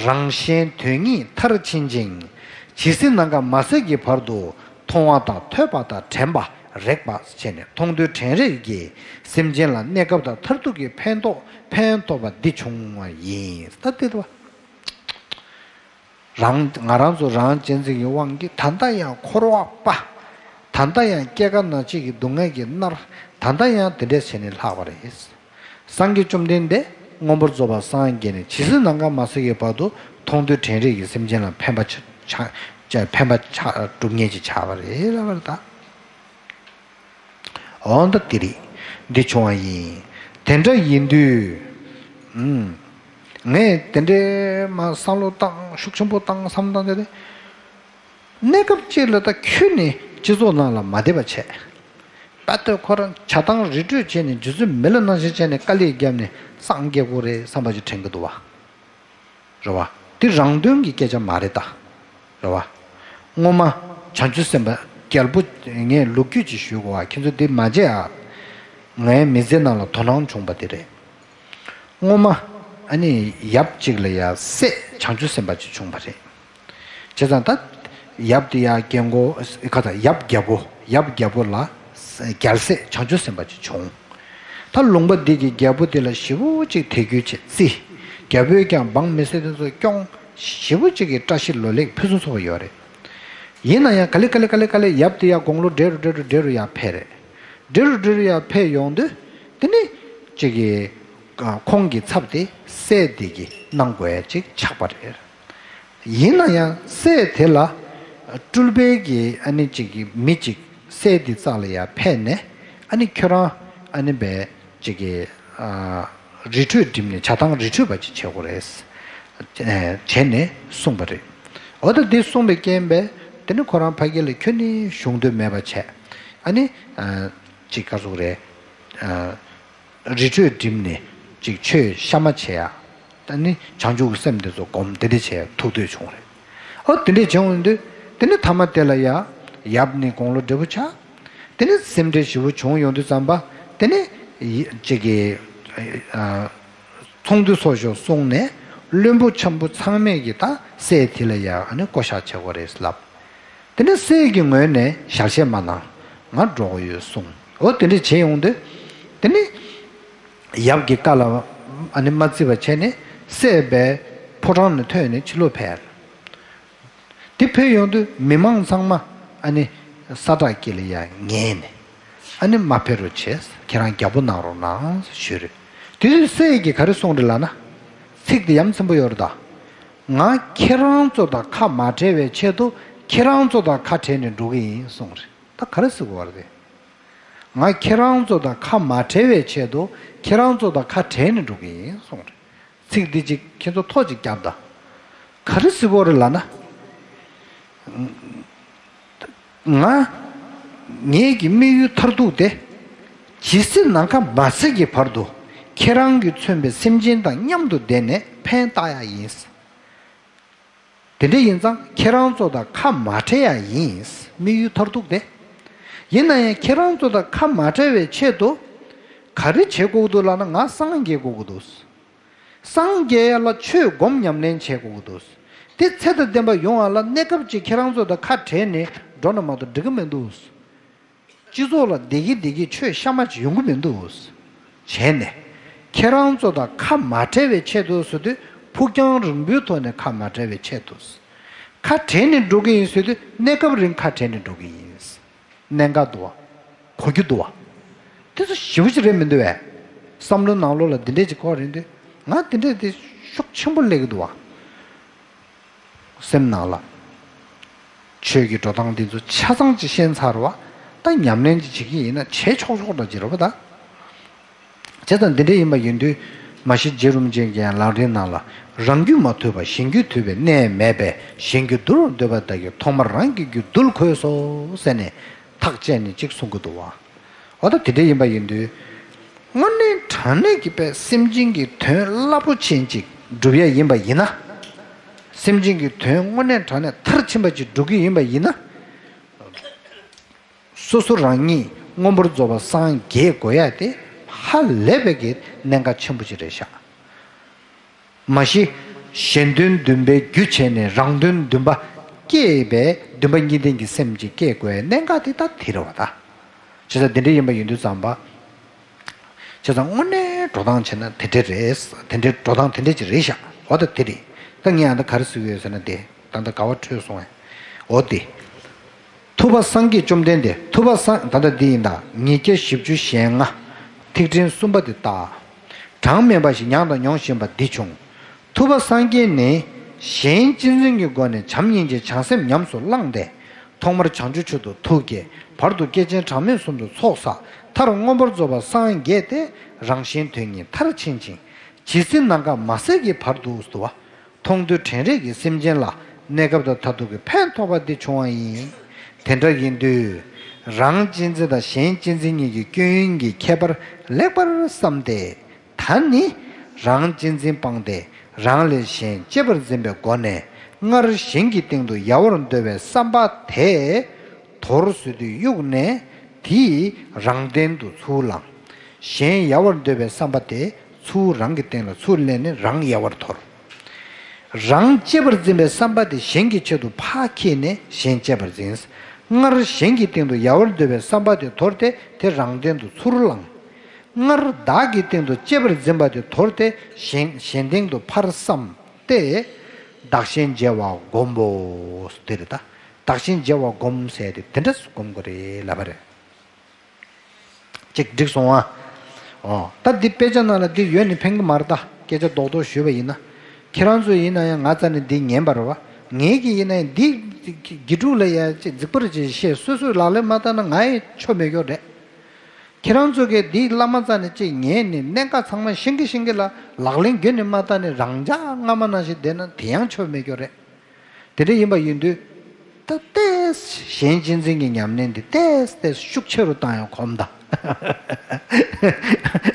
རང་གཞན་དོན་གཉིས་མཐར་ཕྱིན་ཅིང་། ཇི་སྲིད་ནམ་མཁའ་མ་ཟད་ཀྱི་བར་དུ། མཐོང་བ་དང་ཐོས་པ་དང་དྲན་པ་རེག་པ་བྱས་ནས་མཐོང་ཐོས་དྲན་རེག་གིས་སེམས་ཅན་ལ་གནས་སྐབས་དང་མཐར་ཐུག་གི་ཕན་ཐོགས་ཕན་ཐོགས་པ་འདི་བྱུང་བ་ཡིན། ད་དེ་ལྟ་བུ། རང་ང་རང་ཚོ་རང་གཅེས་འཛིན་གྱི་དབང་གིས་ད་ལྟ་ཡང་འཁོར་བ་སྤ། ད་ལྟ་ཡང་སྐྱེ་རྒ་ན་འཆི་གི་སྡུག་བསྔལ་གྱིས་མནར། ད་ལྟ་ཡང་དེ་འདྲས་བྱས་ནས་ལྷག་པ་རེད། སངས་རྒྱས་བཅོམ་ལྡན་འདས་མངོན་པར་རྫོགས་པར་སངས་རྒྱས་ནས་ཇི་སྲིད་ནམ་མཁའ་མ་ཟད་ཀྱི་བར་དུ་མཐོང་ཐོས་དྲན་རེག་གིས་སེམས་ཅན་ལ་ཕན་པ་ཆ་ཆ་ཕན་པ་ཆ་སྒྲུབ་མཁན་ཅིག་ཆགས་པ་རེད་ལབ་པ་རེད་ད། འོ་ད་དེ་རེད། འདི་བྱུང་བ་ཡིན། དེ་འདྲ་ཡིན་དུས། ཨུམ། ངས་དེ་འདྲའི་མ་བསམ་བློ་བཏང་ཤུགས་ཆེན་པོ་བཏང་བསམ་བཏང་དེ་རེད། གནས་སྐབས་གཅིག་ལ་ད་ཁྱོད་ནི་སྤྱི་ཚོགས་ནང་ལ་མ་བསྡད་པ་བྱས། དཔལ་དུ་ཁོ་རང་བྱ་བཏང་རི་ཁྲོད་བྱས་ནས་རྗེ་བཙུན་མི་ལ་ནང་བཞིན་བྱས་ནས་དཀའ་ལས་བརྒྱབ་ནས་སངས་རྒྱས་དགོས་རེད་བསམ་པ་ཅིག་དྲན་གྱི་འདུག་བ། རེད་བ། འདི་རང་དོན་གྱི་སྐད་ཆ་མ་རེད་ད། རེད་བ། སྔོན་མ་བྱང་ཆུབ་སེམས་དཔའ་རྒྱལ་པོ་ངས་ལོ་རྒྱུས་ཅིག་ཞུ་དགོས་བ་ཁྱེད་ཚོ་འདི་མ་བརྗེད་ཨ། ངའི་མི་ཚེ་ནང་ལ་དོ་སྣང་བྱུང་བ་དེ་རེད། སྔོན་མ་ཨ་ནི་ཡབ་གཅིག་ལ་ཡ་སྲས་བྱང་ཆུབ་སེམས་དཔའ་ཅིག་བྱུང་བ་རེད། བྱས་ཙང་ད་ཡབ་དེ་ཡ་རྒན་གོ་ཁ་ཚ་ཡབ་རྒྱལ་པོ་ཡབ་རྒྱལ་པོ་ལ་རྒྱལ་སྲས་བྱང་ཆུབ་སེམས་དཔའ་ཅིག་བྱུང་། ད་ལུང་པ་འདི་གི་རྒྱལ་པོ་དེ་ལ་ཞེ་པོ་ཅིག་དད་གུས་བྱེད་རྩིས། རྒྱལ་པོས་ཀྱང་འབངས་མི་སེར་དེ་ཚོ་སྐྱོང་ཞེ་པོ་ཅིག་གི་བཀྲ་ཤིས་ལོ་ལེགས་ཕུན་སུམ་ཚོགས་པ་ཡོད་རེད། ཡིན་ན་ཡང་ག་ལེ་ག་ལེ་ག་ལེ་ག་ལེ་ཡབ་དེ་ཡ་དགུང་ལོ་བགྲེས་རུ་བགྲེས་རུ་བགྲེས་རུ་ཡར་འཕེལ་རེད། བགྲེས་རུ་བགྲེས་རུ་ཡར་འཕེལ་ཡོང་དུས་དེ་ནི་ཅིག་གི་ཁོང་གི་ཚབ་དེ་སྲས་དེ་གིས་གནང་དགོས་ཡ་ཅིག་ཆགས་པ་རེད། ཡིན་ན་ཡང་སྲས་དེ་ལ་སྤྲུལ་པའི་གི་ཨ་ནི་ཅིག་གི་མི་ཅིག་སྲས་དེ་རྩ་ལ་ཡར་ཕེབས་ནས་ཨ་ནི་ཁྱོད་རང་ཨ་ནི་བས་ཅིག་གི་རི་ཁྲོད་འགྲིམས་ནས་བྱ་བཏང་རི་ཁྲོད་པ་ཅིག་བྱེད་དགོས་རེད། བྱས་ནས་གསུངས་པ་རེད། འོ་ད་འདི་གསུངས་པའི་རྐྱེན་པས་དེ་ནི་ཁོ་རང་ཕ་གི་ལ་ཁྱོད་ནི་བཞུགས་འདོད་མེད་པ་བྱས་ཨ་ནི་ཅིག་ག་ཟུག་རེད། རི་ཁྲོད་འགྲིམས་ནས་ཅིག་ཆོས་གཤའ་མ་བྱེད་ཡ། ད་ནི་བྱང་ཆུབ་ཀྱི་སེམས་དེ་ཚོ་སྒོམ་དེ་འདྲ་བྱེད་ཡ་ཐུགས་འདོད་བྱུང་རེད། ཨོ་དེ་འདྲ་བྱུང་ཡོང་དུས་དེ་ནི་ཐ་མ་དེ་ལ་ཡ་ཡབ་ནི་དགུང་ལོ་བགྲེས་པོ་ཆགས། དེ་ནི་སེམས་ཁྲལ་ཞེ་པོ་བྱུང་ཡོང་དུས་ཙམ་པ་དེ་ནི་ཡི་ཅིག་གི་ཨ་ཚོགས་འདུ་ཚོགས་ཤོག་གསུངས་ནས་བློན་པོ་ཆེན་པོ་ཚང་མས་ཀྱི་ད་སྲས་དེ་ལ་ཡ་ཨ་ནི་བསྐོ་བཞག་བྱེད་དགོས་རེད་ལབ། དེ་ནས་སྲས་ཀྱི་ངོས་ནས་ཞལ་བཞེས་མ་གནང་། ང་འགྲོ་གི་ཡོད་གསུངས། འོ་དེ་འདྲ་བྱས་ཡོང་དུས། དེ་ནི་ཡབ་ཀྱི་བཀའ་ལ་ཨ་ནི་མ་བརྩི་བ་བྱས་ནས་སྲས་པའི་ཕོ་བྲང་ནས་ཐོན་ནས་ཕྱི་ལོགས་ཕེབས། དེ་ཕེབས་ཡོང་དུས་མི་མང་ཚང་མ་ཨ་ནི་ས་བསྒྲགས་ཀྱི་ལ་ཡ་ངེས་ནས་ཨ་ནི་མ་ཕེབས་རོགས་བྱས། ཁྱེད་རང་རྒྱལ་པོ་གནང་རོགས་གནང་ཞུས་རེད། དེ་དུས་སྲས་ཀྱིས་ག་རེ་གསུངས་རེད་ལབ་ན། ཚིག་དེ་ཡ་མཚན་པོ་ཡོད་རེད་ད། ང་ཁྱེད་རང་ཚོ་དང་ཁ་མ་བྲལ་བའི་ཆེད་དུ་ཁྱེད་རང་ཚོ་དང་ཁ་བྲལ་ནས་འགྲོ་གི་ཡིན་གསུངས་རེད། ད་ག་རེ་ཟེར་དགོས་པ་རེད། ང་ཁྱེད་རང་ཚོ་དང་ཁ་མ་བྲལ་བའི་ཆེད་དུ་ཁྱེད་རང་ཚོ་དང་ཁ་བྲལ་ནས་འགྲོ་གི་ཡིན་གསུངས་རེད། ཚིག་འདི་གཅིག་ཁྱེད་ཚོ་ཐོག་གཅིག་བརྒྱབ་དང་། ག་རེ་ཟེར་དགོས་རེད་ལབ་ན། ང་ངེད་ཀྱི་དམིགས་ཡུལ་མཐར་ཐུག་དེ། ཇི་སྲིད་ནམ་མཁའ་མ་ཟད་ཀྱི་བར་དུ་ཁྱེད་རང་གིས་མཚོན་པའི་སེམས་ཅན་དང་མཉམ་དུ་བསྡད་ནས་ཕན་བཏགས་ཡ་ཡིན། དེ་འདྲ་ཡིན་ཙང་ཁྱེད་རང་ཚོ་དང་ཁ་མ་བྲལ་ཡ་ཡིན། དམིགས་ཡུལ་མཐར་ཐུག་དེ། ཡིན་ན་ཡང་ཁྱེད་རང་ཚོ་དང་ཁ་མ་བྲལ་བའི་ཆེད་དུ། ག་རེ་བྱེད་དགོས་ཀྱི་འདུག་ལབ་ན་ང་སངས་རྒྱས་དགོས་ཀྱི་འདུག་སངས་རྒྱས་ཡ་ལ་ཆོས་སྒོམ་ཉམས་ལེན་བྱེད་དགོས་ཀྱི་འདུག་དེ་ཚད་དང་ལྡན་པ་ཡོང་བ་ལ་གནས་སྐབས་ཅིག་ཁྱེད་རང་ཚོ་དང་ཁ་བྲལ་ནས་འགྲོ་ན་མ་གཏོགས་འགྲིག་གི་མི་འདུག་སྤྱི་ཚོགས་ལ་བདེ་སྐྱིད་བདེ་སྐྱིད་ཆོས་གཤའ་མ་ཅིག་ཡོང་གི་མི་འདུག་བྱས་ནས་ཁྱེད་རང་ཚོ་དང་ཁ་མ་བྲལ་བའི་ཆེད་དུ་ཟེར་དུས་ཕུགས་རྒྱང་རིང་པོའི་ཐོག་ནས་ཁ་མ་བྲལ་བའི་ཆེད་དུ། ཁ་བྲལ་ནས་འགྲོ་གི་ཡིན་ཟེར་དུས་གནས་སྐབས་རིང་ཁ་བྲལ་ནས་འགྲོ་གི་ཡིན། གནད་འགག་འདུག་བ། གོ་རྒྱུ་འདུག་བ། དེ་ཚོ་ཞེ་པོ་ཅིག་རེད་མི་འདུག་བས། བསམ་བློ་ནང་ལོགས་ལ་འདི་འདྲས་ཅིག་འཁོར་རེད་འདུག་ང་འདི་འདྲས་དེ་ཤུགས་ཆེན་པོ་སླེབས་ཀྱི་འདུག་བ། སེམས་ནང་ལ། ཆོས་ཀྱི་འགྲོ་སྟངས་འདི་ཚོ་ཆ་ཚང་ཅིག་ཤེས་ཚར་བ། ད་ཉམས་ལེན་ཅིག་བྱེད་ཀྱི་ཡིན་ན་བྱེད་ཆོག་ཆོག་འདྲ་ཅིག་རེད་པ་ད། བྱས་ཙང་འདི་འདྲ་ཡིན་པ་ཡིན་དུས། མ་གཞི་རྗེ་རིན་པོ་ཆེ་གིས་ཡང་ལམ་རིམ་ནང་ལ། རང་རྒྱུད་མ་ཐུལ་བར་གཞན་རྒྱུད་ཐུལ་བའི་གནས་མེད་པས་གཞན་རྒྱུད་འདུལ་བར་འདོད་པ་དག་གིས་ཐོག་མར་རང་གི་རྒྱུད་འདུལ་དགོས་སོ་ཟེར་ནས་ཐག་བཅད་ནས་ཅིག་གསུང་གི་འདུག་བ། འོ་ད་དེ་འདྲ་ཡིན་པ་ཡིན་དུས། དངོས་གནས་དྲང་གནས་ཀྱི་པའི་སེམས་ཅན་གྱི་དོན་རླབས་པོ་ཆེན་ཅིག་སྒྲུབ་ཡ་ཡིན་པ་ཡིན་ན། སེམས་ཅན་གྱི་དོན་དངོས་གནས་དྲང་གནས་མཐར་ཕྱིན་པ་ཅིག་སྒྲུབ་ཀྱི་ཡིན་པ་ཡིན་ན། སོ་སོ་རང་ཉིད་མངོན་པར་རྫོགས་པར་སངས་རྒྱས་དགོས་ཡ་དེ་ཧ་ལས་པའི་གི་གནད་འགག་ཆེན་པོ་ཅིག་རེད་ཤག་མ་གཞི། གཞན་དོན་བདུན་པའི་རྒྱུ་བྱས་ནས་རང་དོན་བདུན་པ་སྐྱེས་པའི་བདུན་པ་གཉིས་ལྡན་གྱི་སེམས་ཅིག་སྐྱེ་དགོས་པའི་གནད་འགག་དེ་ད་དེ་རེད་བ་ད། བྱས་ཙང་འདི་འདྲ་ཡིན་པ་ཡིན་དུས་ཙམ་པ། བྱས་ཙང་དངོས་གནས་འགྲོ་སྟངས་བྱས་ན་དེ་འདྲ་རེད། དེ་འདྲའི་འགྲོ་སྟངས་དེ་འདྲ་ཅིག་རེད་ཤག་འོ་ད་དེ་རེད། ད་ངས་ཨ་ད་ག་རེ་ཟེར་གྱི་ཡོད་ཟེར་ན་དེ་ད་ལྟ་ག་བ་འཕྲོས་སོང་བས། འོ་དེ། ཐུབ་པ་སངས་རྒྱས་བཅོམ་ལྡན་འདས། ཐུབ་པ་སངས་ད་ལྟ་འདི་ཡིན་ད། ཉིས་བརྒྱ་བཞི་བཅུ་ཞེ་ལྔ། ཐིག་ཕྲེང་གསུམ་པ་འདི་ལྟ། གྲངས་མེད་པ་ཞིག་མྱངས་དང་མྱོང་བཞིན་པ་འདི་བྱུང་། ཐུབ་པ་སངས་རྒྱས་ནི། གཞན་གཅེས་འཛིན་གྱི་སྒོ་ནས་བྱམས་སྙིང་རྗེ་བྱང་སེམས་ཉམས་སུ་བླངས་ཏེ། ཐོག་མར་བྱང་ཆུབ་མཆོག་ཏུ་ཐུགས་བསྐྱེད། བར་དུ་བསྐལ་ཆེན་གྲངས་མེད་གསུམ་དུ་ཚོགས་བསགས། མཐར་མངོན་པར་རྫོགས་པར་སངས་རྒྱས་ཏེ། རང་གཞན་དོན་གཉིས་མཐར་ཕྱིན་ཅིང་། ཇི་སྲིད་ནམ་མཁའ་མ་ཟད་ཀྱི་བར་དུ་དུ་བ། མཐོང་ཐོས་དྲན་རེག་གི་སེམས་ཅན་ལ་གནས་སྐབས་དང་མཐར་ཐུག་གི་ཕན་ཐོགས་པ་འདི་བྱུང་བ་ཡིན། དེ་འདྲ་ཡིན་དུས། རང་གཅེས་འཛིན་དང་གཞན་གཅེས་འཛིན་གཉིས་ཀྱི་སྐྱོན་ཡོན་གྱི་ཁྱད་པར་ལེགས་པར་བསམས་ཏེ། ད་ནི་རང་གཅེས་འཛིན་སྤངས་ཏེ་རང་ལས་གཞན་གཅེས་པར་འཛིན་པའི་སྒོ་ནས་སྔར་གཞན་གྱི་སྟེང་དུ་ཡལ་བར་འདོད་པའི་བསམ་པ་དེ་དོར་བཟོས་ཏེ་གཡུགས་ནས་དེས་རང་སྟེང་དུ་ཚུར་བླངས། གཞན་ཡལ་བར་འདོད་པའི་བསམ་པ་དེ་ཚུར་རང་གི་སྟེང་ལ་ཚུར་ལེན་ནས་རང་ཡལ་བར་དོར། རང་གཅེས་པར་འཛིན་པའི་བསམ་པ་དེ་གཞན་གྱི་ཆེད་དུ་ཕར་འཁྱེར་ནས་གཞན་གཅེས་པར་འཛིན། སྔར་གཞན་གྱི་སྟེང་དུ་ཡལ་བར་འདོད་པའི་བསམ་པ་དེ་དོར་ཏེ་དེ་རང་སྟེང་དུ་ཚུར་བླངས། སྔར་བདག་གི་སྟེང་དུ་གཅེས་པར་འཛིན་པ་དེ་དོར་ཏེ་གཞན་གཞན་སྟེང་དུ་ཕར་བསམས་ཏེ། བདག་གཞན་བརྗེ་བ་སྒོམ་པོ། དེ་རེད་ད། བདག་གཞན་བརྗེ་བ་སྒོམ་ཟེར་ཏེ་དེ་འདྲ་སྒོམ་དགོས་རེད་ལབ་པ་རེད། ཅིག་འགྲིག་སོང་ཨ། ཨོ། ད་འདི་དཔེ་ཆ་ནང་ལ་འདི་ཡོད་ནི་ཕན་གི་མ་རེད་ད། སྐད་ཆ་རྡོག་རྡོག་ཞུས་པ་ཡིན་ན། ཁྱེད་རང་ཚོ་ཡིན་ན་ཡང་ང་རྩ་ནས་འདི་ཉན་པ་རེད་བ། ངེད་ཀྱི་ཡིན་ན་ཡང་འདི་དགེ་ཕྲུག་ལ་ཡང་ཅིག་རྫིག་པ་རེད་ཅེས་བཤད། སོ་སོས་ལག་ལེན་མ་བསྟར་ན་ང་ཡི་ཆོ་མེད་སྐྱོ་རེད། ཁྱེད་རང་ཚོ་གིས་འདི་བླ་མ་རྩ་ནས་ཅིག་ཉན་ནས་གནད་འགག་ཚང་མ་ཤེས་ཀྱི་ཤེས་ཀྱི་ལ་ལག་ལེན་རྒྱུན་ནས་མ་བསྟར་ནས་རང་འཇགས་སྔ་མ་ནང་བཞིན་བསྡད་ན་དེ་ཡང་ཆོ་མེད་སྐྱོ་རེད། དེ་འདྲ་ཡིན་པ་ཡིན་དུས། ད་ཏོག་ཙམ་གཞན་གཅེས་འཛིན་གྱི་ཉམས་ལེན་འདི་ཏོག་ཙམ་ཤུགས་ཆེ་རུ་བཏང་ཡང་གོམས་དང་།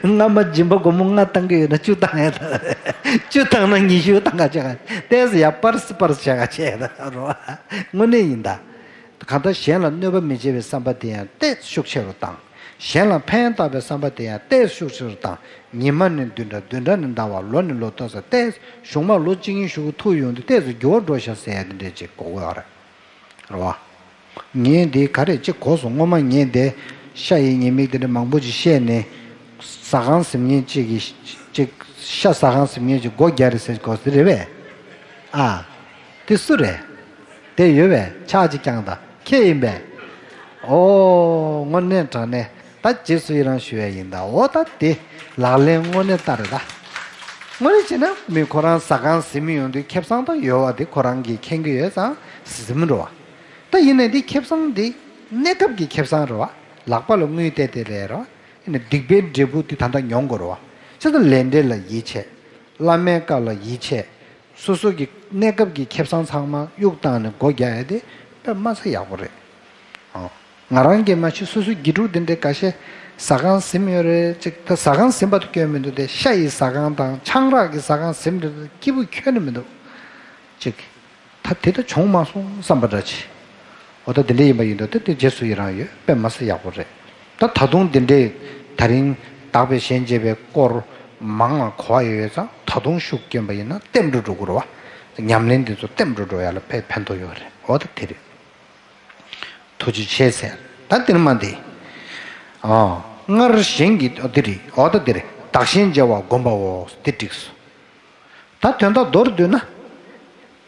སྔ་མ་སྦྱིན་པ་སྒོར་མོ་ལྔ་བཏང་གི་ཡོད་ན་བཅུ་བཏང་ཡ་དང་། བཅུ་བཏང་ན་ཉི་ཤུ་བཏང་ག་བྱེད་ག་ཏོག་ཙམ་ཡར་སྤར་སྤར་བྱེད་ག་བྱེད་ཡ་དང་རོ། དངོས་གནས་ཡིན་ད། གང་ལྟར་གཞན་ལ་གནོད་པ་མི་བྱེད་པའི་བསམ་པ་དེ་ཡང་ཏོག་ཙམ་ཤུགས་ཆེ་རུ་བཏང་། གཞན་ལ་ཕན་བཏགས་པའི་བསམ་པ་དེ་ཡང་ཏོག་ཙམ་ཤུགས་ཆེ་རུ་བཏང་། ཉི་མ་ནི་བདུན་ཕྲག་བདུན་ཕྲག་ནི་ཟླ་བ་ལོ་ནི་ལོ་ཏོག་ཙམ་ཏོག་ཙམ་གཞུང་མ་ལོ་གཅིག་གཉིས་ཞུ་གི་ཐུག་ཡོང་དུས་ཏོག་ཙམ་འགྱུར་བ་འགྲོ་ཤག་ཟེར་ཡ་དེ་འདྲས་ཅིག་གོ་གི་ཡོད་རེད། རེད་བ། ངས་འདི་ག་རེ་ཅིག་གོ་སོང་། སྔོན་མ་ངས་འདི་ཤ་ཡི་ཉེས་དམིགས་དེ་འདྲ་མང་པོ་ཅིག་བཤད་ནས། ཟ་ཁང་ཟིན་མཁན་ཅིག་གིས་ཅིག་ཤ་ཟ་ཁང་ཟིན་མཁན་ཅིག་སྒོ་རྒྱག་རེད་ཟེར་གོ་ཟེར་རེད་པས། ཨ། དེ་སུ་རེད། དེ་ཡོད་པས་ཕྱག་ཅིག་བརྐྱངས་དང་། ཁྱེད་ཡིན་པས། ཨོ། དངོས་གནས་དྲང་གནས་ད་རྗེས་སུ་ཡི་རང་ཞུ་ཡ་ཡིན་ད། འོ་ད་དེ་ལག་ལེན་དངོས་གནས་ལྟར་རེད་ད། དངོས་གནས་བྱས་ན་མི་ཁོ་རང་ཟ་ཁང་ཟིན་མི་ཡོང་དུས་ཁེ་བཟང་ད་ཡོད་བ་དེ་ཁོ་རང་གིས་མཁྱེན་གྱི་ཡོད་ཙང་ཟིན་རོ། ད་ཡིན་ནའི་དེ་ཁེ་བཟང་དེ་གནས་སྐབས་ཀྱི་ཁེ་བཟང་རེད་བ། ལག་པ་ལ་དངུལ་བལྟས་བལྟས་ལས་རེད་བ། ཡིན་ནའི་སྡིག་པའི་འབྲས་བུ་དེ་ད་ལྟ་མྱོང་དགོས་རེད་བ། བྱས་ཙང་ལས་འབྲས་ལ་ཡིད་ཆེས། བླ་མའི་བཀའ་ལ་ཡིད་ཆེས། སོ་སོ་གི་གནས་སྐབས་ཀྱི་ཁེ་བཟང་ཚང་མ་གཡུག་བཏང་ནས་སྒོ་རྒྱག་ཡ་དེ་དཔེ་མ་ཚད་ཡག་པོ་རེད། ཨོ། ང་རང་གིས་མ་གཞི་སོ་སོའི་དགེ་ཕྲུག་དེ་འདྲའི་འགའ་ཤས་ཟ་ཁང་ཟིན་ཡོད་རེད་ཅིག་ད་ཟ་ཁང་ཟིན་པ་དེ་སྐྱོན་མི་འདུག་སྟེ། ཤ་ཡི་ཟ་ཁང་དང་ཆང་རག་གི་ཟ་ཁང་ཟིན་འདུག་སྟེ་སྐྱིད་པོ་ཁྱོན་ནས་མི་འདུག་ཅིག་ད་དེ་ལྟ་བྱུང་མ་སོང་བསམ་པ་འདྲ་ཅིག་འོ་ད་དེ་འདྲ་ཡིན་པ་ཡིན་དུས་ད་དེ་རྗེས་སུ་ཡི་རང་ཡོད། དཔེ་མ་སྲིད་ཡག་པོ་རེད། ད་ད་དུང་དེ་འདྲའི་ད་རིང་དག་པའི་ཞལ་མཇལ་བའི་སྐོར་མང་ང་གོ་བ་ཡོད་ཙང་ད་དུང་ཤུགས་བསྐྱོན་པ་ཡིན་ན་ལྟེམ་འགྲོ་འགྲོ་གི་རེད་བ། ཉམས་ལེན་འདི་ཚོ་ལྟེམ་འགྲོ་འགྲོ་ཡ་ལ་དཔེ་ཕན་ཐོགས་ཡོད་རེད། འོ་ད་དེ་རེད། ཐུགས་རྗེ་ཆེ་ཟེར། ད་དེ་ནི་མ་འདི། ཨ། སྔར་གཞན་གྱི་འོ་དེ་རེད། འོ་ད་དེ་རེད། བདག་གཞན་བརྗེ་བ་སྒོམ་པའོ། དེ་འགྲིགས་སོ། ད་དོན་དག་མདོར་བསྡུས་ན།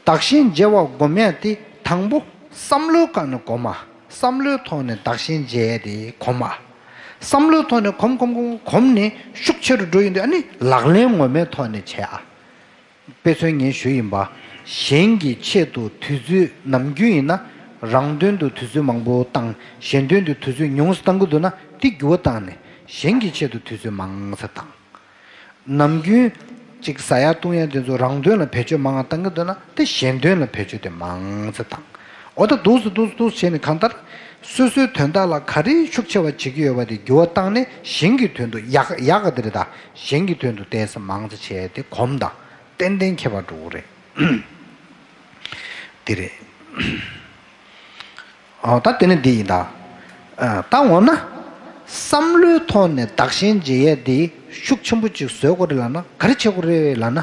བདག་གཞན་བརྗེ་བ་སྒོམ་ཡ་དེ་དང་པོ་བསམ་བློའི་སྒང་ནས་སྒོམ་མ། བསམ་བློའི་ཐོག་ནས་བདག་གཞན་བརྗེ་ཡ་དེ་སྒོམ་མ། བསམ་བློའི་ཐོག་ནས་གོམས་གོམས་གོམས་གོམས་ནས་ཤུགས་ཆེ་རུ་འགྲོ་ཡོང་དུས་ཨ་ནི་ལག་ལེན་ངོ་མའི་ཐོག་ནས་བྱས་ཨ། དཔེ་མཚོན་ངས་ཞུས་ཡིན་པ། གཞན་གྱི་ཆེད་དུ་དུས་ཚོད་ནམ་རྒྱུན་ཡིན་ན་རང་དོན་དུ་དུས་ཚོད་མང་པོ་བཏང་གཞན་དོན་དུ་དུས་ཚོད་ཉུང་ཙམ་བཏང་གི་འདུག་ན་དེ་འགྱུར་བ་བཏང་ནས་གཞན་གྱི་ཆེད་དུ་དུས་ཚོད་མང་ཙམ་བཏང་། ནམ་རྒྱུན་ཅིག་ཟ་ཡ་བཏུང་ཡ་དེ་ཚོ་རང་དོན་ལ་བེད་སྤྱོད་མང་བ་བཏང་གི་འདུག་ན་དེ་གཞན་དོན་ལ་བེད་སྤྱོད་དེ་མང་ཙམ་བཏང་། འོ་ད་འདུག་སེ་འདུག་སེ་འདུག་སེ་བྱས་ནས་གང་ལྟར་སོ་སོའི་དོན་དག་ལ་ག་རེ་ཤུགས་ཆེ་བ་བྱེད་ཀྱི་ཡོད་པ་དེ་འགྱུར་བ་བཏང་ནས་གཞན་གྱི་དོན་དུ་ཡག་ཡག་ག་དེ་རེད་ད། གཞན་གྱི་དོན་དུ་ཏོག་ཙམ་མང་ཙམ་བྱས་ཏེ་གོམས་དང་ཏན་ཏན་ཁྱད་པར་འགྲོ་གི་རེད། དེ་རེད། ཨོ་ད་དེ་ནི་འདི་ཡིན་ད། ཨ་ད་འོ་ན། བསམ་བློའི་ཐོག་ནས་བདག་གཞན་བརྗེ་ཡས་འདི་ཤུགས་ཆེན་པོ་ཅིག་བཟོ་དགོས་རེད་ལབ་ན་ག་རེ་བྱེད་དགོས་རེད་ལབ་ན།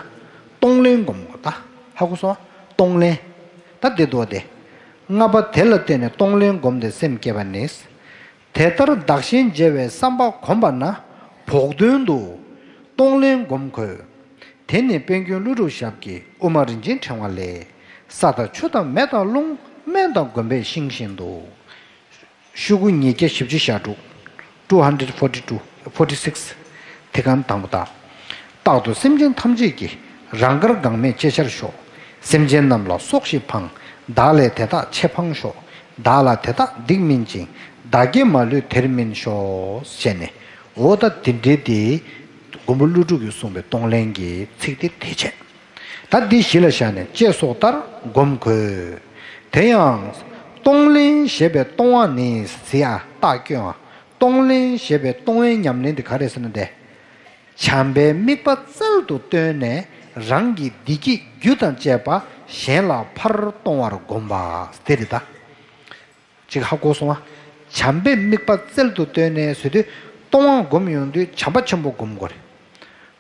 གཏོང་ལེན་སྒོམ་དགོས་ད། ཧ་གོ་སོང་ང་། གཏོང་ལེན། ད་འདི་འདུག་སྟེ། ལྔ་པ་དེ་ལ་བརྟེན་ནས་གཏོང་ལེན་སྒོམ་སྟེ་སེམས་བསྐྱེད་པ་ནི། དེ་ལྟར་བདག་གཞན་བརྗེ་བའི་བསམ་པ་གོམས་པ་ན་བོགས་འདོན་དུ་གཏོང་ལེན་སྒོམ་དགོས། དེ་ནི་དཔལ་མགོན་ཀླུ་སྒྲུབ་ཞབས་ཀྱི་དབུ་མ་རིན་ཆེན་ཕྲེང་བ་ལས། ས་དང་ཆུ་དང་མེ་དང་རླུང་སྨན་དང་དགོན་པའི་ཤིང་བཞིན་དུ། ཤོག་གུ་ཉིས་བརྒྱ་བཞི་བཅུ་ཞེ་དྲུག two hundred forty two, forty six། དེ་གང་དང་པོ་དག་རྟག་ཏུ་སེམས་ཅན་ཐམས་ཅད་ཀྱི་རང་དགར་འགག་མེད་ཅེས་ཤར་ཤོག་སེམས་ཅན་རྣམས་ལ་སོགས་ཤིག་ཕངས། བདག་ལས་དེ་དག་ཆེ་ཕངས་ཤོག་བདག་ལ་དེ་དག་སྡིག་སྨིན་ཅིང་། བདག་སྐྱེ་མ་ལུས་དེར་སྨིན་ཤོག་ཟེར་ནས། འོ་ད་དེ་འདྲའི་དེ། མགོན་པོ་ཀླུ་སྒྲུབ་ཀྱིས་གསུངས་པའི་གཏོང་ལེན་གྱི་ཚིག་དེ་དེ་བྱས། ད་འདི་གཞི་ལ་བཞག་ནས་ཅེས་སོགས་ལྟར་སྒོམ་དགོས། དེ་ཡང་། གཏོང་ལེན་ཞེས་པའི་གཏོང་བ་ནི་ཟེར་ཡ་རྟགས་སྐྱོན་བ། གཏོང་ལེན་ཞེས་པའི་གཏོང་བའི་ཉམས་ལེན་དེ་ག་རེ་ཟེར་ན་དེ། བྱམས་པའི་དམིགས་པ་རྩལ་དུ་བཏོན་ནས་རང་གི་བདེ་སྐྱིད་རྒྱུ་དང་བཅས་པ་གཞན་ལ་ཕར་གཏོང་བར་སྒོམ་པ་དེ་རེད་ད། ཅིག་ཧ་གོ་སོང་ང་། བྱམས་པའི་དམིགས་པ་རྩལ་དུ་བཏོན་ནས་ཟེར་དུས་གཏོང་བ་སྒོམ་ཡོང་དུས་བྱམས་པ་ཆེན་པོ་སྒོམ་དགོས་རེད།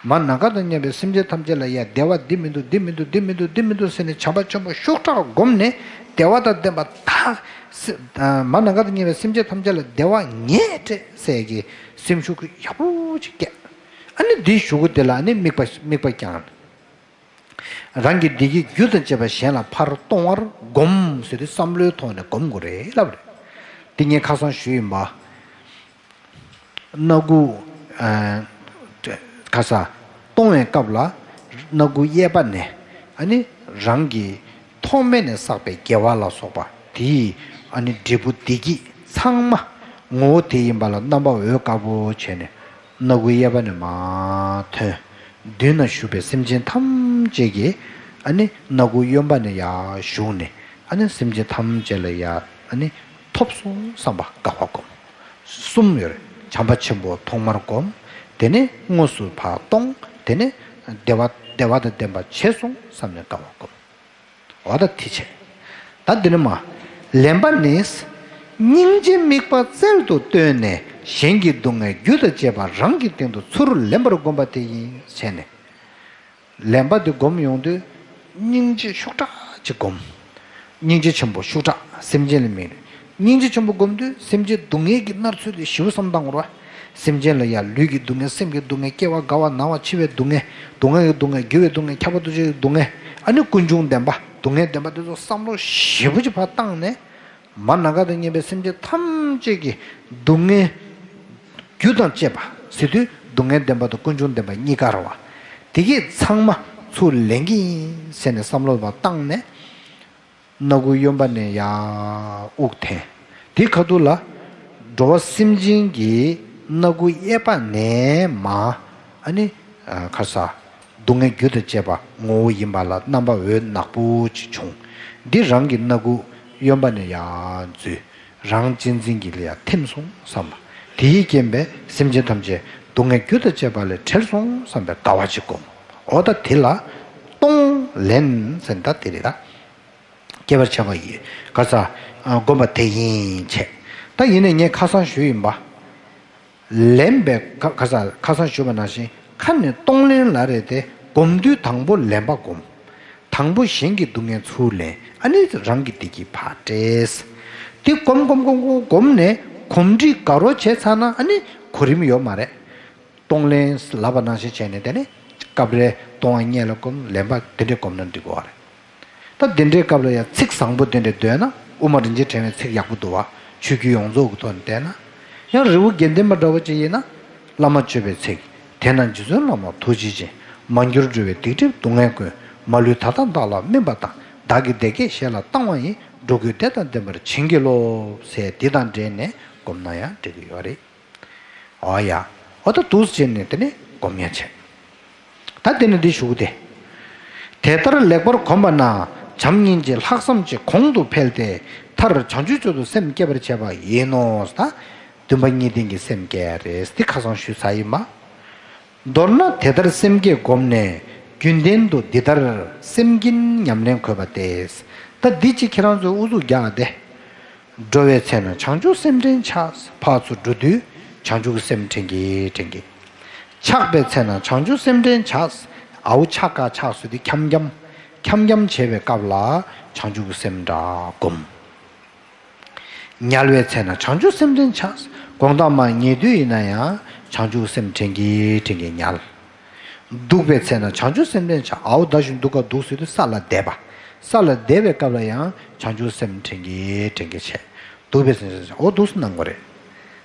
མ་ནམ་མཁའ་དང་མཉམ་པའི་སེམས་ཅན་ཐམས་ཅད་ལ་ཡ་བདེ་བ་འདི་མི་འདུག་འདི་མི་འདུག་འདི་མི་འདུག་འདི་མི་འདུག་ཟེར་ནས་བྱམས་པ་ཆེན་པོ་ཤུགས་དྲག་སྒོམ་ནས་བདེ་བ་དང་ལྡན་པ་ད། སེ་ཨ་མ་ནམ་མཁའ་དང་མཉམ་པའི་སེམས་ཅན་ཐམས་ཅད་ལ་བདེ་བ་ངས་སྤྲད་ཟེར་གྱི་སེམས་ཤུགས་ཀྱི་ཡག་པོ་ཅིག་སྐྱེ། ཨ་ནི་འདིའི་གཞུག་གུ་དེ་ལ་ཨ་ནི་དམིགས་པ་དམིགས་པ་བསྐྱང་། རང་གི་བདེ་སྐྱིད་རྒྱུ་དང་བཅས་པ་གཞན་ལ་ཕར་གཏོང་བར་སྒོམ་ཟེར་དུས་བསམ་བློའི་ཐོག་ནས་སྒོམ་དགོས་རེད་ལབ་རེད། འདི་ངས་ཁ་སང་ཞུས་ཡིན་པ། སྣ་ཁུག་ཨ་ཁ་ས་གཏོང་བའི་སྐབས་ལ་སྣ་ཁུག་གཡས་པ་ནས་ཨ་ནི་རང་གི་ཐོག་མེད་ནས་བསགས་པའི་དགེ་བ་ལ་སོགས་པ་དེའི་ཨ་ནི་འབྲས་བུ་བདེ་སྐྱིད་ཚང་མ་ངོ་བོ་དེ་ཡིན་པ་ལ་རྣམ་པ་འོད་དཀར་པོ་བྱས་ནས། སྣ་ཁུག་གཡས་པ་ནས་མར་ཐོན། མདུན་ན་བཞུགས་པའི་སེམས་ཅན་ཐམས་ཅད་ཀྱིས་ཨ་ནི་སྣ་ཁུག་གཡོན་པ་ནས་ཡར་བཞུགས་ནས་ཨ་ནི་སེམས་ཅན་ཐམས་ཅད་ལ་ཡར་ཨ་ནི་ཐོབ་སོང་བསམ་པ་དགའ་བ་སྒོམ། གསུམ་ཡོད་རེད། བྱམས་པ་ཆེན་པོ་ཐོག་མར་སྒོམ། དེ་ནས་དངོས་སུ་ཕར་གཏོང་། དེ་ནས་བདེ་བ་བདེ་བ་དང་ལྡན་པ་བྱས་སོང་བསམ་ནས་དགའ་བ་སྒོམ། འོ་ད་དེ་བྱས། ད་འདི་ནི་མ། ལེན་པ་ནི། སྙིང་རྗེ་དམིགས་པ་རྩལ་དུ་བཏོན་ནས་གཞན་གྱི་སྡུག་བསྔལ་རྒྱུ་དང་བཅས་པ་རང་གི་སྟེང་དུ་ཚུར་ལེན་པར་བསྒོམ་པ་དེ་ཡིན་བྱས་ནས། ལེན་པ་དེ་སྒོམ་ཡོང་དུས་སྙིང་རྗེ་ཤུགས་དྲག་ཅིག་སྒོམ། སྙིང་རྗེ་ཆེན་པོ་ཤུགས་དྲག་སེམས་ཅན་ལ་དམིགས་ནས། སྙིང་རྗེ་ཆེན་པོ་སྒོམ་དུས་སེམས་ཅན་སྡུག་བསྔལ་གྱི་མནར་ཚུལ་དེ་ཞེ་པོ་བསམ་བཏང་དགོས་རེད་བ། སེམས་ཅན་ལ་ཡང་ལུས་ཀྱི་སྡུག་བསྔལ། སེམས་ཀྱི་སྡུག་བསྔལ། སྐྱེ་བ་རྒ་བ་ན་བ་འཆི་བའི་སྡུག་བསྔལ། སྡུག་བསྔལ་གྱི་སྡུག་བསྔལ། འགྱུར་བའི་སྡུག་བསྔལ། ཁྱབ་པ་འདུ་བྱེད་ཀྱི་སྡུག་བསྔལ། ཨ་ནི་ཀུན་འབྱུང་བདེན་པ་སྡུག་བསྔལ་བདེན་པ་དེ་ཚོ་བསམ་བློ་ཞེ་པོ་ཅིག་ཕར་བཏང་ནས། མར་ནམ་མཁའ་དང་མཉམ་པའི་སེམས་ཅན་ཐམས་ཅད་ཀྱི་སྡུག་བསྔལ་རྒྱུ་དང་བཅས་པ་ཟེར་དུས་སྡུག་བསྔལ་བདེན་པ་དང་ཀུན་འབྱུང་བདེན་པ་གཉིས་ཀ་རེད་བ། དེ་གས་ཚང་མ་ཚུར་ལེན་གྱི་ཡིན་ཟེར་ནས་བསམ་བློ་ཕར་བཏང་ནས། སྣ་ཁུག་གཡོན་པ་ནས་ཡར་དབུགས་འཐེན། དེ་ཁ་ཐུག་ལ་འགྲོ་བ་སེམས་ཅན་གྱི་སྣ་ཁུག་གཡས་པ་ནས་མར་ཨ་ནི་ཁ་ས་སྡུག་བསྔལ་རྒྱུ་དང་བཅས་པ་ངོ་བོ་ཡིན་པ་ལ་རྣམ་པ་འོད་ནག་པོ་ཅིག་བྱུང་། འདི་རང་གི་སྣ་ཁུག་གཡོན་པ་ནས་ཡར་འཛུལ། རང་གཅེས་འཛིན་གྱི་ལ་ཡར་ཐིམ་སོང་བསམ་པ། དེའི་རྐྱེན་པས་སེམས་ཅན་ཐམས་ཅད་སྡུག་བསྔལ་རྒྱུ་དང་བཅས་པ་ལས་བྲལ་སོང་བསམ་པའི་དགའ་བ་ཅིག་སྒོམ། འོ་ད་དེ་ལ་གཏོང་ལེན་ཟེར་ད་དེ་རེད་ད། སྐྱེ་བར་བྱ་བ་ཡི། ག་ས། ཨ་སྒོམ་པ་དེ་ཡིན་བྱས། ད་ཡིན་ནའི་ངས་ཁ་སང་ཞུས་ཡིན་པ། ལེན་པའི་ཁ་ཁ་ས་ཁ་སང་ཞུས་པ་ནང་བཞིན་ཁ་ནས་གཏོང་ལེན་ལབ་རེད་དེ་སྒོམ་དུས་དང་པོ་ལེན་པ་སྒོམ། དང་པོ་གཞན་གྱི་སྡུག་བསྔལ་ཚུར་ལེན། ཨ་ནི་རང་གི་བདེ་སྐྱིད་ཕར་སྤྲད། དེ་སྒོམ་སྒོམ་སྒོམ་སྒོམ་སྒོམ་ནས་གོམས་འདྲིས་དགའ་རོགས་བྱས་ཚར་ན་ཨ་ནི་གོ་རིམ་ཡོད་མ་རེད། གཏོང་ལེན་ལབ་པ་ནང་བཞིན་བྱས་ནས་དེ་ནི་སྐབས་རེ་གཏོང་བ་སྔོན་ལ་སྒོམ། ལེན་པ་དེ་འདྲས་སྒོམ་ན་འགྲིག་གི་རེད། ད་དེ་འདྲའི་སྐབས་ལ་ཡང་ཚིག་བཟང་པོ་དེ་འདྲས་འདོན་ན་དབུ་མ་རིན་ཆེན་ཕྲེང་བའི་ཚིག་ཡག་པོ་འདུག་བ། ཆོས་བརྒྱུད་ཡོངས་རྫོགས་ཀྱི་ཐོག་ནས་བལྟས་ན། ཡང་རི་བོ་དགེ་ལྡན་པ་འདྲ་བོ་ཅིག་ཡིན་ན། བླ་མ་མཆོད་པའི་ཚིག་དེས་ན་རྗེ་བཙུན་བླ་མ་ཐུགས་རྗེ་ཅན། མ་གྱུར་འགྲོ་བའི་སྡིག་སྒྲིབ་སྡུག་བསྔལ་ཀུན། མ་ལུས་ད་ལྟ་བདག་ལ་སྨིན་པ་དང་། བདག་གི་བདེ་སྐྱིད་ཞལ་ལ་བཏང་བ་ཡིས། འགྲོ་ཀུན་བདེ་དང་ལྡན་པར་བྱིན་གྱིས་རློབས་ཟེར། འདི་དང་འབྲེལ་ནས་སྒོམ་ན་ཡང་འགྲིག་གི་ཡོད་རེད། ཨོ་ཡ། ཨོ་ད་འདུག་སེ་བྱས་ནས་དེ་ནས་སྒོམ་ཡ་བྱས། ད་དེ་ནས་འདི་ཞུ་གི་དེ། དེ་ལྟར་ལེགས་པར་གོམས་པ་ན། བྱམས་སྙིང་རྗེ་ལྷག་བསམ་གྱིས་གོང་དུ་འཕེལ་ཏེ། མཐར་བྱང་ཆུབ་མཆོག་ཏུ་སེམས་བསྐྱེད་པར་བྱེད་པ་ཡིན་ནོ། ད་བདུན་པ་གཉིས་ལྡན་གྱི་སེམས་བསྐྱེད་རེད། འདི་ཁ་སང་ཞུས་ཚར་ཡིན་པ། མདོར་ན་དེ་ལྟར་སེམས་བསྐྱེད་བསྒོམས་ནས། རྒྱུན་ལྡན་དུ་འདི་ལྟར་སེམས་ཀྱིས་ཉམས་ལེན་དགོས་པ་སྟེ། ད་འདི་གཅིག་ཁྱེད་རང་ཚོས་ཨུ་ཚུགས་རྒྱག་དེ། འགྲོ་བའི་ཚེ་ན་བྱང་ཆུབ་སེམས་དྲན་བྱ། ཕར་ཚུར་འགྲོ་དུས་བྱང་ཆུབ་ཀྱི་སེམས་དྲན་གྱིས་དྲན་གྱིས། ཆགས་པའི་ཚེ་ན་བྱང་ཆུབ་སེམས་དྲན་བྱ། ཨའུ་ཆགས་ཀ་ཆགས་ཟེར་དུས་འཁྱམ་འཁྱམ། འཁྱམ་འཁྱམ་བྱེད་པའི་སྐབས་ལ་བྱང་ཆུབ་ཀྱི་སེམས་འདྲ་བསྒོམ། དམྱལ་བའི་ཚེ་ན་བྱང་ཆུབ་སེམས་དྲན་བྱ། དགོང་དག་མར་ཉལ་དུས་ཡིན་ན་ཡང་བྱང་ཆུབ་སེམས་དྲན་གྱིས་དྲན་གྱིས་ཉལ། འདུག་པའི་ཚེ་ན་བྱང་ཆུབ་སེམས་དྲན་བྱ། ཨའུ་ད་ཞིག་འདུག་ག་འདུག་ཟེར་དུས་ས་ལ་བསྡད་པ། ས་ལ་བསྡད་པའི་སྐབས་ལ་ཡང་བྱང་ཆུབ་སེམས་དྲན་གྱིས་དྲན་གྱིས་བྱས། འདུག་པའི་ཚེ་ན་ཨོ་འདུག་སེ་གནང་དགོས་རེད།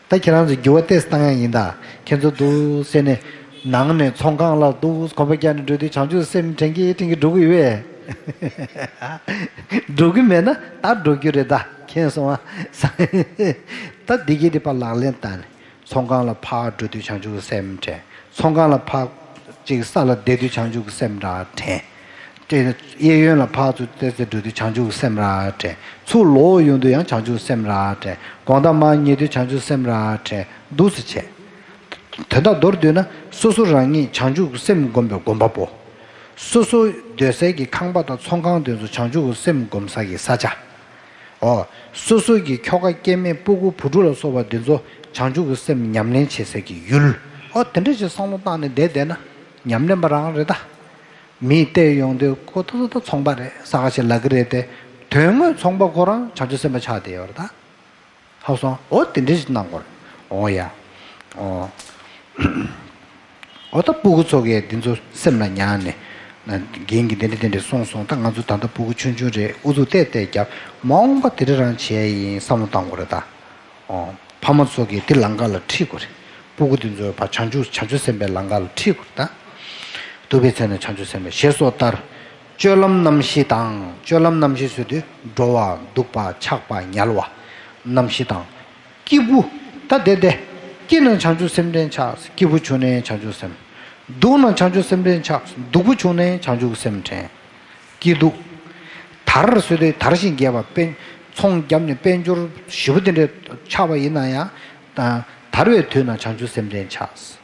ད་ཁྱེད་རང་ཚོ་འགྱུར་བ་ཏོག་ཙམ་བཏང་ཡ་ཡིན་ད། ཁྱེད་ཚོ་འདུག་སེ་ནས་ནང་ནས་ཚོང་ཁང་ལ་འདུག་གོམ་པ་རྒྱག་ནས་འགྲོ་དུས་བྱང་ཆུབ་སེམས་དྲན་གྱིས་དྲན་གྱིས་འགྲོ་གི་ཡོད་པས། འགྲོ་གི་མེད་ན་ད་འགྲོ་རྒྱུ་རེད་ད། མཁྱེན་སོང་ཨ། ད་འདི་གི་དེ་ཕར་ལག་ལེན་བསྟར་ནས། ཚོང་ཁང་ལ་ཕར་འགྲོ་དུས་བྱང་ཆུབ་ཀྱི་སེམས་དྲན། ཚོང་ཁང་ལ་ཕར་ཅིག་ས་ལ་བསྡད་དུས་བྱང་ཆུབ་ཀྱི་སེམས་ར་དྲན། དེ་གཡས་གཡོན་ལ་ཕར་ཚུར་ཏོག་ཙམ་འགྲོ་དུས་བྱང་ཆུབ་ཀྱི་སེམས་ར་དྲན། ཚུར་ལོག་ཡོང་དུས་ཡང་བྱང་ཆུབ་ཀྱི་སེམས་ར་དྲན། དགོང་དག་མར་ཉལ་དུས་བྱང་ཆུབ་ཀྱི་སེམས་ར་དྲན། འདུག་སེ་བྱས། དོན་དག་མདོར་བསྡུས་ན་སོ་སོ་རང་ཉིད་བྱང་ཆུབ་ཀྱི་སེམས་བསྒོམ་པའི་སྒོམ་པ་པོ། སོ་སོ་སྡོད་སའི་གི་ཁང་པ་དང་ཚོང་ཁང་དེ་ཚོ་བྱང་ཆུབ་ཀྱི་སེམས་བསྒོམ་ས་གི་ས་ཆ། ཨོ། སོ་སོ་གི་ཁྱོ་ག་སྐྱེ་དམན་སྤུ་གུ་བུ་ཕྲུག་ལ་སོགས་པ་འདི་ཚོ་བྱང་ཆུབ་ཀྱི་སེམས་ཉམས་ལེན་བྱེད་སའི་གི་ཡུལ། ཨོ་དེ་འདྲ་ཞིག་བསམ་བློ་བཏང་ནས་བསྡད་བསྡད་ན་ཉམས་ལེན་པ་རང་རེད་ད། མིས་བལྟས་ཡོང་དུས་ཁོ་ཐུག་ཐུག་ཐུག་ཚོང་པ་རེད་ས་ག་ཞིག་ལབ་གི་རེད་དེ། དོན་དངོས་ཚོང་པ་ཁོ་རང་བྱང་ཆུབ་སེམས་དཔའ་ཆགས་བསྡད་ཡོད་རེད་ད། ཧ་སོང་། ཨོ་དེ་འདྲ་ཞིག་གནང་དགོས་རེད། ཨོ་ཡ། ཨོ། ཨོ་ད་སྤུ་གུ་ཚོ་གས་འདི་ཚོ་སེམས་ལ་ཉར་ནས། ན་རྒན་གྱིས་འདི་འདྲ་འདི་འདྲ་གསུངས་སོང་ད་ང་ཚོ་ད་ལྟ་སྤུ་གུ་ཆུང་ཆུང་རེད་ཨུ་ཚུགས་ཏེ་ཏེ་རྒྱབ་མ་འོངས་པ་དེ་འདྲ་རང་བྱས་ཡིན་བསམ་བློ་བཏང་དགོས་རེད་ད། ཨོ། ཕ་མ་ཚོ་གིས་འདི་ལམ་ཁ་ལ་ཁྲིད་དགོས་རེད། སྤུ་གུ་འདི་ཚོ་ཕ་བྱང་ཆུབ་བྱང་ཆུབ་སེམས་དཔའི་ལམ་ཁ་ལ་ཁྲིད་དགོས་རེད་ད། འདུག་པའི་ཚེ་ན་བྱང་ཆུབ་སེམས་དཔའི་ཞེས་སོགས་ལྟར། སྤྱོད་ལམ་རྣམ་བཞི་དང་སྤྱོད་ལམ་རྣམ་བཞི་ཟེར་དུས་འགྲོ་བ་འདུག་པ་ཆགས་པ་ཉལ་བ། རྣམ་བཞི་དང་། སྐྱིད་པོ། ད་དེ་དེ། སྐྱིད་ན་བྱང་ཆུབ་སེམས་དྲན་ཆགས། སྐྱིད་པོ་བྱུང་ནས་བྱང་ཆུབ་སེམས། སྡུག་ན་བྱང་ཆུབ་སེམས་དྲན་ཆགས། སྡུག་པོ་བྱུང་ནས་བྱང་ཆུབ་སེམས་དྲན། སྐྱིད་སྡུག་དར་ཟེར་དུས་དར་ཞིང་རྒྱས་པ་དཔལ། ཚོང་བརྒྱབ་ནས་དཔལ་འབྱོར་ཞེ་པོ་དེ་འདྲ་ཆགས་པ་ཡིན་ན་ཡང་། དར་བའི་དུས་ན་བྱང་ཆུབ་སེམས་དྲན་ཆགས།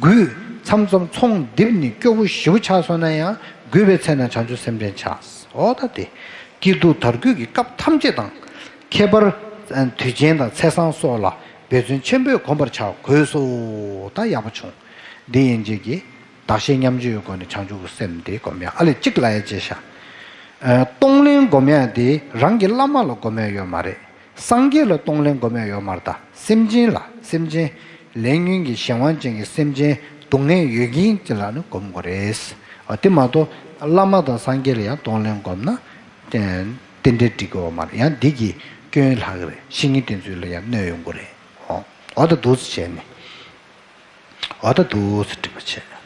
རྒུད། མཚམས་མཚམས་ཚོང་རྡིབ་ནས་སྐྱོ་པོ་ཞེ་པོ་ཆགས་སོང་ན་ཡང་རྒུད་པའི་ཚེ་ན་བྱང་ཆུབ་སེམས་དྲན་ཆགས། ཨོ་ད་དེ། སྐྱིད་སྡུག་དར་རྒུད་ཀྱི་སྐབས་ཐམས་ཅད་དང་། ཁྱད་པར་དུས་ཆེན་དང་ཚེས་བཟང་སོགས་ལ་འབད་བརྩོན་ཆེན་པོས་གོམས་པར་བྱ་དགོས་སོ། ད་ཡག་པོ་བྱུང་། འདི་ཡན་ཆད་ཀྱིས་བདག་གཞན་མཉམ་བརྗེའི་སྒོ་ནས་བྱང་ཆུབ་ཀྱི་སེམས་དེ་སྒོམ་ཡ་ཨ་ལས་གཅིག་ལ་ཡ་བྱས་ཤག་གཏོང་ལེན་སྒོམ་ཡ་དེ་རང་གི་བླ་མ་ལ་སྒོམ་ཡ་ཡོད་མ་རེད། སངས་རྒྱས་ལ་གཏོང་ལེན་སྒོམ་ཡ་ཡོད་མ་རེད་ད། སེམས་ཅན་ལ་སེམས་ཅན། ལས་ཉོན་གྱི་གཞན་དབང་ཅན་གྱི་སེམས་ཅན་སྡུག་བསྔལ་ཡོད་མཁན་ཅིག་ལ་ནི་སྒོམ་དགོས་རེད། ཨ་དེ་མ་གཏོགས་བླ་མ་དང་སངས་རྒྱས་ལ་ཡང་གཏོང་ལེན་སྒོམ་ན། རྟེན་འབྲེལ་འགྲིག་གི་ཡོད་མ་རེད་ཡང་འདི་གི་སྐྱོན་ལྷག་གི་རེད་བཤེས་གཉེན་དེ་ཚོ་ལ་ཡང་གནོད་ཡོང་གི་རེད། ཨོ་ཨོ་ད་འདུག་སེ་བྱས་ནས། ཨོ་ད་འདུག་སེ་འགྲིག་པ་བྱས།